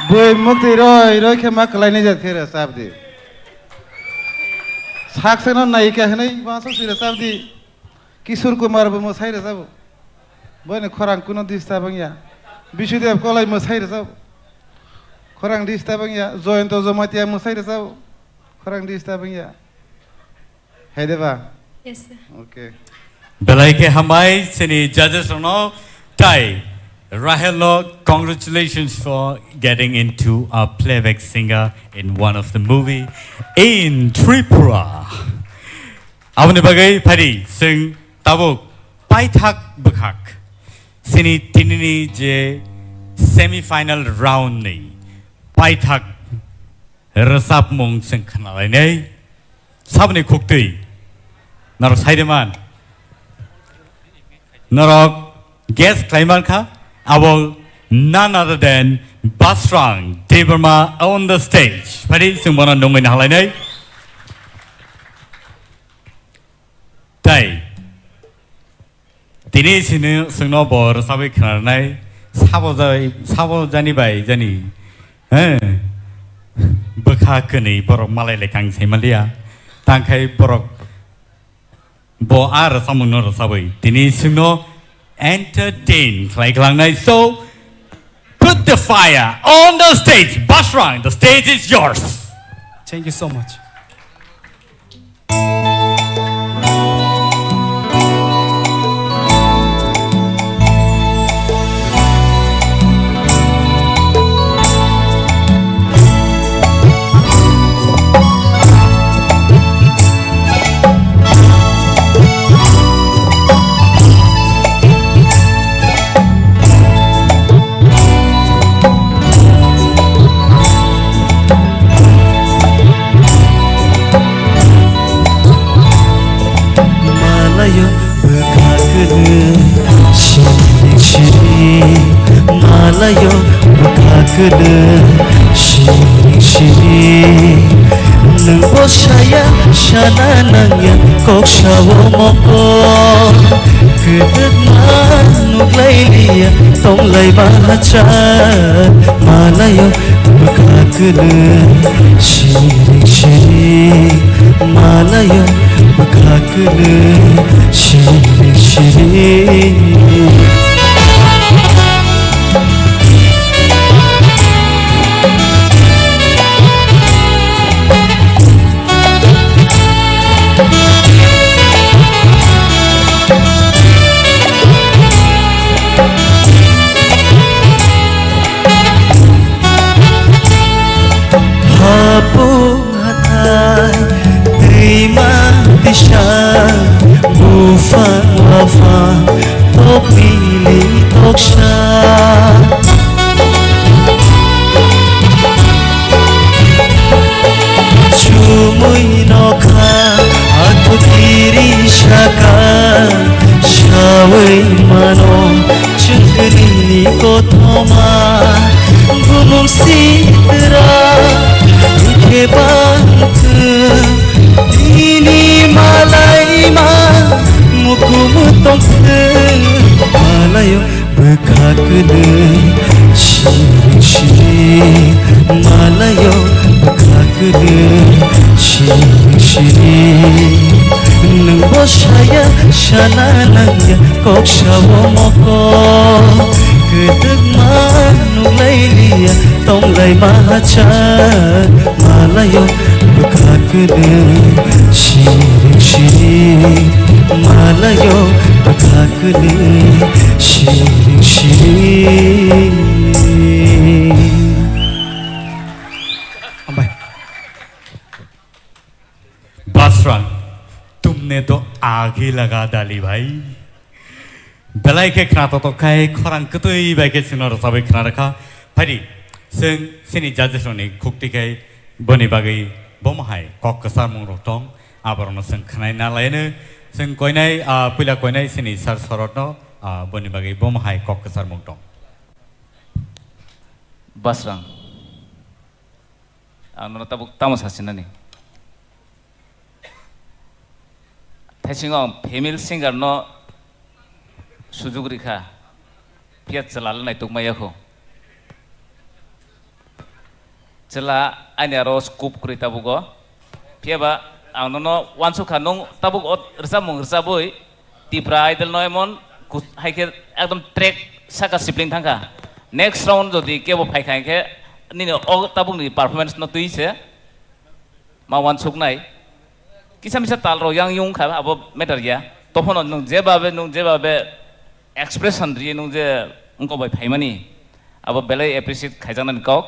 bui muktwi roi roi khe ma kwlai nai jat khe rwchap di. Sak se no nai khe hwnwi ma sok si rwchap di. Kishore Kumar bo mwsai rwchabo. Boini khorang kuno disturb wngya. Bisudev Kolai mwsai rwchabo. Khorang disturb wngya. Jayanta Jamatia mwsai rwchabo. Khorang disturb wngya. Hai de ba? Yes, sir. Okay. Belai khe hambai chini judges rokno tai Rahel no congratulations for getting into a playback singer in one of the movie in Tripura. Aboni bagwi phaidi chwng tabuk paithak bwkhak chini tinini je semi final round ni paithak rwchapmung chwng khnalainai. Saboni khuktwi norok sai de man. Norok guess khlai man kha, abo none other than Basrang Debbarma on the stage. Phaidi chwng bono nungwi nahalainai. Tai tini sini chwngno bo rwchabwi khwnarnai, sabo jai, sabo jani bai jani, he, bwkha kwnwi borok malai lekang sai manliya, tangkhai borok bo a rwchapmungno rwchabwi tini chwngno entertain khlai klangnai. So, put the fire on the stage. Basrang, the stage is yours. Thank you so much. Malayo bwkha kwrwi siri siri, malayo bwkha kwrwi siri siri. Nwng bo saya sana nangya kok sao moko. Kwdwkma nuklailiya tonglai bahachal. Malayo bwkha kwrwi siri siri. Malayo bwkha kwrwi siri siri. Tokpili toksa chumui nokha, athukiri saka sawi mano chwngkrini kothoma. Bumung sitra khe bangthwng, tini malaima mukumu tongthwng. Malayo bwkha kwlwi siring siring, malayo bwkha kwlwi siring siring. Nwng bo saya sana nangya kok sao moko, kwdwkma nuklai liya tonglai ma cha. Malayo bwkha kwlwi siring siring, malayo bwkha kwlwi siring siring. Hambai. Basrang, tumne to aag hi laga dali bhai. Belai khe khna to to khai khorang kwtwi bai khe chwngno rwchabwi khna rwkha. Phaidi, chwng chini judges rokni khukti khai boni bagwi bomo hai kok kwcharmung rok tong, aborokno chwng khwnai na laino. Chwng koinai, ah, puila koinai chini sir Sorotno, ah, boni bagwi bomo hai kok kwcharmung tong. Basrang. Ang nono tabuk tamo sasinani. Thaisingo ang female singer no sujuk rikha. Phiya chwla le naituk maya kho. Chwla ani aro scope kwrwi tabugo. Phiya ba ang nono uansukha nung tabuk o rwchapmung rwchabwi Tipra Idol no emon kus-, hai khe ekdom track saka sibling thangkha. Next round jodi kebo phaikha hinkhe nini o tabukni performance no twi se ma uansuknai. Kisa misa tal rok yang yung kha abo matter ya. Tophono nwng jebabe, nwng jebabe expression ri nwng je wngkok bai phaimani abo belai appreciate khaijaknani kok.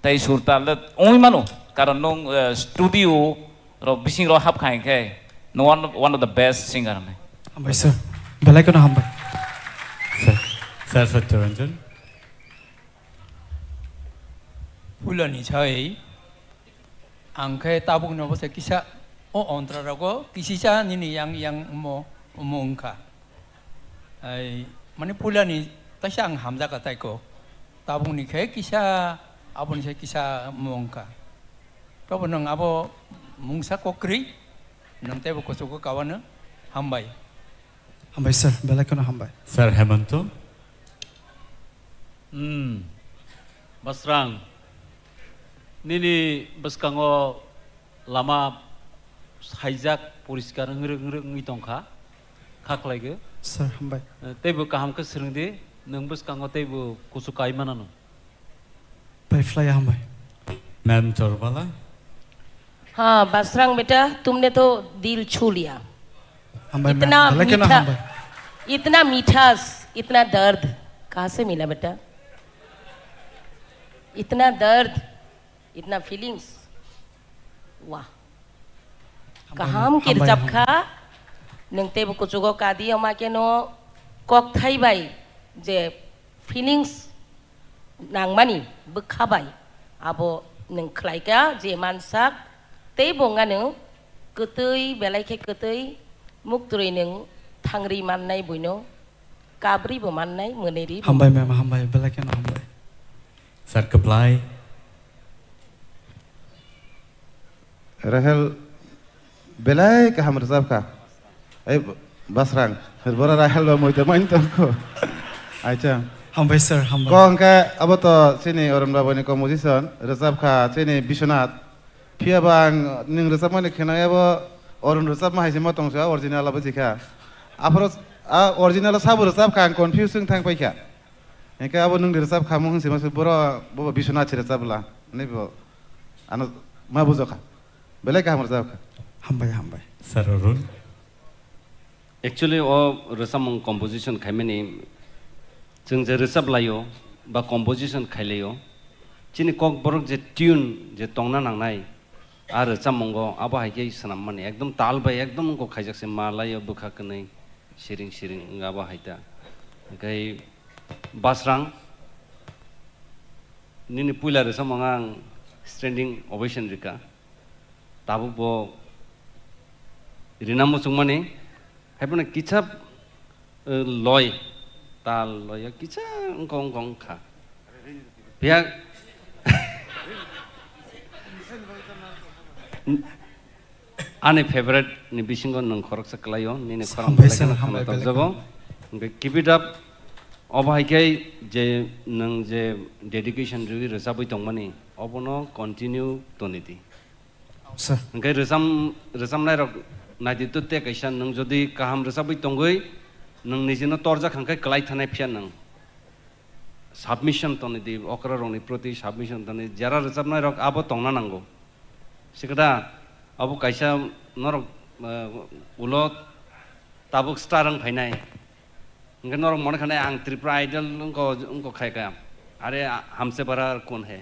Tei sur tal le wngwi mano, karon nwng, eh, studio rok bising rok hap kha hinkhe nwng one, one of the best singer hwnwi. Hambai sir, belai kheno hambai. Sir, sir Satyaranjan. Pulani sai ang khe tabuk no bwsa kisa o ontra rogo kisisa nini yang yang omo omo wngkha. Ai, mani puilani kaisa ang hamjakha taiko. Tabukni khe kisa, aboni se kisa mungkha. Tobo nwng abo mungsa kokrwi, nwng teibo kuchugo kawano hambai. Hambai sir, belai kheno hambai. Sir Hemanto. Hmm. Basrang. Nini bwskango lama saijak poriskar wngrwk wngrwk wngwi tongkha, kha khlaigwi. Sir, hambai. Eh, teibo kaham khe swrwngdi, nwng bwskango teibo kuchuk kai manano. Pai phlai hambai. Ma'am Chorbala. हाँ, बसरंग बेटा, तुमने तो दिल छू लिया। Hambai, ma'am. इतना Belai kheno मीठा, hambai. इतना मिठास, इतना दर्द कहाँ से मिला बेटा? इतना दर्द, इतना feelings. Wah. Hambai, kaham hambai, kirchap hambai. Kha, nwng teibo kuchugo kadi, oma keno kokthai bai je feelings nangmani bwkha bai, abo nwng khlaikha je mansak, teibo wngano kwtwi, belai khe kwtwi, muktwi nwng thangri mannai buino. Kabri bo mannai, mwnwi ri bo. Hambai ma'am, hambai, belai kheno hambai. Sir kwplai. Rahel belai kaham rwchap kha. Ei Basrang, bora Rahel ba moita main tongkho. Acha. Hambai sir, hambai. Ko hwnkhe abo to chini Arun Babani composition, rwchap kha chini Biswanath. Phiya ba ang nwng rwchapmani kheno abo Arun rwchapma hai se ma tong se, original abo jikha. Aphuru a original sabo rwchap kha, ang confuse wng thang paikha. Hinkhe abo nwng rwchap kha mung se ma se boro bo Biswanath se rwchap bwla. Nai bo ano ma bujokha. Belai kaham rwchap kha. Hambai, hambai. Sir Arun. Actually, o rwchapmung composition khaimani chwng je rwchap laio ba composition khailaio, chini kokborok je tune je tongna nangnai, a rwchapmungo abo hai khe swnammani ekdom tal bai ekdom wngkok khaijak se ma laio bwkha kwnwi. Siring siring wngkha bo hai ta. Hwnkhe Basrang, nini puila rwchapmung ang standing ovation rwkha. Tabuk bo rina muchungmani, haiphano kisa, eh, loi, tal loi kisa wngkha wngkha wngkha. Phiya ani favorite ni bisingo nwng khoroksa kwlaio, nini khorang Hambai sir, belai kheno hambai, kheno belai topjago. Kheno. Hwnkhe keep it up. Obo hai khe je nwng je dedication rwi rwchabwi tongmani, obono continue toni di. Sir. Hwnkhe rwcham-, rwchamnairok naidi to tei kaisa nwng jodi kaham rwchabwi tongwi nwng nijino torjak hwnkhe kwlai thanai phiya nwng. Submission toni di, okrarokni proti submission toni, jara rwchapnairok abo tongna nango. Sikada abo kaisa norok, eh, ulo tabuk star wng phainai. Hwnkhe norok mone khanai ang Tripura Idol wngko, wngko khai kha. Are hamse bara kon hai.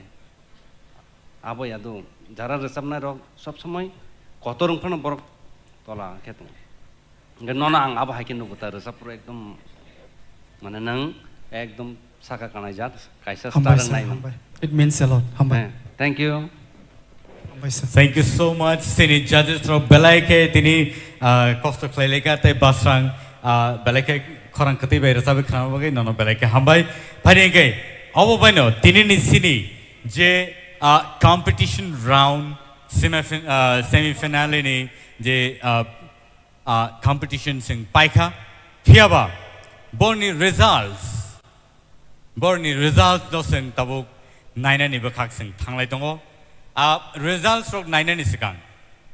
Abo yadu, jara rwchapnairok sob somoi kotor wng phano borok tola khe tongo. Hwnkhe nono ang abo hai khe nugo ta rwchapro ekdom, mane nwng ekdom saka kanai jat kaisa star wng nai. Hambai sir, hambai. It means a lot. Hambai. Eh, thank you. Hambai sir. Thank you so much. Sini judges rok belai khe tini, ah, kosto khlai lekha tei Basrang, ah, belai khe khorang kwtwi bai rwchabwi khna bagwi nono belai khe hambai. Phai hwnkhe obo baino tini ni sini je, ah, competition round semi, ah, semi finale ni je, ah, ah, competition sing paikha. Phiyaba borni results, borni results no sing tabuk nainani bwkhak sing thanglai tongo. Ah, results rok nainani sikang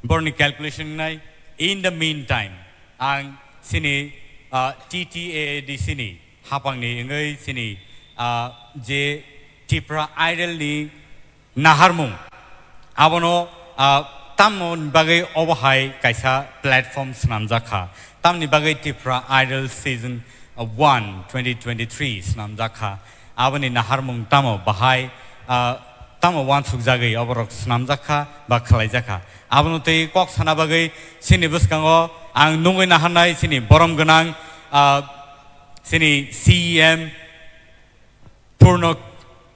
borni calculation nai. In the meantime, ang sini, ah, T T A A D C ni hapangni wngwi sini, ah, je Tipra Idol ni naharmung. Abono, ah, tamoni bagwi obo hai kaisa platform swnamjak kha. Tamni bagwi Tipra Idol Season, ah, one, twenty twenty-three swnamjak kha. Aboni naharmung tamo bahai, ah, tamo uansukjagwi oborok swnamjak kha ba khwlaijak kha. Abono twi kok sana bagwi chini bwskango ang nungwi naharnai chini borom gwnang, ah, chini C E M, Purno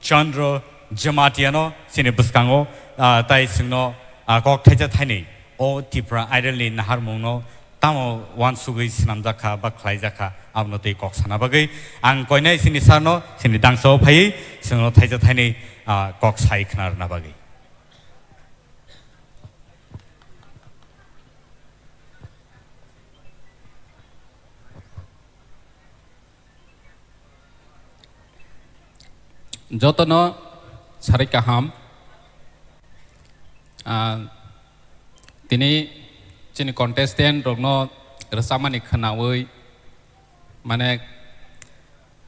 Chandra Jamatiano chini bwskango, ah, tai chwngno, ah, kok thaisa thaini o Tipra Idol ni naharmungno tamo uansugwi swnamjak kha ba khlaijak kha, abono twi kok sana bagwi ang koinai chini sir no chini dangsa o phaiwi chwngno thaisa thaini, ah, kok sai khna rwna bagwi. Jotono sarik kaham. Ah, tini chini contestant rokno rwchapmani khwnawi, mane,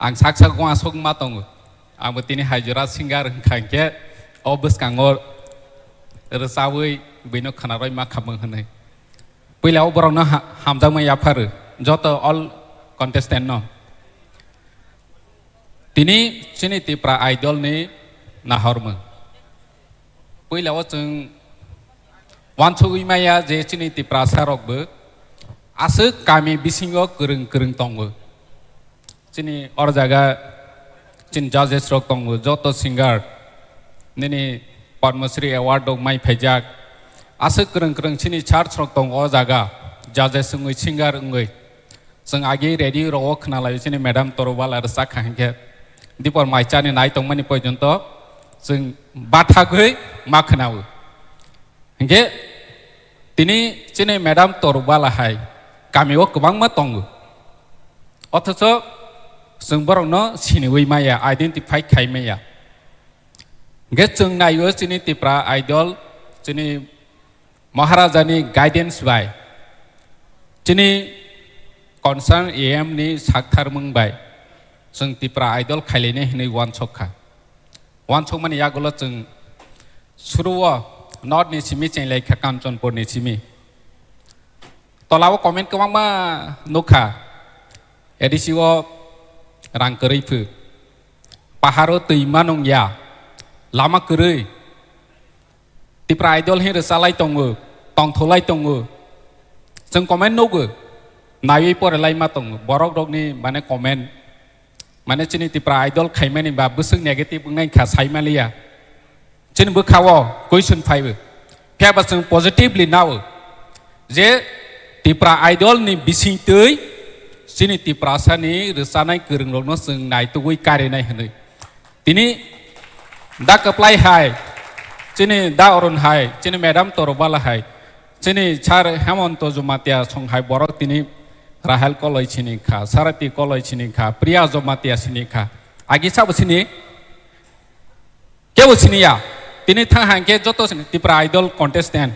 ang sak sak uansuk ma tongo. Abo tini hai jora singer wngkha hinkhe o bwskango rwchabwi buino khwnarwi ma khamung hwnwi. Puila o borokno ha-, hamjakma yapharu, joto all contestant no. Tini chini Tipra Idol ni nahormung. Puila o chwng uansugwi maya je chini Tiprasa rok bo aswk kami bisingo kwrwng kwrwng tongo. Chini or jaga chini judges rok tongo, joto singer nini Padma Shri Award rok mai phaijak. Aswk kwrwng kwrwng chini church rok tongo o jaga, judges wngwi, singer wngwi. Chwng agi radio rogo khwnalaio chini madam Torubala rwchak kha hinkhe dipor mai chani nai tongmani porjonto chwng bathagwi ma khwnao. Hinkhe tini chini madam Torubala hai kamio kwbangma tongo. Othocho chwng borokno siniwi maya, identify khai maya. Hinkhe chwng naio chini Tipra Idol, chini Maharajani guidance bai, chini concern A M ni saktharmung bai, chwng Tipra Idol khailainai hinwi uansuk kha. Uansukmani yagulo chwng suruo North ni simi chenglai kha Kanchanpur ni simi. Tolao comment kwbangma nukha, A D C o rang kwrwi phu, paharo twi ma nung ya, lama kwrwi. Tipra Idol hin rwchalai tongo, tongtholai tongo. Chwng comment nugo. naiwi pore laima tongo, borok rokni mane comment, mane chini Tipra Idol khaimani ba bwswk negative wngnai kha saimaliya. Chini bwkhao question phaibo. Phiya ba chwng positively nao je Tipra Idol ni bisingtwi chini Tiprasa ni rwchanai kwrwng rokno chwng naitugwi karinai hwnwi. Tini da Kwplai hai, chini da Arun hai, chini madam Torobala hai, chini sir Hemonto Jamatia song hai borok tini Rahel Koloi sini kha, Sarati Koloi sini kha, Priya Jamatia sini kha. Agi sabo sini? Kebo sini ya. Tini thang hang khe joto sini Tipra Idol contestant.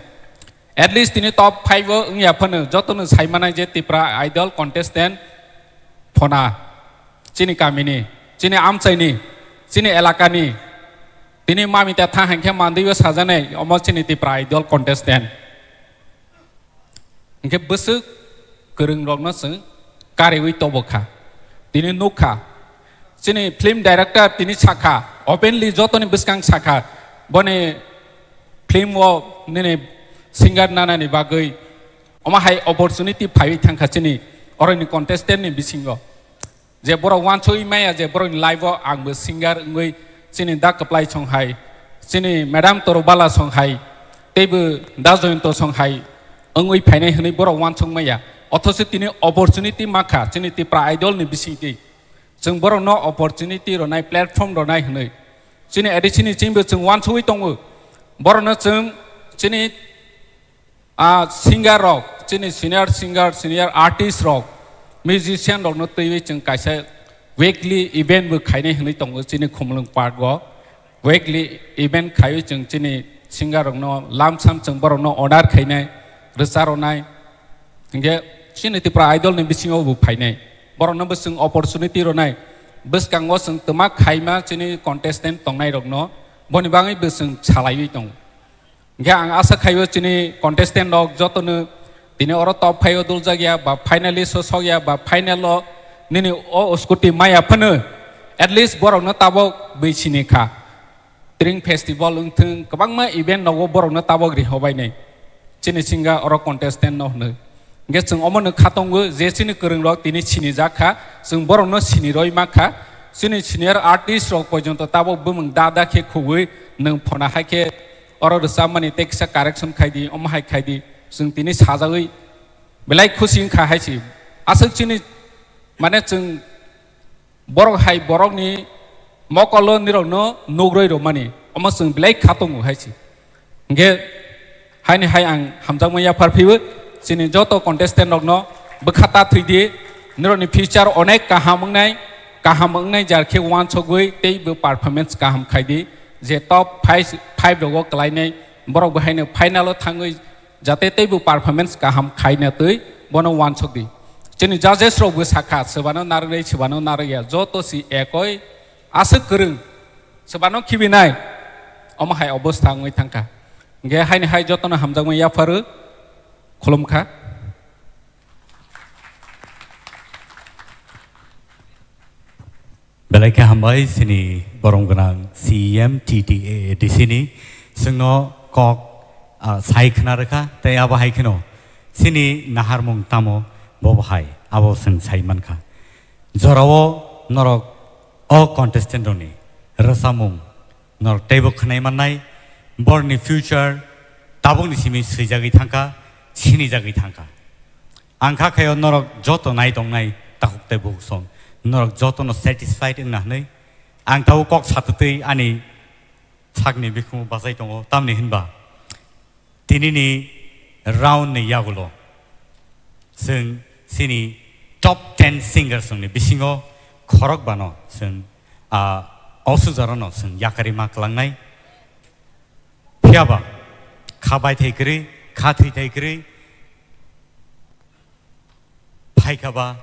At least tini top five o wngya phano jotono saimanai je Tipra Idol contestant phona chini kamini, chini amchaini, chini elakani, tini mamita thang hang khe mandwibo sajanai omo chini Tipra Idol contestant. Hingke bwswk kwrwng rokno chwng kariwi tobo kha. Tini nuk kha. Chini film director tini sakha, openly jotoni bwskang sakha, boni film o nini singer nanani bagwi omo hai opportunity phaiwi thangkha chini oroni contestant ni bisingo. Je borok wansugwi maya je borokni life o angbo singer wngwi chini da Kwplai song hai, chini madam Torobala song hai, teibo da Joyonto song hai wngwi phainai hwnwi borok wansuk maya. Othocho tini opportunity makha chini Tipra Idol ni bisingtwi. Chwng borokno opportunity rwnai, platform rwnai hwnwi. Chini A D C ni chwngbo chwng wansugwi tongo. Borokno chwng chini, ah, singer rok, chini senior singer, senior artist rok, musician rokno twiwi chwng kaisa weekly event bo khainai hwnwi tongo chini Khumulwng Park o. Weekly event khaiwi chwng chini singer rokno lamsam chwng borokno order khainai, rwcha rwnai. Hingke chini Tipra Idol ni bisingo bo phainai. Borokno bo chwng opportunity rwnai. Bwskango chwng twma khaima chini contestant tongnai rokno boni bagwi bo chwng salaiwi tongo. Hingke ang asa khaio chini contestant rok jotono tini oro top five o duljak ya ba finalist o sok ya ba final o nini o scooty maya phano at least borokno tabok bwi sini kha. Tring festival wngthwng kwbangma event nogo borokno tabok rihobainai. Chini singa oro contestant no hwnwi. Hingke chwng omono khatongo je chini kwrwng rok tini sinijak kha, chwng borokno siniroi ma kha. Chini senior artist rok pojonto tabok bumung da da khe khugwi nwng phona hai khe oro rwchapmani tei kisa correction khai di, omo hai khai di, chwng tini sajagwi belai khusi wngkha hai se. Aswk chini, mane, chwng borok hai borokni mokolo nirokno nugroi rwmani, omo chwng belai kha tongo hai se. Hingke haini hai ang hamjakma yaphar phiwi chini joto contestant rokno bwkha ta thwi di, nirokni future onek kaham wngnai, kaham wngnai jar khe wansugwi tei bo performance kaham khai di, je top five, five rogo kwlainai borok bo haino final o thangwi jate tei bo performance kaham khaina twi bono wansuk di. Chini judges rok bo sakha, swbano narwknai, swbano narwkya, joto si ekoi aswk kwrwng, swbano khibinai, omo hai obostha wngwi thangkha. Hingke haini hai jotono hamjakmani yapharu, khulumkha. Belai khe hambai chini borom gwnang C E M T T A A D C ni chwngno kok, ah, sai khna rwkha tei abo hai kheno chini naharmung tamo bo hai abo chwng sai mankha. Jorao norok o contestant rokni rwchapmung norok teibo khwnai mannai, borokni future tabukni simi swijagwi thangkha, sinijagwi thangkha. Ang kha khaio norok joto nai tongnai takhuk tei bukhuk song, norok jotono satisfied wngna hwnwi ang tabuk kok satwtwi ani sakni bikhumu bachai tongo, tamni hinba tinini round ni yagulo chwng chini top ten singers rokni bisingo khorokbano chwng, ah, o sujarano chwng yakarima kwlangnai. Phiyaba kha baithai kwrwi, kha thwithai kwrwi, phaikha ba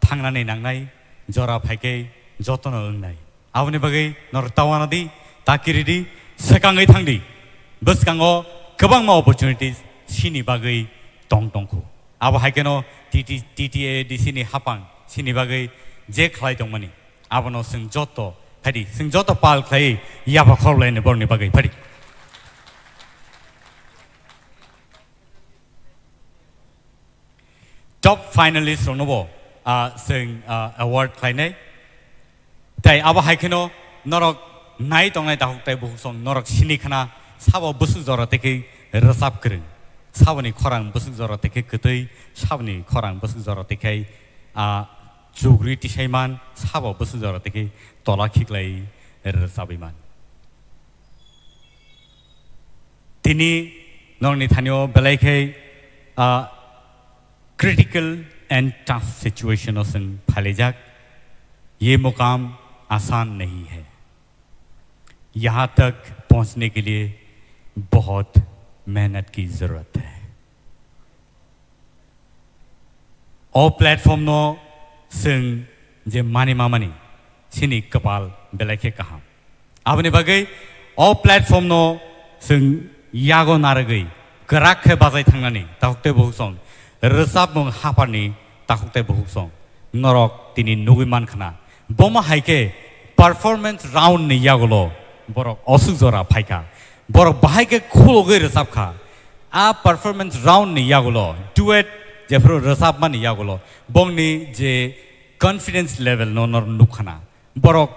thangnani nangnai, jora phaikhe jotono wngnai. Aboni bagwi norok ta uanadi, ta kiridi, swkangwi thangdi. Bwskango kwbangma opportunities chini bagwi tong tongkhu. Abo hai kheno T T, T T A D C ni hapang chini bagwi je khlai tongmani, abono chwng joto phaidi, chwng joto pal khlai yapha khorlaini borokni bagwi phaidi. Top finalist rokno bo, ah, chwng, ah, award khlainai. Tai abo hai kheno norok nai tongnai takhuk tai bukhuk song norok sini khna sabo bwswk jora tei khe rwchap kwrwng, saboni khorang bwswk jora tei khe kwtwi, saboni khorang bwswk jora tei khe, ah, chugri tisaiman, sabo bwswk jora tei khe tola khiklai rwchabwi man. Tini norokni thanio belai khe, ah, critical and tough situation o chwng phailaijak. ये मुकाम आसान नहीं है। यहाँ तक पहुँचने के लिए बहुत मेहनत की ज़रूरत है। O platform no chwng je mani mamani chini kwpal belai khe kaham. Aboni bagwi o platform no chwng yago narwgwi kwrak khe bajai thangnani takhuk tei bukhuk song, rwchapmung haphar ni takhuk tei bukhuk song norok tini nugwi man khna. Bomo hai khe performance round ni yagulo borok osuk jora phaikha. Borok bahai khe khulogwi rwchapkha. A performance round ni yagulo, duet jephru rwchapmani yagulo, bongni je confidence level no nor nukhana. Borok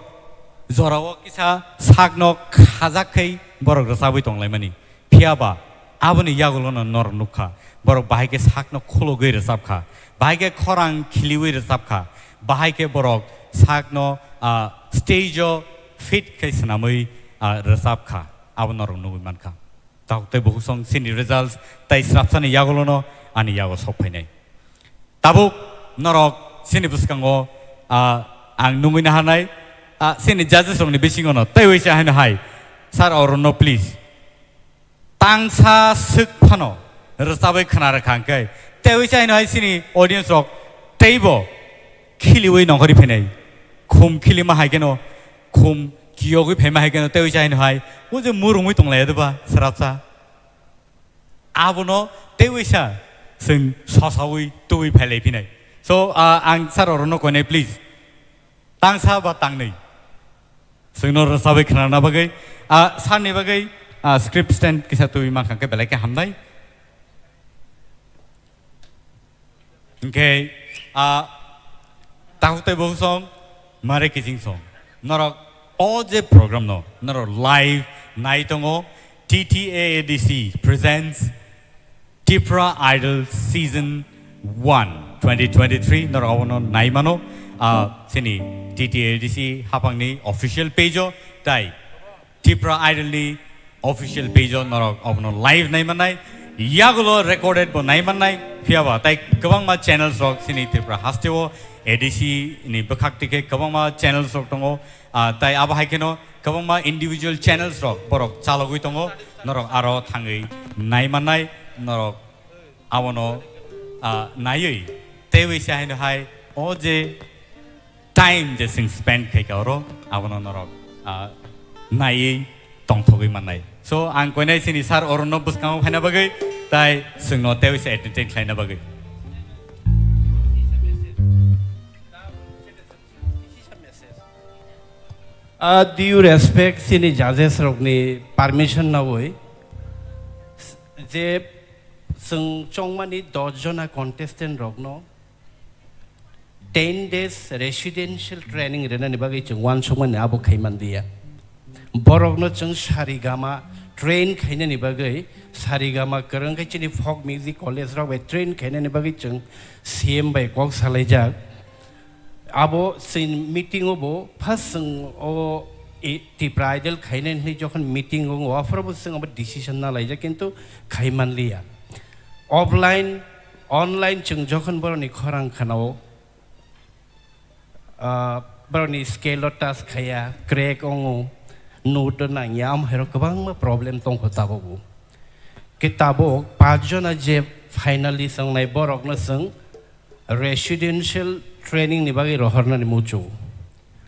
jorao kisa sakno khajak khai borok rwchabwi tonglaimani. Phiya ba aboni yagulo no nor nukha. Borok bahai khe sakno khulogwi rwchapkha. Bahai khe khorang khiliwi rwchapkha. Bahai khe borok sakno, ah, stage o fit khai swnamwi, ah, rwchapkha. Abo norok nugwi mankha. Takhuk tei bukhuk song chini results tai srapsani yagulono ani yago sok phainai. Tabuk norok chini bwskango, ah, ang nungwi naharnai, ah, chini judges rokni bisingono tei waisa haino hai, sir, orono please. Tangsa swk phano rwchabwi khna rwkha hwnkhe tei waisa haino hai chini audience rok teibo khiliwi nongkhorwi phainai. Khum khilima hai kheno, khum kiyogwi phaima hai kheno tei waisa haino hai, o je murungwi tonglaiya deba srapsa. Abono tei waisa chwng sosawi tubui phailai phinai. So, ah, ang sir orono koinai, please. Tangsa ba tangnwi. Chwngno rwchabwi khnana bagwi, ah, sir ni bagwi, ah, script stand kisa tubui mankha khe belai khe hamnai. Hwnkhe, ah, takhuk tei bukhuk song, mare kiching song. Norok o je program no, norok live nai tongo, T T A A D C presents Tipra Idol Season one twenty twenty-three, norok abono nai mano, ah, chini T T A A D C haphangni official page o, tai Tipra Idol ni official page o norok abono live nai mannai, yagulo recorded bo nai mannai, phiya ba tai kwbangma channels rok chini Tripura haste o A D C ni bwkhak tike kwbangma channels rok tongo, ah, tai abo hai kheno kwbangma individual channels rok borok chalogwi tongo, norok aro thangwi nai mannai, norok abono, ah, naiwi teiwi se haino hai o je time je chwng spend khaikha oro, abono norok, ah, naiwi tongthogwi mannai. So, ang koinai chini sir orono bwskango phaina bagwi, tai chwngno teiwi se entertain khlaina bagwi. Ah, due respect chini judges rokni permission nawi je chwng chongmani dos jona contestant rokno ten days residential training rwnani bagwi chwng uansukmani abo khai manliya. Borokno chwng sarigama train khainani bagwi, sarigama kwrwng khe chini folk music college rok bai train khainani bagwi chwng C M bai kok salaijak. Abo chini meeting o bo first chwng o i-, Tipra Idol khainani hwnwi jokhon meeting o, aphuru bo chwng abo decision na laijak, kintu khai manliya. Offline, online chwng jokhon borokni khorang khanao, ah, borokni scale o touch khaiya, crack wngo, note o nangya, amhairok kwbangma problem tongkho tabukbo. Khe tabuk paanch jona je finalist wngnai borokno chwng residential training ni bagwi rohornani muchungo.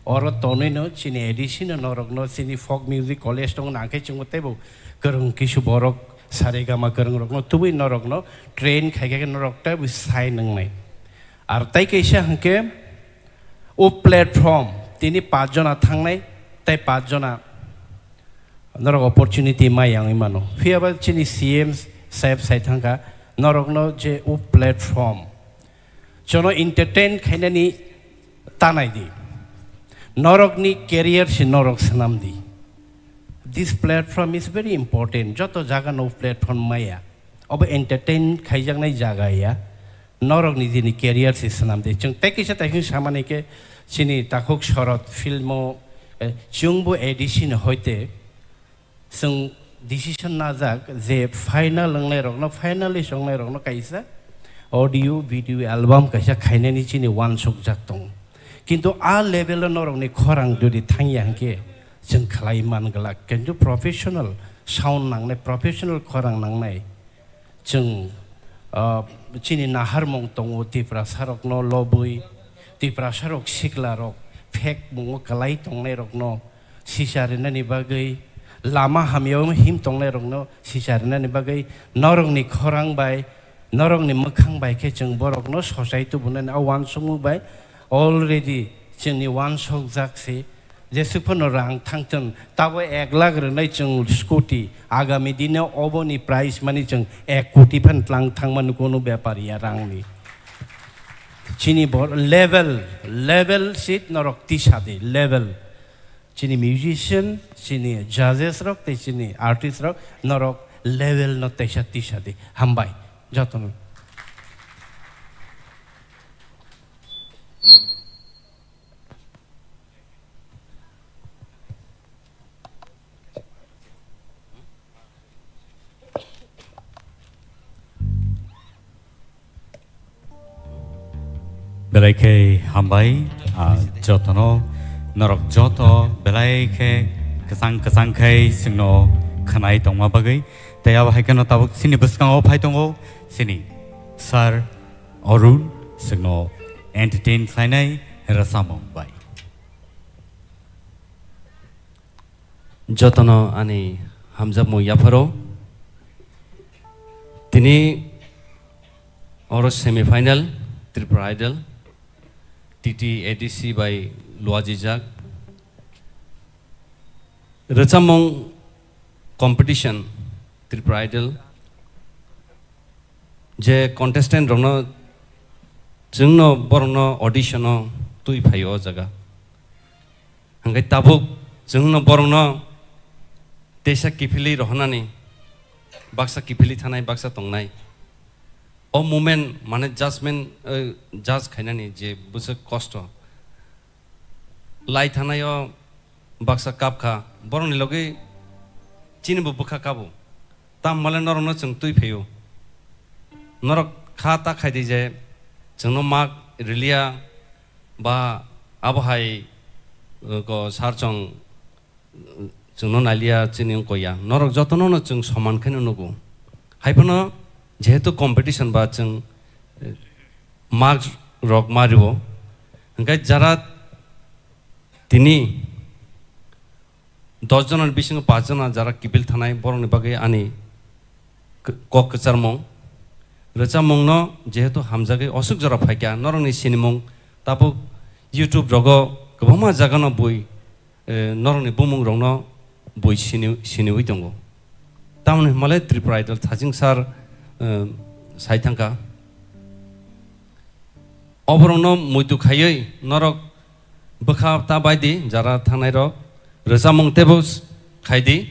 Oro tonwi no chini A D C no norok no chini folk music college tong nang khe chwngbo teibo kwrwng kisu borok saregama kwrwng rok no tubui norok no train khai khe norok teibo sign wngnai. Ar tai kaisa hwnkhe o platform tini paanch jona thangnai tei paanch jona norok opportunity ma yangwi mano. Phiya ba chini C M saheb sai thangkha, norokno je o platform, Jono entertain khainani tanai di. Norokni career si norok swnam di. This platform is very important. Joto jaga no platform maya. Obo entertain khaijaknai jaga ya. Norokni jini career si swnam di. Chwng tei kisa tei samani khe chini takhuk Shorod filmo, eh, chwngbo A D C ni hoite Chwng decision najak je final wngnairokno, finalist wngnairokno kaisa audio video album kaisa khainani chini uansukjak tongo. Kintu a level o norokni khorang jodi thangya hwnkhe chwng khlai man glak. Kintu professional sound nangnai, professional khorang nangnai. Chwng, ah, chini naharmung tongo Tiprasarokno lobwi, Tiprasarok siklarok phek mungo kwlai tongnairokno sisa rinani bagwi, lama hamyao him tongnairokno sisa rinani bagwi, norokni khorang bai, norokni mwkhang bai khe chwng borokno sochai tubunani a uansukmung bai already chwngni uansukjak se. Jesuk phano rang thangthun, tabo ek lakh rwnai chwng scooty, agami dino oboni price mani chwng ek koti phan tlang thangmani kunu bepar ya rangni. Chini bor level, level seat norok tisa di, level. Chini musician, chini judges rok, tei chini artist rok, norok level no teisa tisa di. Hambai, jotono. Belai khe hambai, ah, jotono, norok joto belai khe kwchang kwchang khai chwngno khwnai tongma bagwi. Tei abo hai kheno tabuk chini bwskango phai tongo chini Sir Arun, chwngno entertain khlainai rwchapmung bai. Jotono ani hamjakmung yapharo. Tini oro semi final Tripura Idol, T T A D C bai luajijak. Rwchapmung competition Tripura Idol, je contestant rokno chwngno borokno audition o twi phaio o jaga. Hwnkhe tabuk chwngno borokno teisa kiphilwi rohornani, baksa kiphilwi thanai, baksa tongnai. O moment mane judgment, eh, judge khainani je bwswk kosto. Lai thanaio baksa kap kha, borokni logi chini bo bwkha kabo. Tam male norokno chwng twi phaio. Norok kha ta khai di je chwngno mak riliya ba abo hai, uh, ko sar chwng, uh, chwngno naliya chini wngkha ya. Norok jotono no chwng soman kheno nugo. Hai phano jehetu competition ba chwng, uh, mak rok ma rio. Hwnkhe jara tini dos jona ni bisingo paanch jona jara kiphil thanai, borokni bagwi ani k-, kok kwcharmung. Rwchapmungno jehetu hamjagwi oswk jora phaikha, norokni sinimung tabuk YouTube rogo kwbangma jagano bui, eh, norokni bumung rokno bui sini, siniwi tongo. Tamoni hwnmale Tripura Idol thaching sar, eh, sai thangkha. Oborokno muitu khaiwi norok bwkha ta bai di, jara thangnai rok rwchapmung teibo khai di,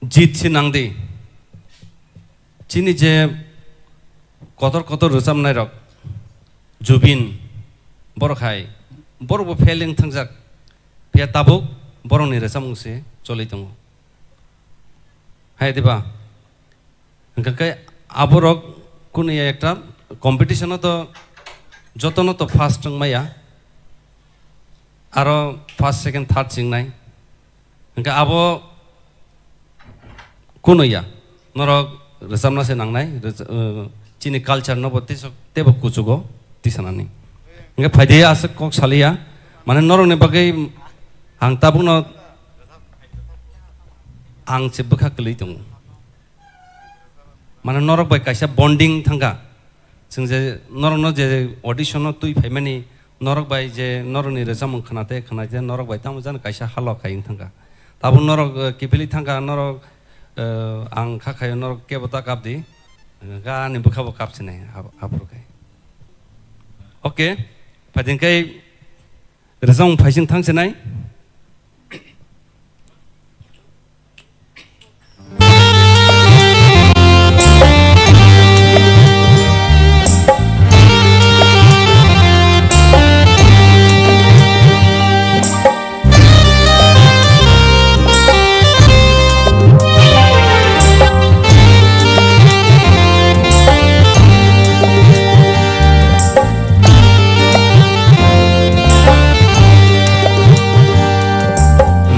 jit si nang di. Chini je kotor kotor rwchapnai rok, Jubin, borok hai, borok bo fail wng thangjak, phiya tabuk borokni rwchapmung se choli tongo. Hai diba? Hwnkhe khe aborok kunu ya ekta competition o to jotono to first wng maya, aro first, second, third chingnai. Hwnkhe abo kunu ya, norok rwchapna se nangnai, rwch-, uh, chini culture no bo teiso-, teibo kuchugo tisanani. Hwnkhe phaidi aswk kok saliya, mane norokni bagwi ang tabukno ang se bwkha kwlwi tongo. Mane norok bai kaisa bonding thangkha. Chwng je norokno je audition-o twi phaimani, norok bai je norokni rwchapmung khna te khna te norok bai tamo jani kaisa halo khai wng thangkha. Tabuk norok, eh, kiphilwi thangkha, norok, eh, ang kha khaio norok kebo ta kap di. Ga ani bwkha bo kap sinai ap-, aphuru khai. Okay, phaiding khe rwchapmung phaising thangsinai.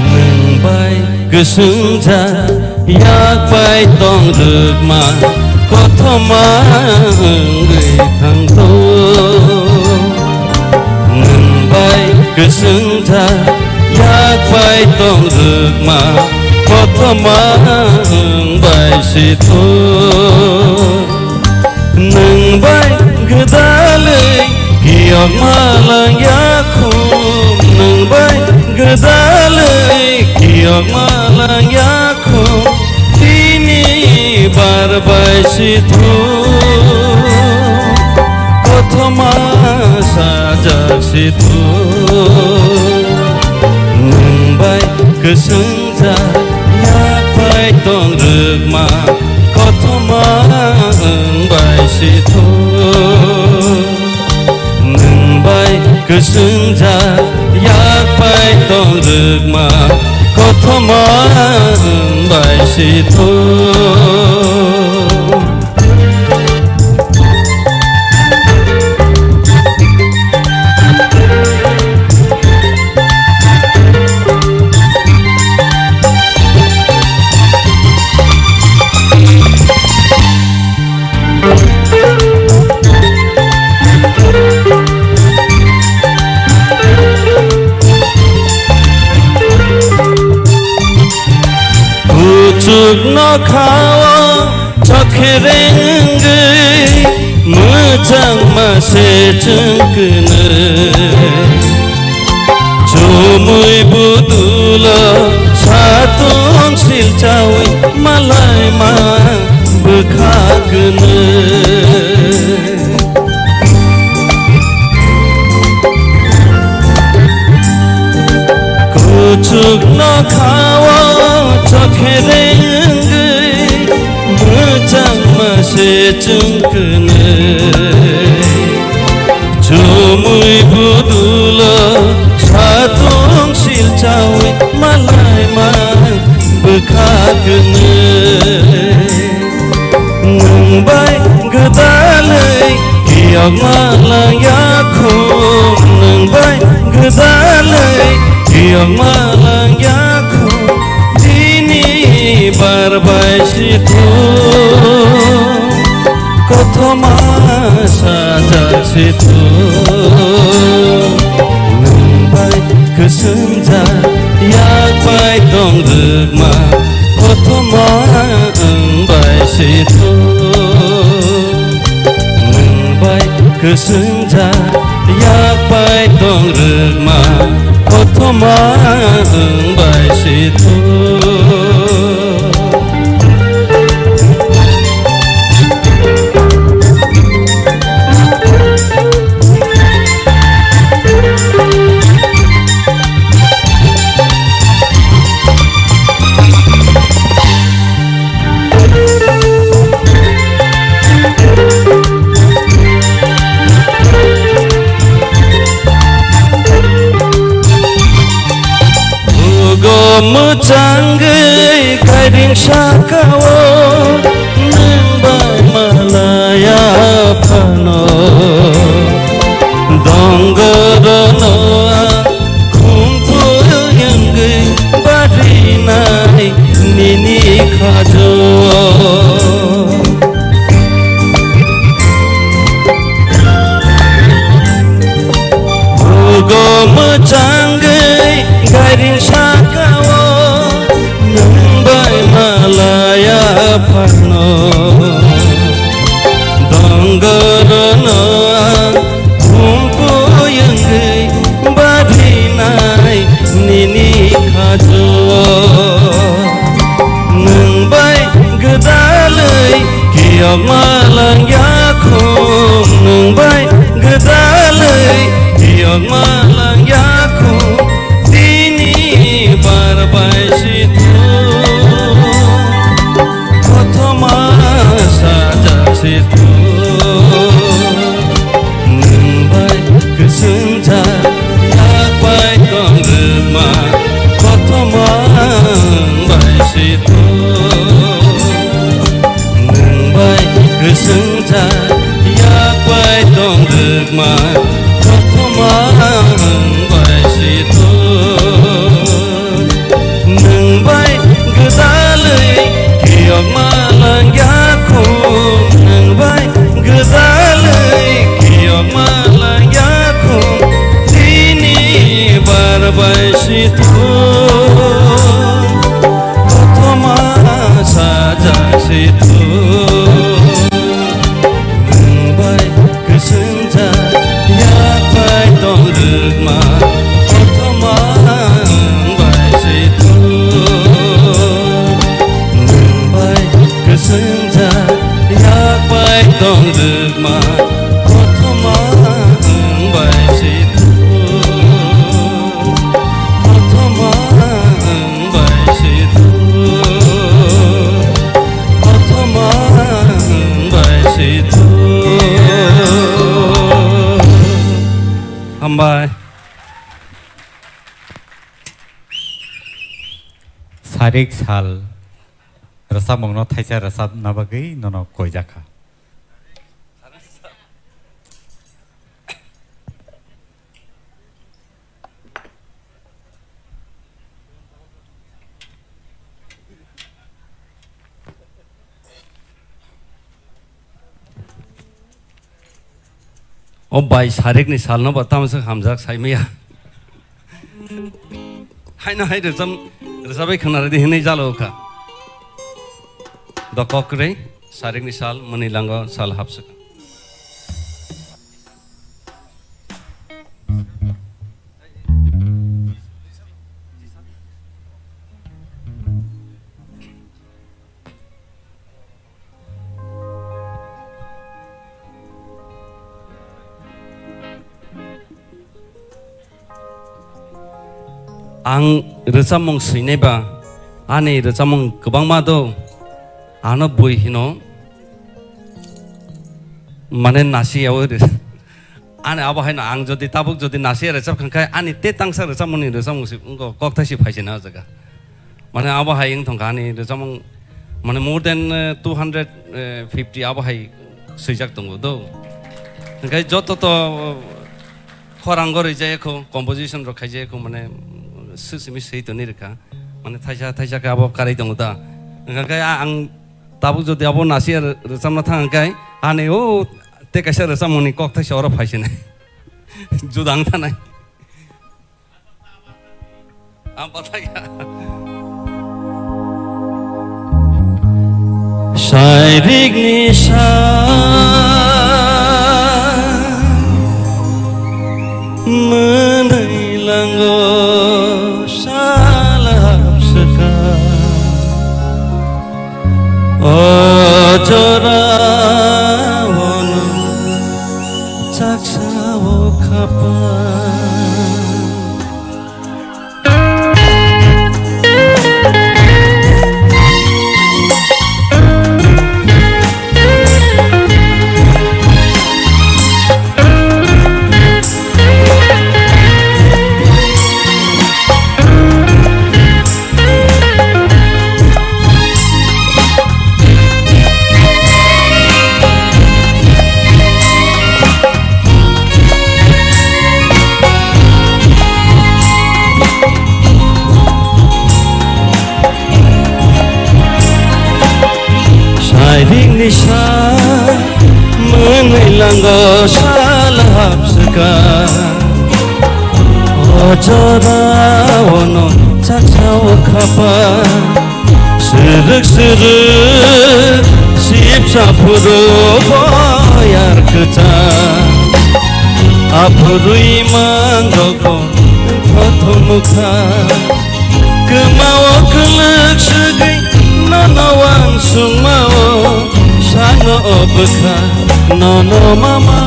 Nwng bai kwswng ja yak pai tong rwkma kothoma wngwi thangto. Nwng bai kwswng ja yak pai tong rwkma kothoma wng bai sitho. Nwng bai gwdalwi kiyokma lang ya khum, nwng bai gwdalwi kiyokma lang ya khum, tini bar bai sitho, kothoma sajak sitho. Nwng bai kwswng ja yak pai tong rwkma kothoma wng bai sitho. Nwng bai kwswng ja yak pai tong rwkma kothoma wng bai sitho. Kuchuk nokhao chokhereng wngwi mwchangma se chwng kwnwi. Chumui budulo satung silchaui malaima bwkha kwnwi. Kuchuk nokhao chokhereng wngwi mwchangma se chwng kwnwi. Chumui budulo satung silchaui malaima bwkha kwnwi. Nwng bai gwdalwi kiyokma lang ya khum, nwng bai gwdalwi kiyokma lang ya khum, tini bar bai sitho, kothoma sajak sitho. Nwng bai kwswng ja yak pai tong rwkma kothoma wng bai sitho. Nwng bai kwswng ja yak pai tong rwkma kothoma wng bai sitho. Bugo mwchangwi kairing sakao nwng bai malaya phano. Dongorono ang khumphuru wngwi barinai nini khajo. Bugo mwchangwi gairing sakao nwng bai malaya phano. Dongorono ang khumphuru wngwi barinai nini khajo. Nwng bai gwdalwi kiyokma lang ya khum, nwng bai Dalwi tiyokma langya kho, tini bar bai si thung. Kothoma sajak si thung. Nwng bai kwswng jak, yak bai tong rwkma, kothoma nwng bai si thung. Nwng bai kwswng jak, yak bai tong rwkma, kothoma nwng bai si thung. Nwng bai gwdalwi khiyokma langya kho, nwng bai gwdalwi khiyokma langya kho, tini bar bai si thung. Kothoma sajak si thung. Nwng bai kwswng jak, yak bai tong rwkma, kothoma nwng bai si thung. Nwng bai kwswng jak, yak bai tong rwkma, kothoma nwng bai si thung. Kothoma nwng bai si thung. Kothoma nwng bai si thung. Hambai. Sarik sal rwchapmungno thaisa rwchapna bagwi nono koijakha. O bai, sarikni salno bo tamsa hamjak saimaya. Haino hai rwcham, rwchabai khna rwdi hinwi jalo kha. Dokok rei, sarikni sal, mwnwi lango sal hapswk. Ang rwchapmung swinai ba, ani rwchapmung kwbangma do, ano bui hino, mane nasi yawi rw-, ani abo haino ang jodi tabuk jodi nasi rwchap kha khe, ani te tangsa rwchapmungni rwchapmung si wngkha, kokthai si phaisina o jaga. Mane abo hai wng thangkha ani rwchapmung, mane more than, eh, two hundred fifty abo hai swijak tongo do. Hwnkhe joto to khorang rwi jaya kho, composition rok khai jaya kho, mane swi simi swi toni rwkha. Mane thaisa thaisa khe abo karwi tongo da. Hwnkhe a-, ang tabuk jodi abo nasi rw-, rwchapna thang khe ani o te kaisa rwchapmungni kok thaisa oro phaisinai. Juda wng thanai. Ang pathakya. Sairikni sa mwnwi lango salap swkang. O jora ono chaksa o khapang. Sairing ni sa mwnwi lango sal hapswka. O jora ono chaksa o khapa. Srwk srwk sipsa phuru boyar kwchang. Aphurwi mango kho kothom mukha. Kwmao kwlwk swgwi nono wansukmao. Sano o bwkha nono mama.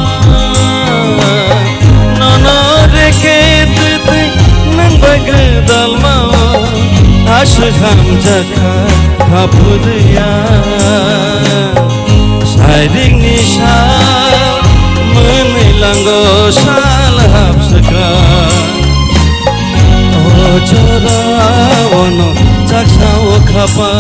Swkhamjakha khaphurya, sairingni sal, mwnwi lango sal hapswkha. O jora ono chaksa o khapa.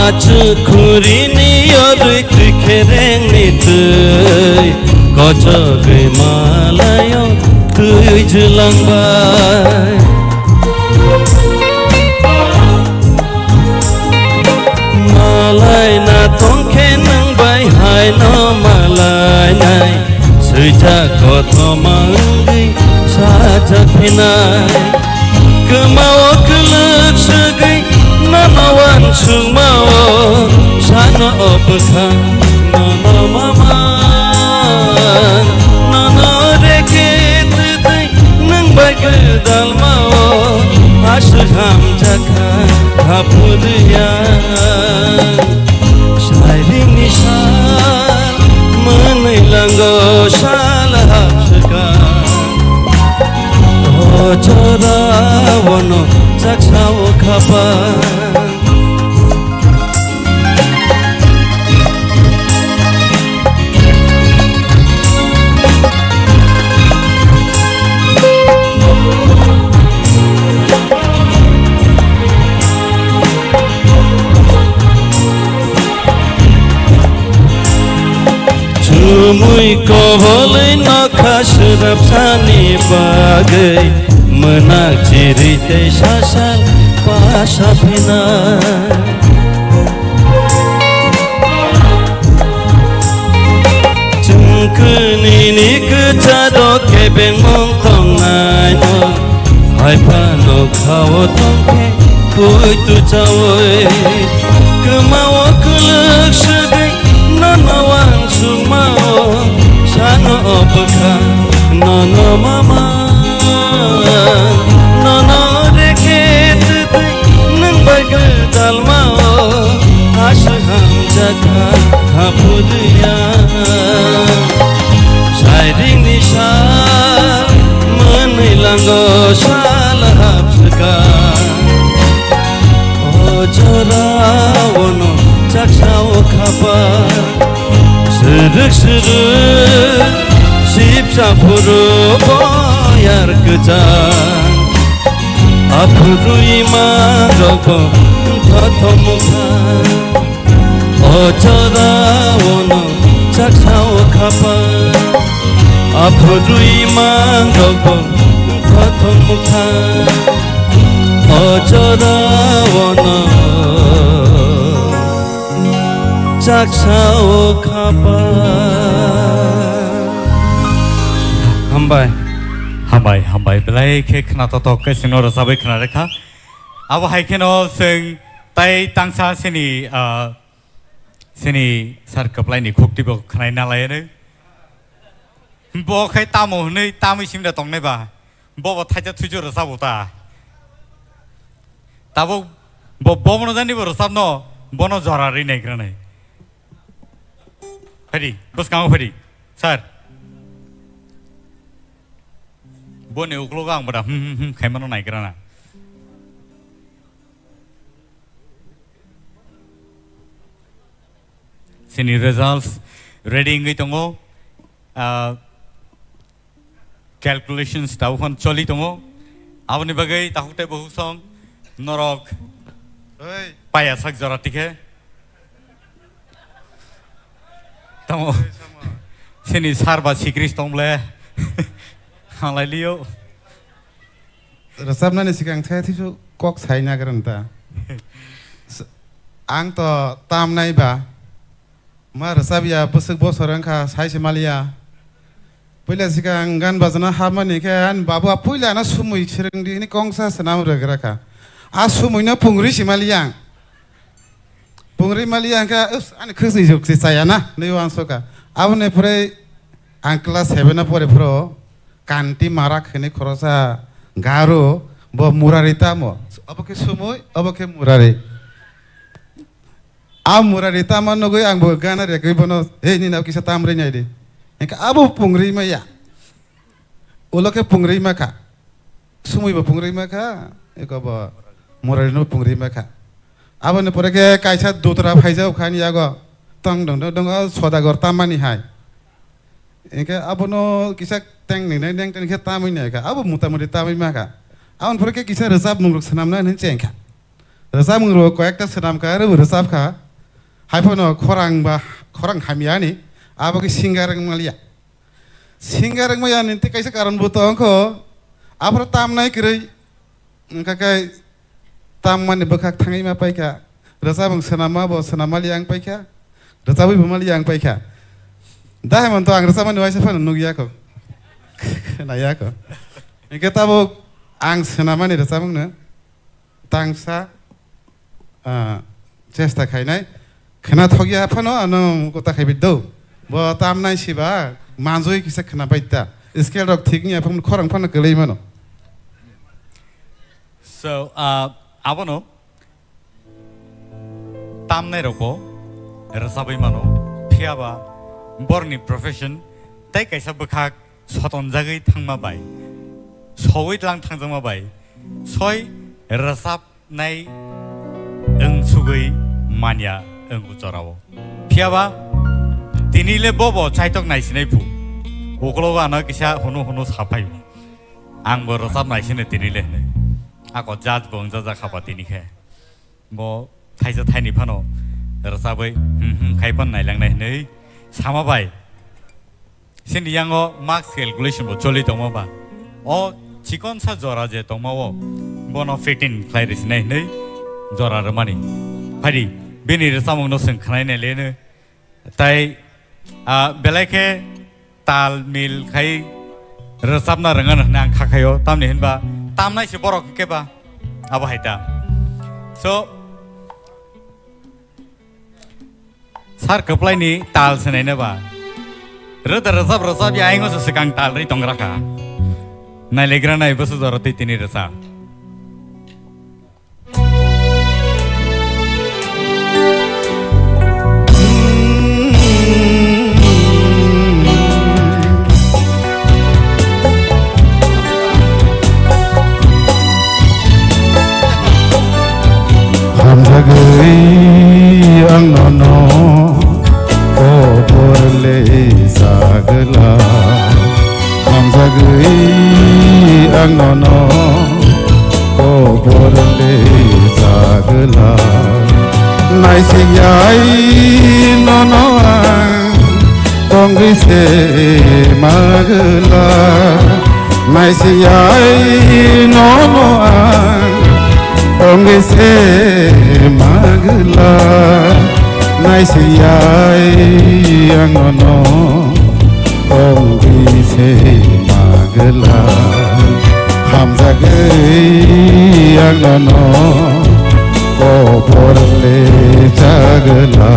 Achuk khurini yorwi twi kherengni twi, kochogwi malayo twi jwlangbai. Malaina tongkhe nwng bai haino malainai, swijak kothoma wngwi sajak phinai. Kwmao kwlwk swgwi nono uansukmao, sano o bwkha nono mama, nono reke twtwi nwng bai gwdalmao, aswk hamjakha haphurya. Sairingni sal, mwnwi lango sal hapswkha. O jora ono chaksa o khapa. Chumui kobolwi nokha swrapsani bagwi, mwnak chiri tei sasal pasa phinai. Chwng kwnini kwcharo kebengmung tongnaino, hai phano khao tongkhe puitu chaui. Kwmao kwlwk swgwi nono uansukmao, sano o bwkha nono mama, nono reke twtwi nwng bai gwdalmao, aswk hamjakha haphurya. Sairingni sal, mwnwi lango sal hapswkha. O jora ono chaksa o khapa. Swrwk swrwk sipsa phuru boyar kwchang. Aphuru ima rokbo thothom kha. O jora ono chaksa o khapa. Aphuru ima rokbo thothom kha. O jora ono chaksa o khapa. Hambai. Hambai, hambai. Belai khe khna totok khe chwngno rwchabwi khna rwkha. Abo hai kheno chwng tai tangsa sini, ah, sini sar kwplaini khukti bo khnaina laiyano. Bo khai tamo hwnwi tamwi simda tongnai ba. Bo bo thaisa thuisu rwchabo ta. Tabuk bo, bo bono jani bo rwchabno, bono jora ri nai granai. Phaidi, bwskango phaidi, sir. Boni uklogo ang bada hmm, hmm, hmm khaimano nai grana. Sini results ready wngwi tongo. Ah, calculations tabuk phano choli tongo. Aboni bagwi takhuk tei bukhuk song norok Oi. Paya sak jora tikhe. Tamo. Oi, sama. Sini sar ba sikris tong ble. Halai liyo. Rwchapnani sikang thaya thisu kok sai nagrani ta. S-, ang to tamnai ba. Ma rwchapya bwswk bosor wngkha sai se maliya. Puila sikang gan bajana hapmani khe ani babu a puila no sumui swrwngdi hwnwi kongsa swnam rwgra kha. A sumui no pungri si maliya ang. Pungri maliya hwnkhe, "Us, ani khwsni juk se chaya na," hwnwi uansukha. Aboni pore ang class seven o pore phuru Kanti Marak hwnwi khoroksa Garo, bo Murari tamo. Obo khe Sumui, obo khe Murari. A Murari tamo nugwi angbo gana rekwi bono, "Hey, nini abo kisa tamrwi nai di." Hwnkhe abo pungrwi maya. Ulo khe pungrwi ma kha. Sumui bo pungrwi ma kha, eko bo Murari no pungrwi ma kha. Aboni pore khe kaisa dutra phaijak kha ani yago. Tong dong dong dong, o Sodagar tamani hai. Hwnkhe abono kisa teng nini neng teng khe tamwi nai kha. Abo mota moti tamwi ma kha. Aboni pore khe kisa rwchapmung rok swnamna hinwi cheng kha. Rwchapmung rok koyekta swnam kha, aro bo rwchap kha. Haiphano khorang ba, khorang hamya ni, abo khe singer wng maliya. Singer wngmaya ni tei kaisa karon bo tong kho, aphuru tamnai kwrwi, wngkha khe tammani bwkhak thangwi ma paikha, rwchapmung swnamma bo swnam maliya wng paikha, rwchabwi bo maliya wng paikha. Da Hemanta ang rwchapmani waisa phano nukya kho, khwnaya kho. Hwnkhe tabuk ang swnammani rwchapmungno tangsa, ah, chesta khainai. Khwnathokya phano ano kota khaibi do. Bo tamnai siba manjui kisa khwnapai ta. Scale rok thik wngya phano khorang phano kwlwi mano. So, ah, abono tamnai rokbo rwchabwi mano. Phiyaba borni profession tei kaisa bwkhak sotonjagwi thangma bai, sowi tlang thangjakma bai, soi rwchap nai wng sugwi manya wng o jorao. Phiyaba tini le bobo chaitok naisinai phu. Uklogo ano kisa hunu hunu saphai. Ang bo rwchap naisino tini le hwnwi. Ako judge bo wngjaja khaba tini khe. Bo thaisa thaini phano rwchabwi hmm hmm khai pan nailangnai hwnwi sama bai. Chini yango marks calculation bo choli tongma ba. O chikonsa jora je tongma o, bono fifteen khlai rwsinai hwnwi jora rwmani. Phaidi, bini rwchapmungno chwng khwnai nai leno. Tai, ah, belai khe tal mil khai rwchapna rwngan hwnwi ang kha khaio. Tamni hinba tamnai se borok hwnkhe ba abo hai ta. So, Sar kwplaini tal sinaina ba. Rwda rwchap rwchap ya aingo se swkang tal ri tongrakha. Nailegra nai bwswk jora twi tini rwchap. Hamjagwi ang nono kobor le sagwla. Hamjagwi ang nono kobor le sagwla. Naisik yai nono ang tongwi se magwla. Naisiyai nono ang tongwi se magwla. Naisiyai ang nono tongwi se magwla. Hamjagwi ang nono kobor le chagwla.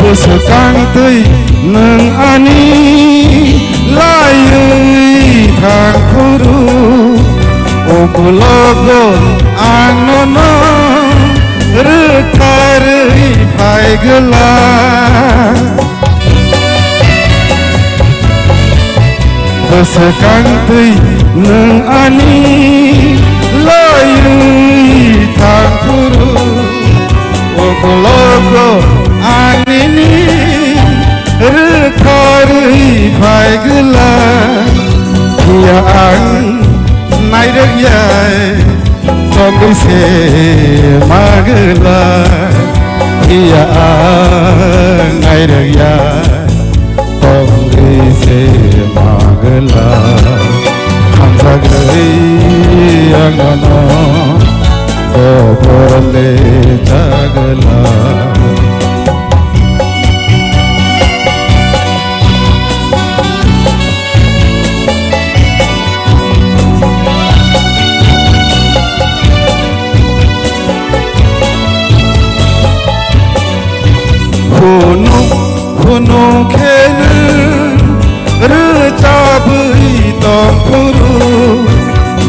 Bwswkang twi nwng ani laiwi thang phuru, ukulogo ang nono rwkharwi phai gwla. Bwswkang twi nwng ani laiwi thang phuru, ukulogo ang nini rwkharwi phai gwla. Phiya ang nairwk ya tongwi se magwla, phiya ang nairwk ya tongwi se magwla. Hamjagwi ang nono kobor le chagwla.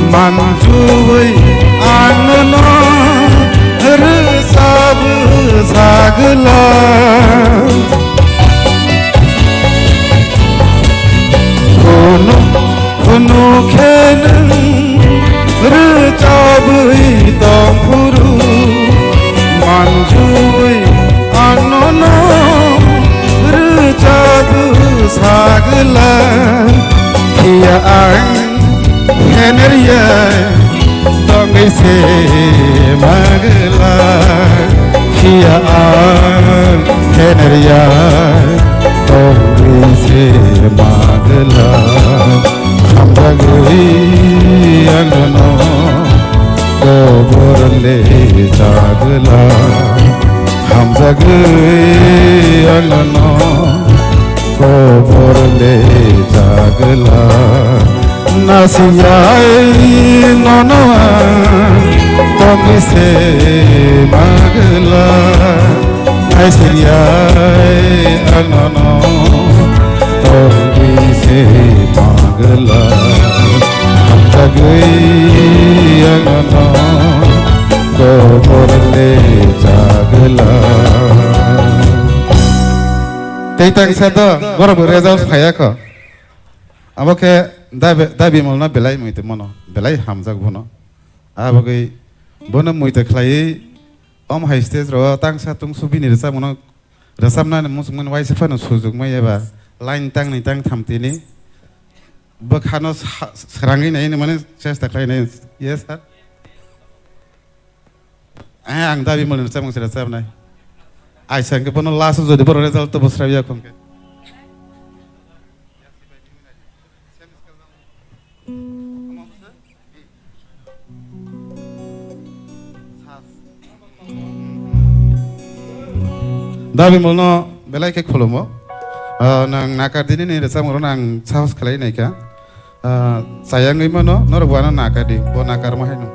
Manjui ang no rwchap sagla. Hunu, hunu khe nwng rwchabwi tongphuru. Manjui ang no rwchap sagla. Phiya ang Henerya tongwi se magla, phiya ang henerya tongwi se magla. Hamjagwi ang no kobor le jagla, hamjagwi ang no kobor le jagla. Nasiyai nono ang tongwi se magla. Naisiyai ang nono tongwi se magla. Hamjagwi ang nono kobor le jagla. Tei tangsa do borok bo result phaiya kho. Abo khe dabi, dabi molno belai mui tongmano, belai hamjak bono. Abagwi bono mui ta khlaiwi om hai stage ro tangsa tungsu bini rwchapmano, rwchapnani muchungmani waisa phano sujukmai eba line tangni tangtham tini bwkhano sa-, srangwi nai mane chesta khlai nai. Yes, sir. Eh, ang dabi mole rwchapmung se rwchapnai. Aisa hwnkhe bono last o jodi borok result to bwsraiya khongkhe. Dabi molno belai khe khulumo. Ah, nang nakar dini ni rwchapmung rwno ang sahos khlai naikha. Ah, chayangwi mano, norok bo ano nakadi, bo nakarma haino.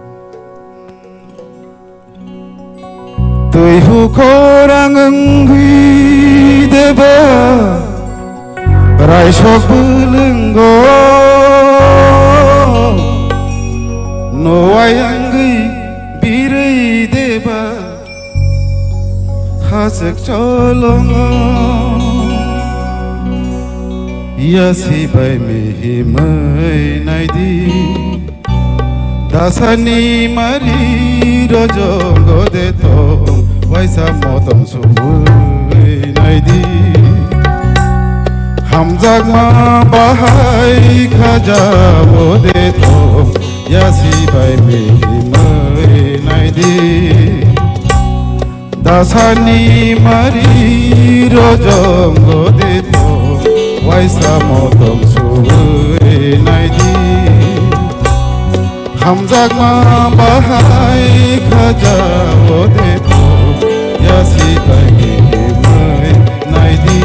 Twi hukhorang wngwi deba, raisok bwlwngo, nowai wngwi birwi deba. Hachwk cholongo yasi bai mihimwi naidi. Dasani mari rojongo de tong waisa motom subui naidi. Hamjakma bahai khaja o de tong yasi bai mihimwi naidi. Dasani mari rojongo de to waisa motom subui naidi. Hamjakma bahai khaja o de to yasi bai mihimwi naidi.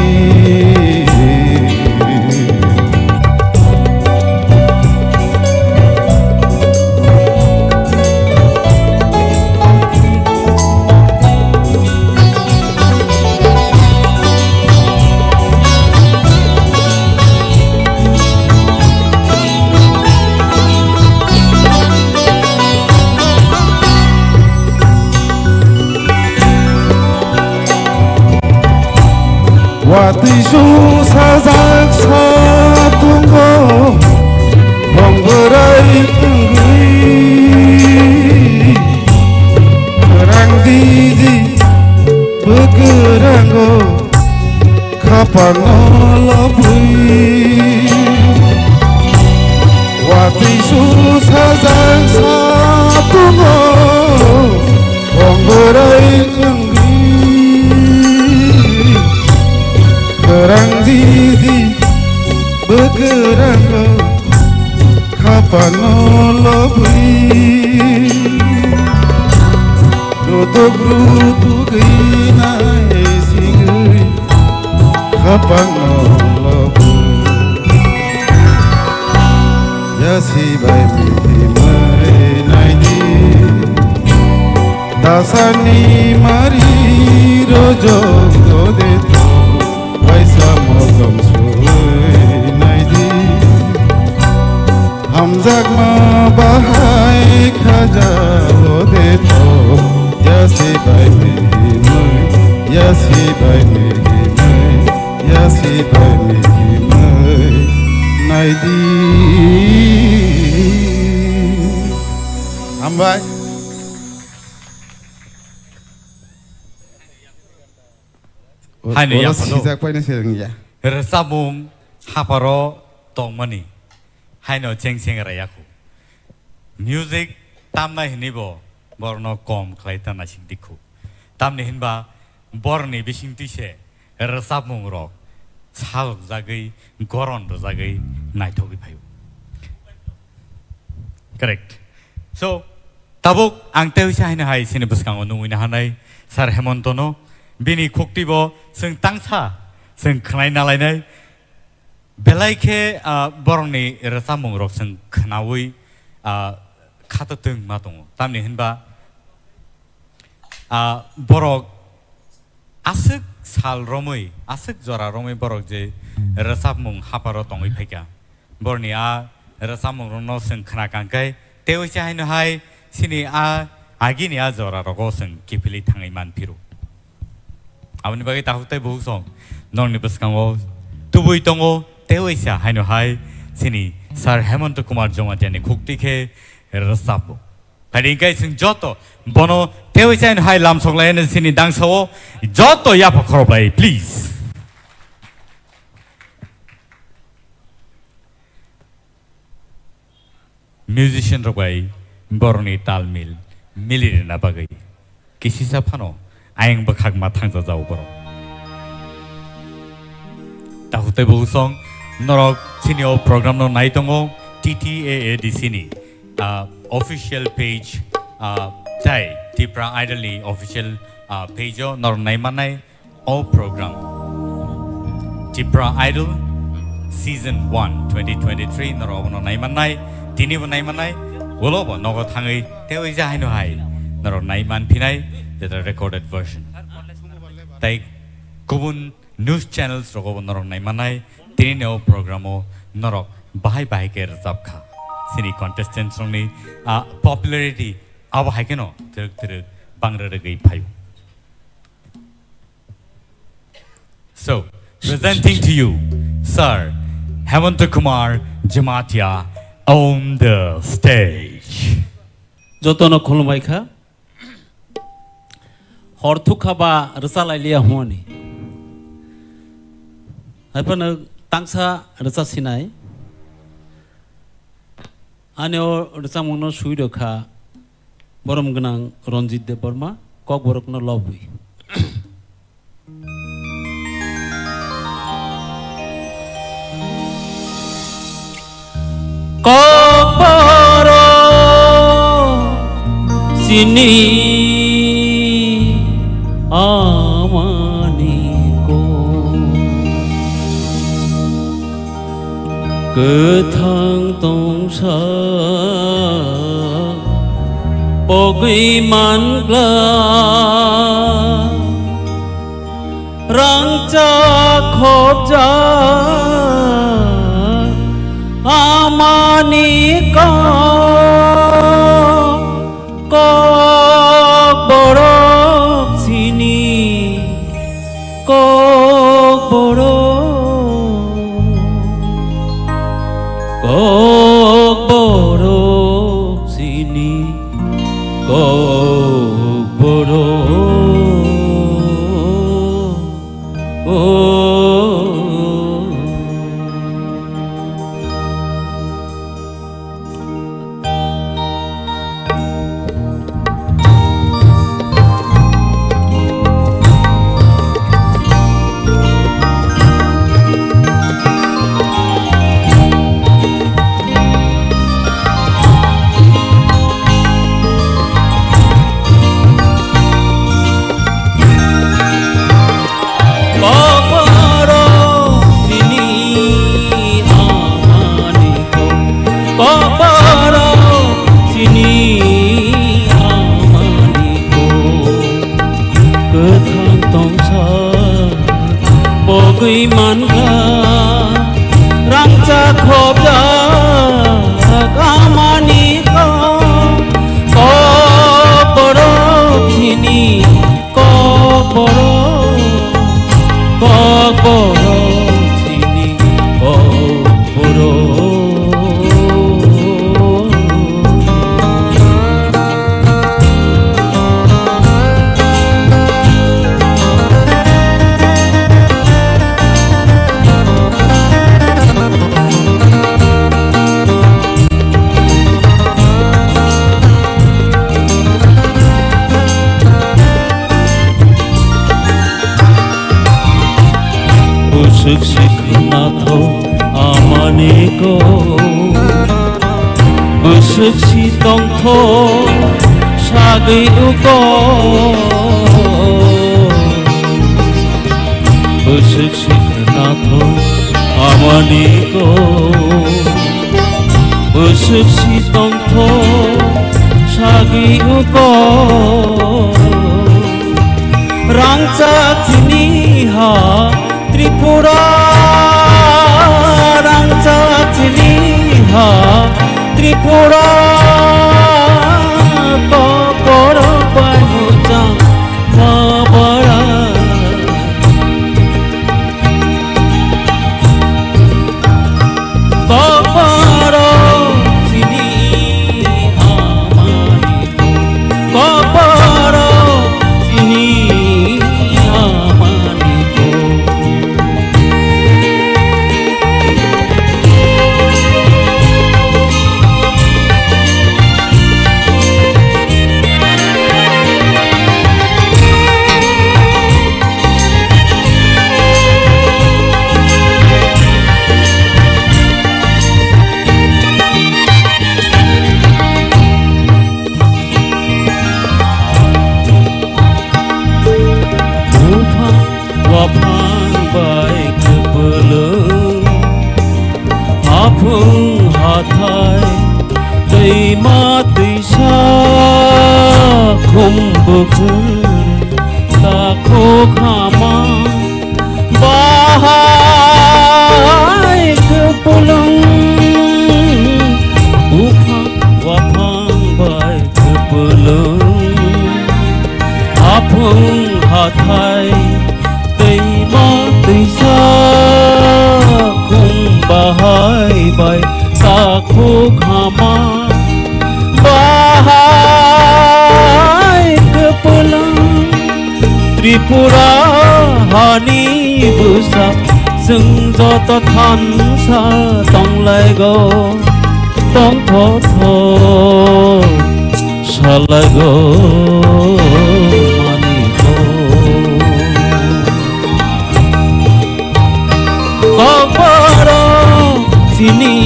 Watwi su sajak sa tungo, bong bwrai wngwi. Kwrang diji bwkwrango, khapangno lobwi. Watwi su sajak sa tungo, bong bwrai wngwi. Kwrang diji bwkwrango, khapangno lobwi. Rutuk rutuk wi nai sigwi, khapangno lobwi. Yasi bai mihimwi naidi. Dasani mari rojongo de to, waisa motom subui naidi. Jakma bahai khaja lode tho, yasi bai ni himwi, yasi bai ni himwi, yasi bai ni himwi, naidi. Hambai. Haino oro yaphano sijak paina se wngya. Rwchapmung hapharo tongmani haino cheng cheng rayakhu. Music tamnai hwnwi bo borokno kom khlai ta naising dikhu. Tamni hinba borokni bisingtwi se rwchapmung rok salokjagwi, goron rwjagwi naithogwi phaio. Correct. So, tabuk ang tei uisa haino hai chini bwskango nungwi nahanai Sir Hemontono, bini khukti bo chwng tangsa, chwng khwnai nalainai. Belai khe, ah, borokni rwchapmung rok chwng khwnaui, ah, khato twng ma tongo. Tamni hinba, ah, borok aswk sal romwi, aswk jora romwi borok je rwchapmung hapharo tongwi phaikha. Borokni a rwchapmung rokno chwng khna kangkhe, tei uisa haino hai chini a agini a jora rogo chwng kiphilwi thangwi man phiro. Aboni bagwi takhuk tei bukhuk song norokni bwskango tubui tongo, tei uisa haino hai chini Sir Hemonto Kumar Jamatia ni khukti khe rwchapmung. Phaidi hwnkhe chwng joto bono tei uisa haino hai lamsok lai hwnwi chini dangsao joto yapha khoroplai, please. Musician rok bai borokni tal mil mili rwna bagwi kisisa phano ayang bwkhak ma thangjajago borok. Takhuk tei bukhuk song norok chini o program no nai tongo T T A A D C ni, ah, official page, ah, tei Tipra Idol ni official, ah, page o norok nai mannai. O program Tipra Idol Season one twenty twenty-three norok abono nai mannai, tini bo nai mannai, ulo bo nogo thangwi tei uisa haino hai norok nai man phinai, jeto recorded version. Tai kubun news channels rogo bo norok nai mannai, tini ni o program o norok bahai bahai khe rwchap kha. Chini contestants rokni, ah, popularity abo hai kheno twrwk twrwk bang rwrwgwi phaio. So, presenting to you, Sir Hemanta Kumar Jamatia on the stage. Jotono khulumbai kha. Hor thuk kha ba rwcha lai liya hwnwi. Hai phano tangsa rwcha sinai. Ani o rwchapmungno swi rw kha borom gwnang Ranjit Debbarma, Kokborokno lobwi. Kokborok chini amani kok. Kwthang tongsa pogwi mangla, rangcha khopja amani kok. Kokborok chini, kokborok, kokborok chini, kokborok. Kokborok chini amani kok. Kokborok chini amani kok. Kwthang tongsa pogwi mankha, rangchak khopjak Bwswk si khwnathok amani kok, bwswk si tongthok sagwi uko. Bwswk si khwnathok amani kok, bwswk si tongthok sagwi uko. Rangchak chini ha Tripura, rangchak chini ha Tripura, kokborok bai muchang ma bara. Kokborok chini amani kokborok chini amani kok. Buphang waphang bai kwpwlwng, aphung hathai, twima twisa, khum bukhuk, takhuk hama, bahai kwpwlwng, buphang waphang bai kwpwlwng, aphung hathai, twima twisa, khum bahai bai takhuk hama, bahai kwpwlwng. Tripura hani bwsa, chwng joto thansa tonglaigo, tongthotho salaigo maniko. Kokborok chini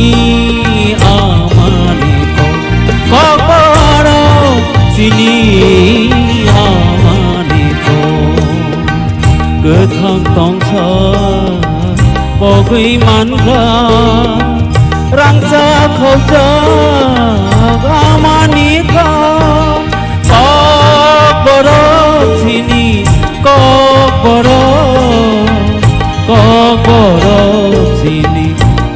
amani kok, kokborok chini amani kok. Kwthang tongsa pogwi mankha, rangchak khokjak amani kok. Kokborok chini, kokborok, kokborok chini,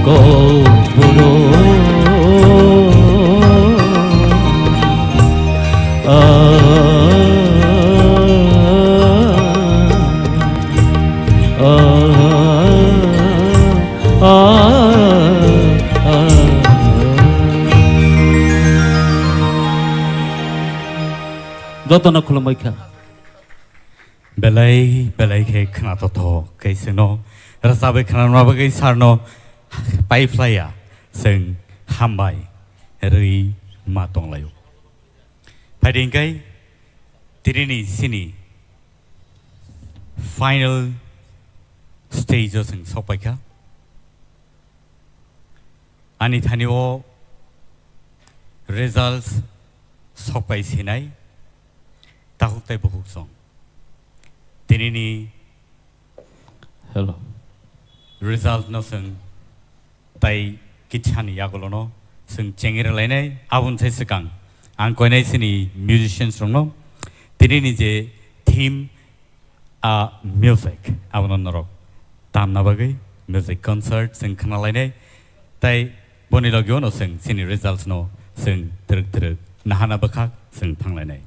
kokborok. Ah, ah, ah, ah, ah. Jotono khulumbai kha. Belai, belai khe khwnathothok khe chwngno rwchapwi khwnarwna bagwi sarno paiphlaiya, chwng hambai rwi ma tonglaio. Phaidi hwnkhe tinini chini final stage o chwng sokpaikha. Ani thani o results sokpai sinai takhuk tei bukhuk song. Tinini Hello. Result no chwng tai kitsani yagulono chwng chengwi rwlainai, aboni sai swkang ang koinai chini musicians rokno tinini je theme, a music, abono norok tamna bagwi music concert chwng khwnalainai, tai boni logio no chwng chini results no chwng twrwk twrwk nahana bwkhak chwng thanglainai.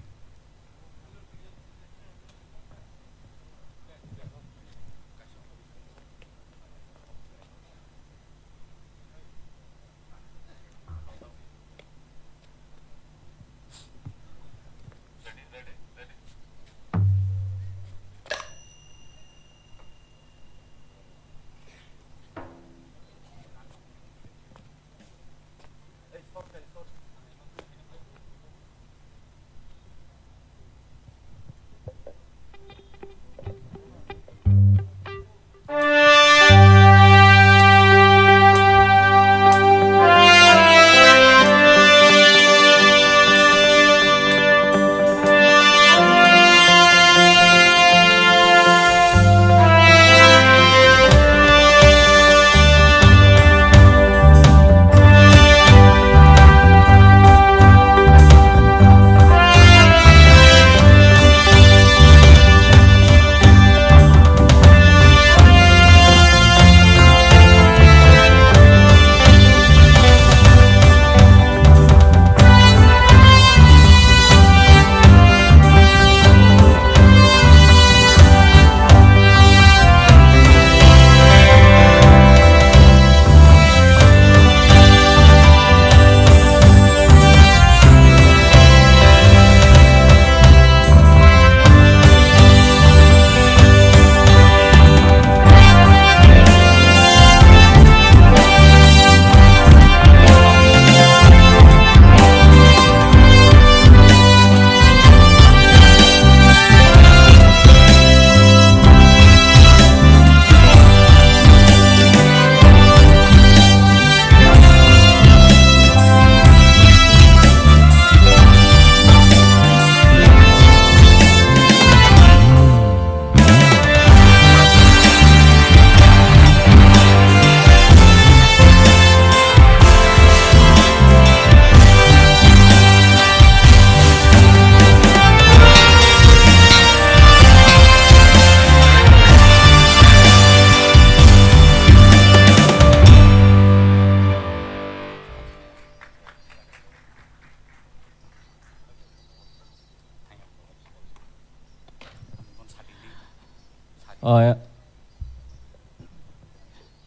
Uh,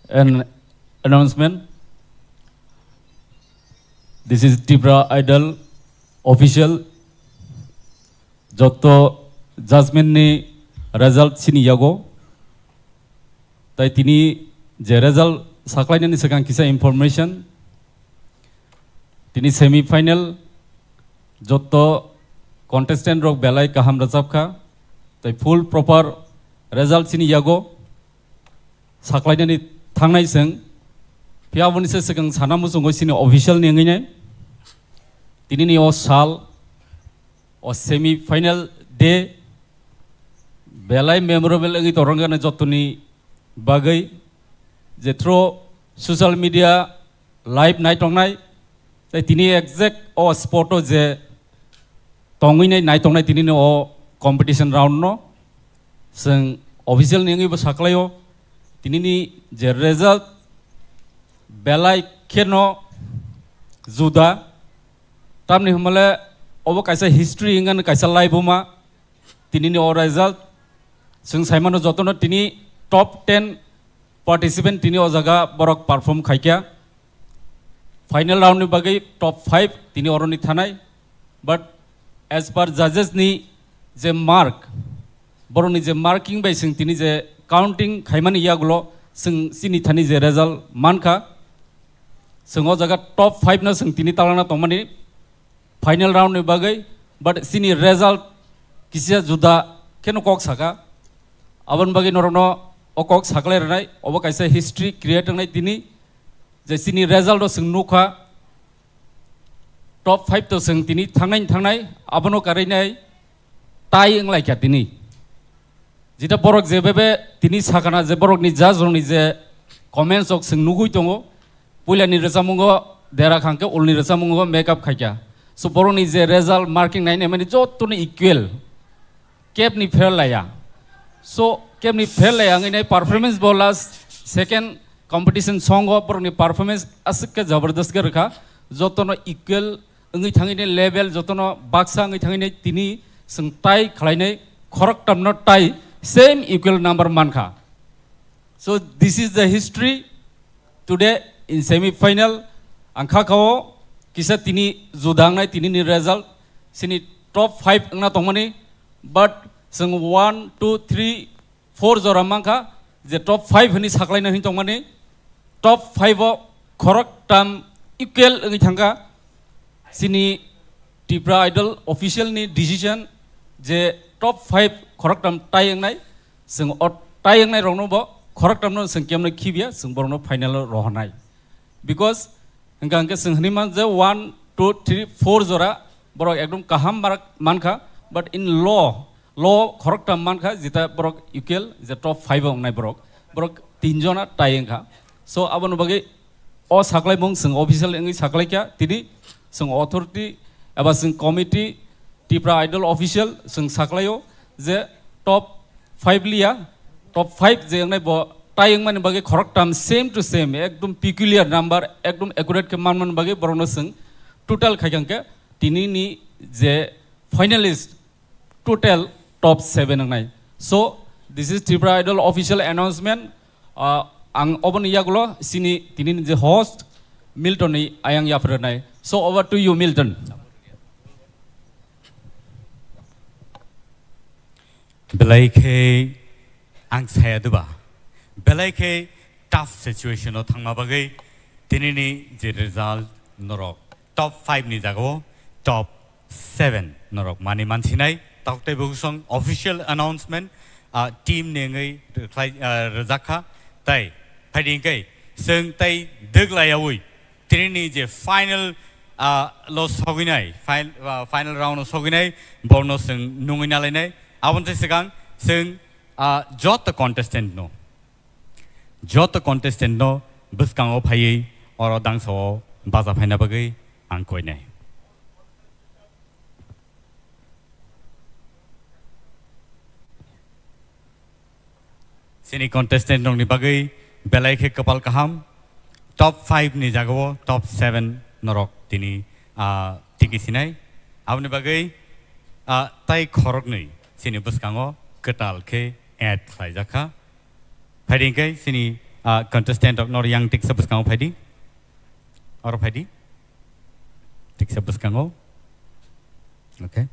an announcement. This is Tripura Idol official. Jotto judgment ni result sini yago. Tai tini je result saklainani swkang kisa information. Tini semi final jotto contestant rok belai kaham rwchapkha. Tai full proper result sini yago. Saklainani thangnai chwng. Phiya aboni se swkang sana muchungo sini official ni wngwi nai. Tinini o sal, o semi final day belai memorable wngwi torongkha jottoni bagwi, je through social media live nai tongnai, tei tini exact o spot o je tongwi nai nai tongnai tinini o competition round no chwng official ni wngwi bo saklaio. Tinini je result belai kheno juda, tamni hwnmale obo kaisa history wngkha, kaisa laibuma. Tinini o result chwng saimano jotono tini top ten participant tini o jaga borok perform khaikha. Final round ni bagwi top five tini oroni thanai. But as per judges ni je mark, borokni je marking bai chwng tini je counting khaimani yagulo chwng chini thani je result mankha. Chwng o jaga top five no chwng tini talangna tongmani final round ni bagwi, but chini result kisa juda kheno kok saka. Aboni bagwi norokno o kok saklai rwnai, obo kaisa history create wngnai tini, je chini result o chwng nukha top five to chwng tini thangnai thangnai, abono karwi nai tie wnglaikha tini. Jeta borok je bebe tini sakana je borokni judge rokni je comments rok chwng nugui tongo, puilani rwchapmungo dera khangkhe ulni rwchapmungo make up khaikha. So borokni je result marking nainai mani jotono equal, kebni fail laya. So kebni fail laya wngwi nai performance bo last second competition songo borokni performance aswk khe jabardast khe rwkha, jotono equal wngwi thangwi nai level, jotono baksa wngwi thangwi nai tini chwng tie khlainai khoroktamno tie same equal number mankha. So this is the history today in semi final. Ang kha kao kisa tini juda wngnai tini ni result, chini top five wngna tongmani, but chwng one, two, three, four jora mankha je top five hwnwi saklaina hwnwi tongmani. Top five o khoroktam equal wngwi thangkha. Chini Tripura Idol official ni decision je top five khoroktam tie wngnai. Chwng o tie wngnai rokno bo khoroktamno chwng kemno khibya, chwng borokno final o rohornai. Because hwnkha hwnkhe chwng hwnwi man je one, two, three, four jora borok ekdom kaham mark mankha, but in law, law khoroktam mankha, jeta borok equal, je top five o wngnai borok, borok tinjona tie wngkha. So aboni bagwi o saklaimung chwng official wngwi saklaikha, tini chwng authority eba chwng committee, Tripura Idol official chwng saklaio je top five liya, top five je wngnai bo tie wngmani bagwi khoroktam same to same, ekdom peculiar number, ekdom accurate khe manmani bagwi borokno chwng total khaikha hwnkhe tinini je finalist total top seven wngnai. So this is Tripura Idol official announcement. Uh, ang oboni yagulo sini tinini je host Milton ni ayang yaphrwnai. So over to you, Milton. Belai khe ang saya duba, belai khe tough situation o thangma bagwi tinini je result norok top five ni jagao top seven norok mani mansinai. Tok tei bwswng official announcement, ah, team ni wngwi rwkhlai, ah, rwjak kha. Tai phaidi hwnkhe chwng tai dwglayaui tinini je final, ah, lo sogwinai, fin-, ah, final round o sogwinai, borno chwng nungwi nalainai. Aboni swkang chwng, ah, joto contestant no, joto contestant no bwskango phaiwi oro dangsa o baja phaina bagwi ang koinai. Chini contestant rokni bagwi belai khe kwpal kaham. Top five ni jagao top seven norok tini, ah, tiki sinai. Aboni bagwi, ah, tai khoroknwi chini bwskango kwtal khe add khlaijak kha. Phaidi hwnkhe chini, ah, contestant rok nor yang tiksa bwskango phaidi. Oro phaidi. Tiksa bwskango. Okay.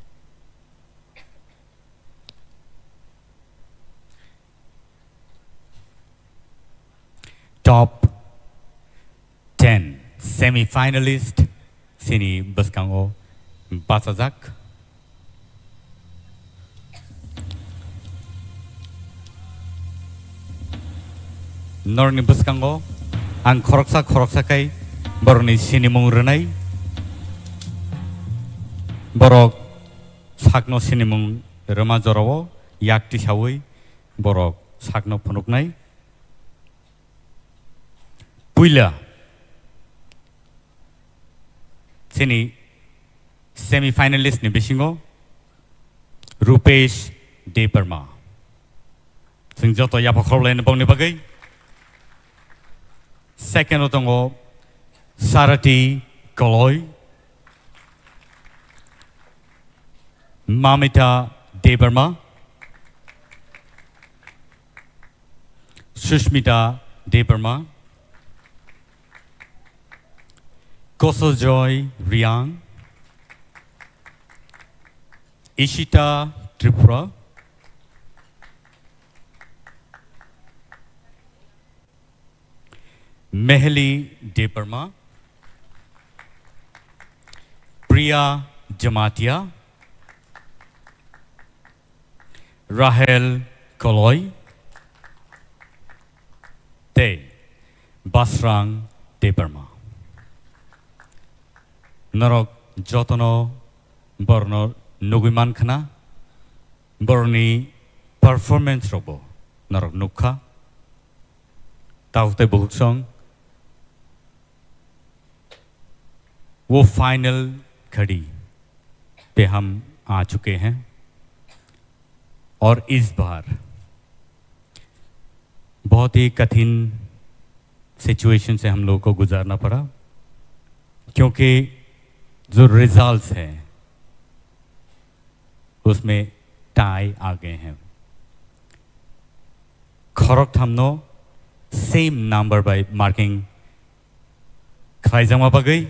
Top ten semi-finalist chini bwskango bachajak. Norokni bwskango ang khoroksa khoroksa khai borokni sinimung rwnai. Borok sakno sinimung rwma jorao yak tisaui borok sakno phunuknai. Puila chini semi-finalist ni bisingo Rupesh Debbarma. Chwng joto yapha khorokhlaini bokni bagwi. Second o tongo Sarati Koloi, Mamita Debbarma, Sushmita Debbarma, Kosojoy Riang, Ishita Tripura, Meheli Debbarma, Priya Jamatia, Rahel Koloi, tei Basrang Debbarma. Norok jotono borokno nugwi mankha na, borokni performance rokbo norok nukha. Tabuk tei bukhuk song, वो फाइनल घड़ी पे हम आ चुके हैं और इस बार बहुत ही कठिन सिचुएशन से हम लोगों को गुजारना पड़ा, क्योंकि जो रिजल्ट्स हैं उसमें टाई आ गए हैं। Khorok thamno same number by marking khlaijakma bagwi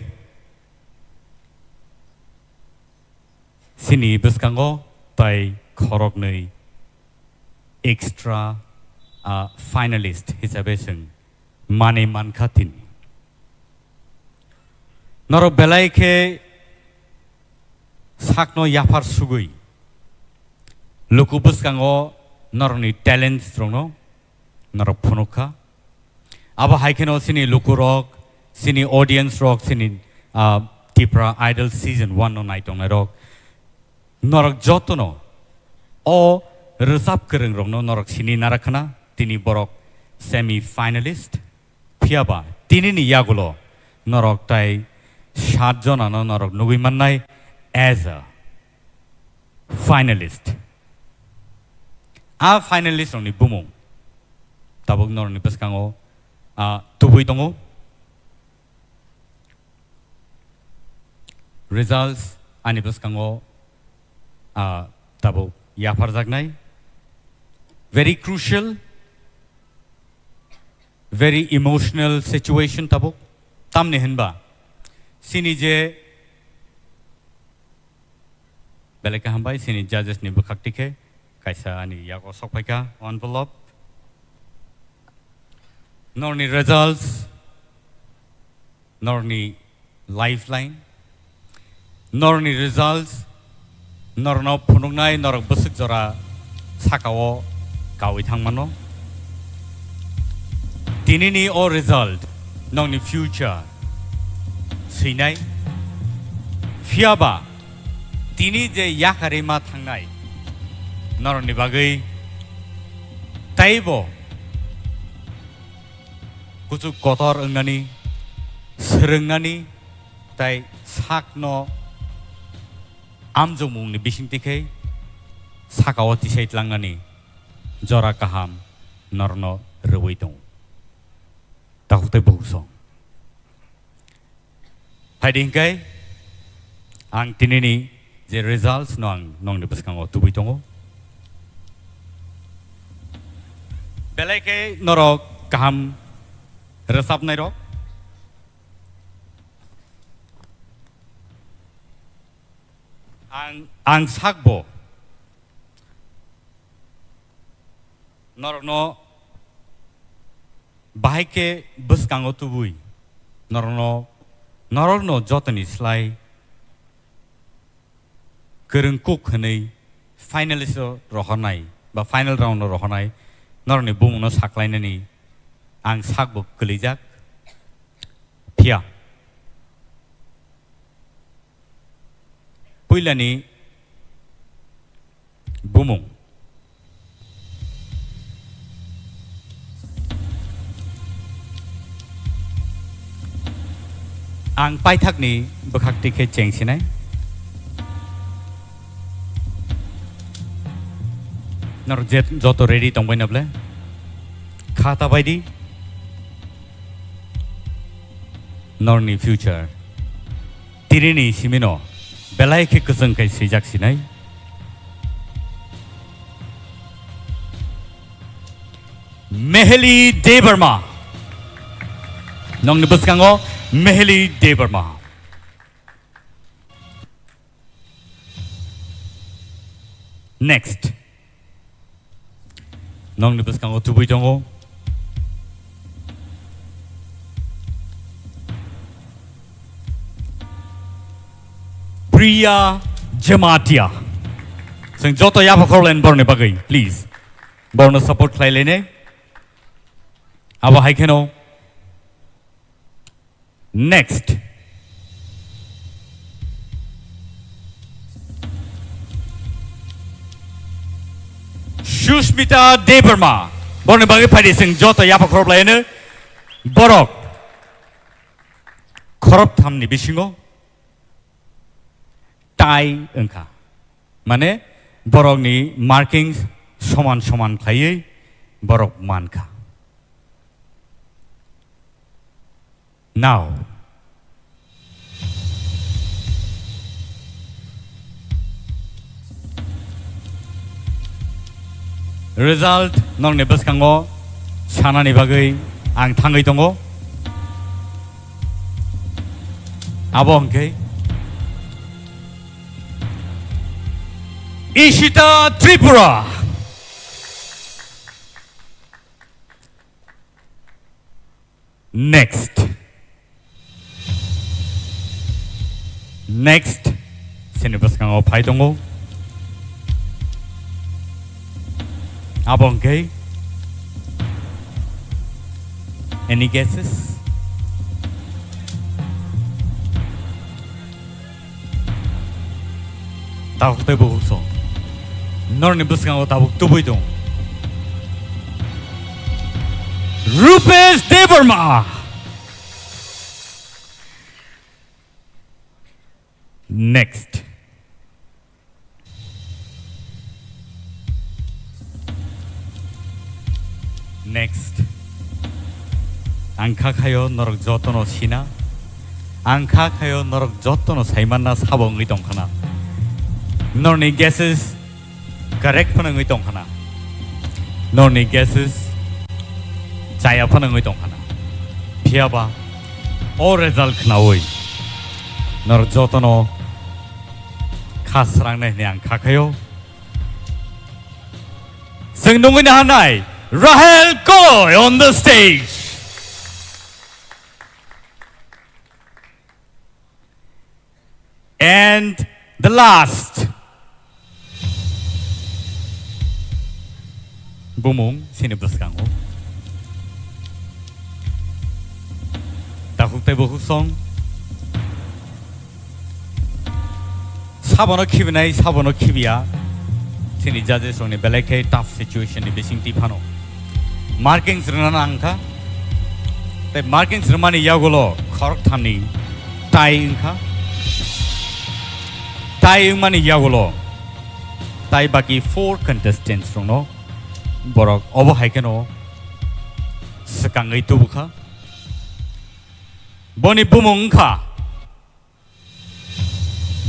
chini bwskango tai khoroknwi extra, ah, finalist hisabe chwng manwi mankha tini. Norok belai khe sakno yaphar sugwi luku bwskango norokni talents rokno norok phunukha. Abo hai kheno chini lukurok, chini audience rok, chini, ah, Tipra Idol Season one no naitongnai rok, norok jotono o rwchap kwrwng rokno norok sini narakhana, tini borok semi finalist. Phiyaba tinini yagulo norok tai sat jonano norok nugwi mannai as a finalist. A finalist rokni bumung tabuk norokni bwskango, ah, tubui tongo. Results ani bwskango, ah, tabuk yapharjaknai. Very crucial, very emotional situation tabuk. Tamni hinba chini je belai kaham bai chini judges ni bwkhak tikhe kaisa ani yago sok phaikha envelope. Norni results, norni lifeline, norni results, norno phunuknai norok bwswk jora sakao kawi thangmano. Tinini o result nokni future swinai. Phiyaba tini je yakarima thangnai norokni bagwi taibo kuchuk kotor wngnani, swrwngnani, tai sakno amjokmungni bisingtwi khe sakao tisai tlangnani jora kaham norno rwui tongo. Takhuk tei bukhuk song. Phaidi hwnkhe ang tinini je results no ang nongni bwskango tubui tongo. Belai khe norok kaham rwchapnairok. Ang, ang sakbo norokno bahai khe bwskango tubui norokno, norokno jotoni slai kwrwng kuk hwnwi finalist o rohornai ba final round o rohornai norokni bumungno saklainani ang sakbo kwlwijak. Phiya puilani bumung. Ang paithakni bwkhak tikhe chengsinai. Nor jet joto ready tongbai na ble? Kha ta bai di. Norni future. Tirini simino belai khe kwchwng kai swijak sinai. Meheli Debbarma. Nongni bwskango Meheli Debbarma. Next. Nongni bwskango tubui tongo Priya Jamatia. Chwng joto yapha khoroklen borni bagwi, please. Borno support khlai lainai. Abo hai kheno Next. Sushmita Debbarma. Borokni bagwi phaidi chwng joto yapha khorop laino. Borok khorop thamni bisingo tie wngkha. Mane borokni markings soman soman khlaiwi borok mankha. Now, result nokni bwskango sanani bagwi ang thangwi tongo. Abo hwnkhe Ishita Tripura. Next. Next. Sini bwskango phai tongo. Abo hwnkhe any guesses? Tabuk tei bukhuk song. Norni bwskango tabuk tubui tong. Rupesh Debbarma. Next. Next. Ang kha khayo norok jotono sina. Ang kha khayo norok jotono saimanna sabo wngwi tongkhana. Norni guesses correct phano wngwi tongkhana. Norni guesses chaya phano wngwi tongkhana. Phiyaba o result khnaui norok jotono kha srangnai hwnwi ang kha khayo. Chwng nungwi naharnai Rahel Koi on the stage. And the last. Bumung sini bwskango. Takhuk tei bukhuk song. Sabono khibinai, sabono khibiya. Chini judges rokni belai khe tough situation ni bising twi phano. Markings rwna nang kha. Tei markings rwmani yagulo khorok thamni tie wngkha. Tie wngmani yagulo tai baki four contestants rokno borok obo hai kheno swkangwi tubukha. Boni bumung wngkha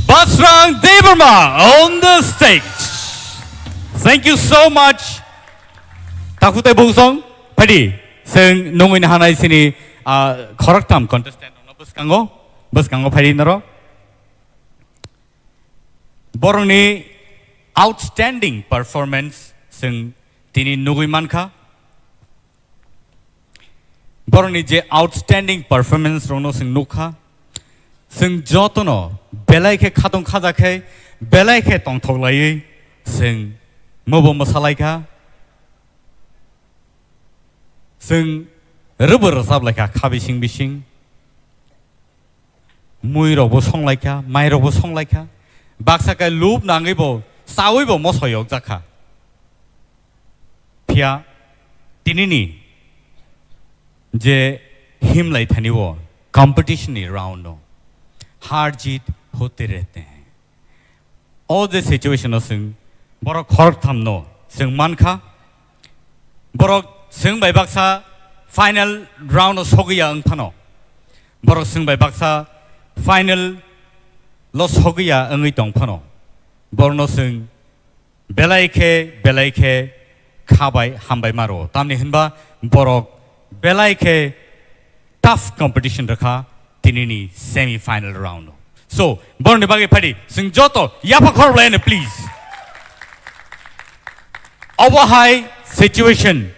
Basrang Debbarma on the stage. Thank you so much. Takhuk tei bukhuk song, phaidi, chwng nungwi nahanai chini, ah, khoroktham contestant rokno bwskango, bwskango phaidi norok. Borokni outstanding performance chwng tini nugwi mankha. Borokni je outstanding performance rokno chwng nukha. Chwng jotono belai khe khatong khaja khe, belai khe tongthok laiwi chwng mobo mwsalaikha. Chwng rwbo rwchap laikha kha bising bising. Mui rokbo song laikha, mai rokbo song laikha. Baksa khe lub nangwi bo, chawi bo mosoi yok jakha. Phiya tinini je himlai thani o competition ni round no har jeet hote rehte hain. O je situation o chwng borok khoroktham no chwng mankha. Borok chwng bai baksa final round o sogwi ya wng phano. Borok chwng bai baksa final lo sogwi ya wngwi tong phano. Borokno chwng belai khe, belai khe kha bai hambai ma rwo. Tamni hinba borok belai khe tough competition rwkha tinini semi final round o. So, borokni bagwi phaidi, chwng joto yapha khorok laino, please. Obo hai situation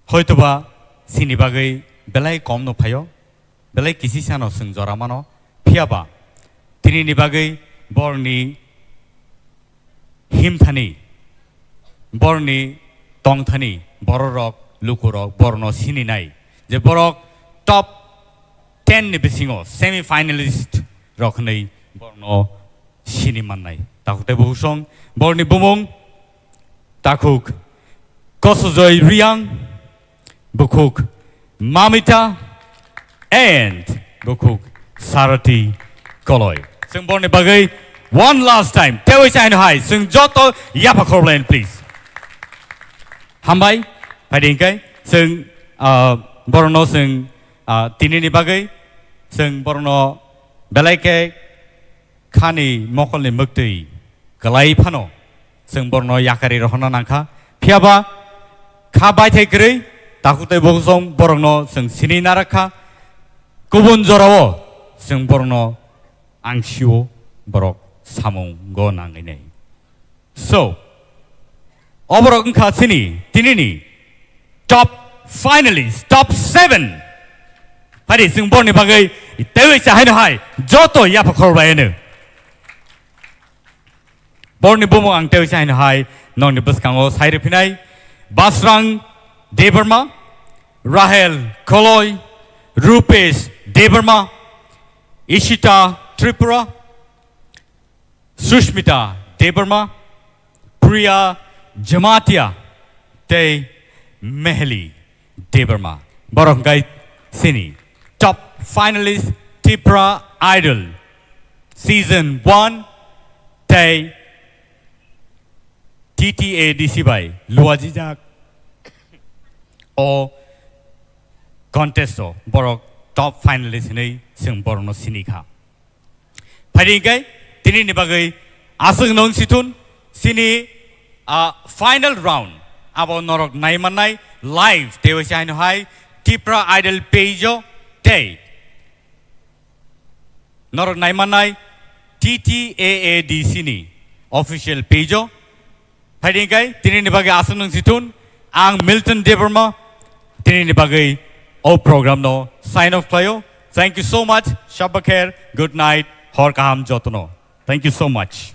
hoitoba chini bagwi belai kom no phaio, belai kisi sano chwng jora mano, phiya ba tinini bagwi borokni himthani, borokni tongthani, bororok, lukurok, borokno sininai je borok top ten ni bisingo semi finalist rok hwnwi borokno sini mannai. Takhuk tei bukhuk song, borokni bumung takhuk Kosojoi Riang, bukhuk Mamita and bukhuk Sarati Koloi. Chwng borokni bagwi one last time tewi chaino hai chwng joto yapha khorok laino, please. Hambai, phaidi hwnkhe chwng, ah, borokno chwng, ah, tinini bagwi chwng borokno belai khe khani mokolni mwktwi kwlai phano chwng borokno yakarwi rohorna nangkha. Phiya ba kha baithai kwrwi takhuk tei bukhuk song borokno chwng sini narakha. Kubun jorao chwng borokno ang sio borok samungo nangwi nai. So, oborok wngkha chini tinini top finalist, top seven. Phaidi chwng borokni bagwi tewi chahaino hai joto yapha khorok laino. Borokni bumung ang tewi chahaino hai nokni bwskango sai rwphinai: Basrang Debbarma, Rahel Koloi, Rupesh Debbarma, Ishita Tripura, Sushmita Debbarma, Priya Jamatia tei Meheli Debbarma. Borok hwnkhe chini top finalist Tipra Idol season one tei T T A D C bai luajijak o contest o borok top finalist hinwi chwng borokno sini kha. Phaidi hwnkhe tinini bagwi aswk nung sithun chini, ah, final round abo norok naimannai live tewi chaino hai Tipra Idol page o tei norok naimannai T T A A D C ni official page o. Phaidi hwnkhe tinini bagwi aswk nung sithun, ang Milton Debbarma tinini bagwi o program no sign off khlaio. Thank you so much. Shabba kher, good night, hor kaham jotono. Thank you so much.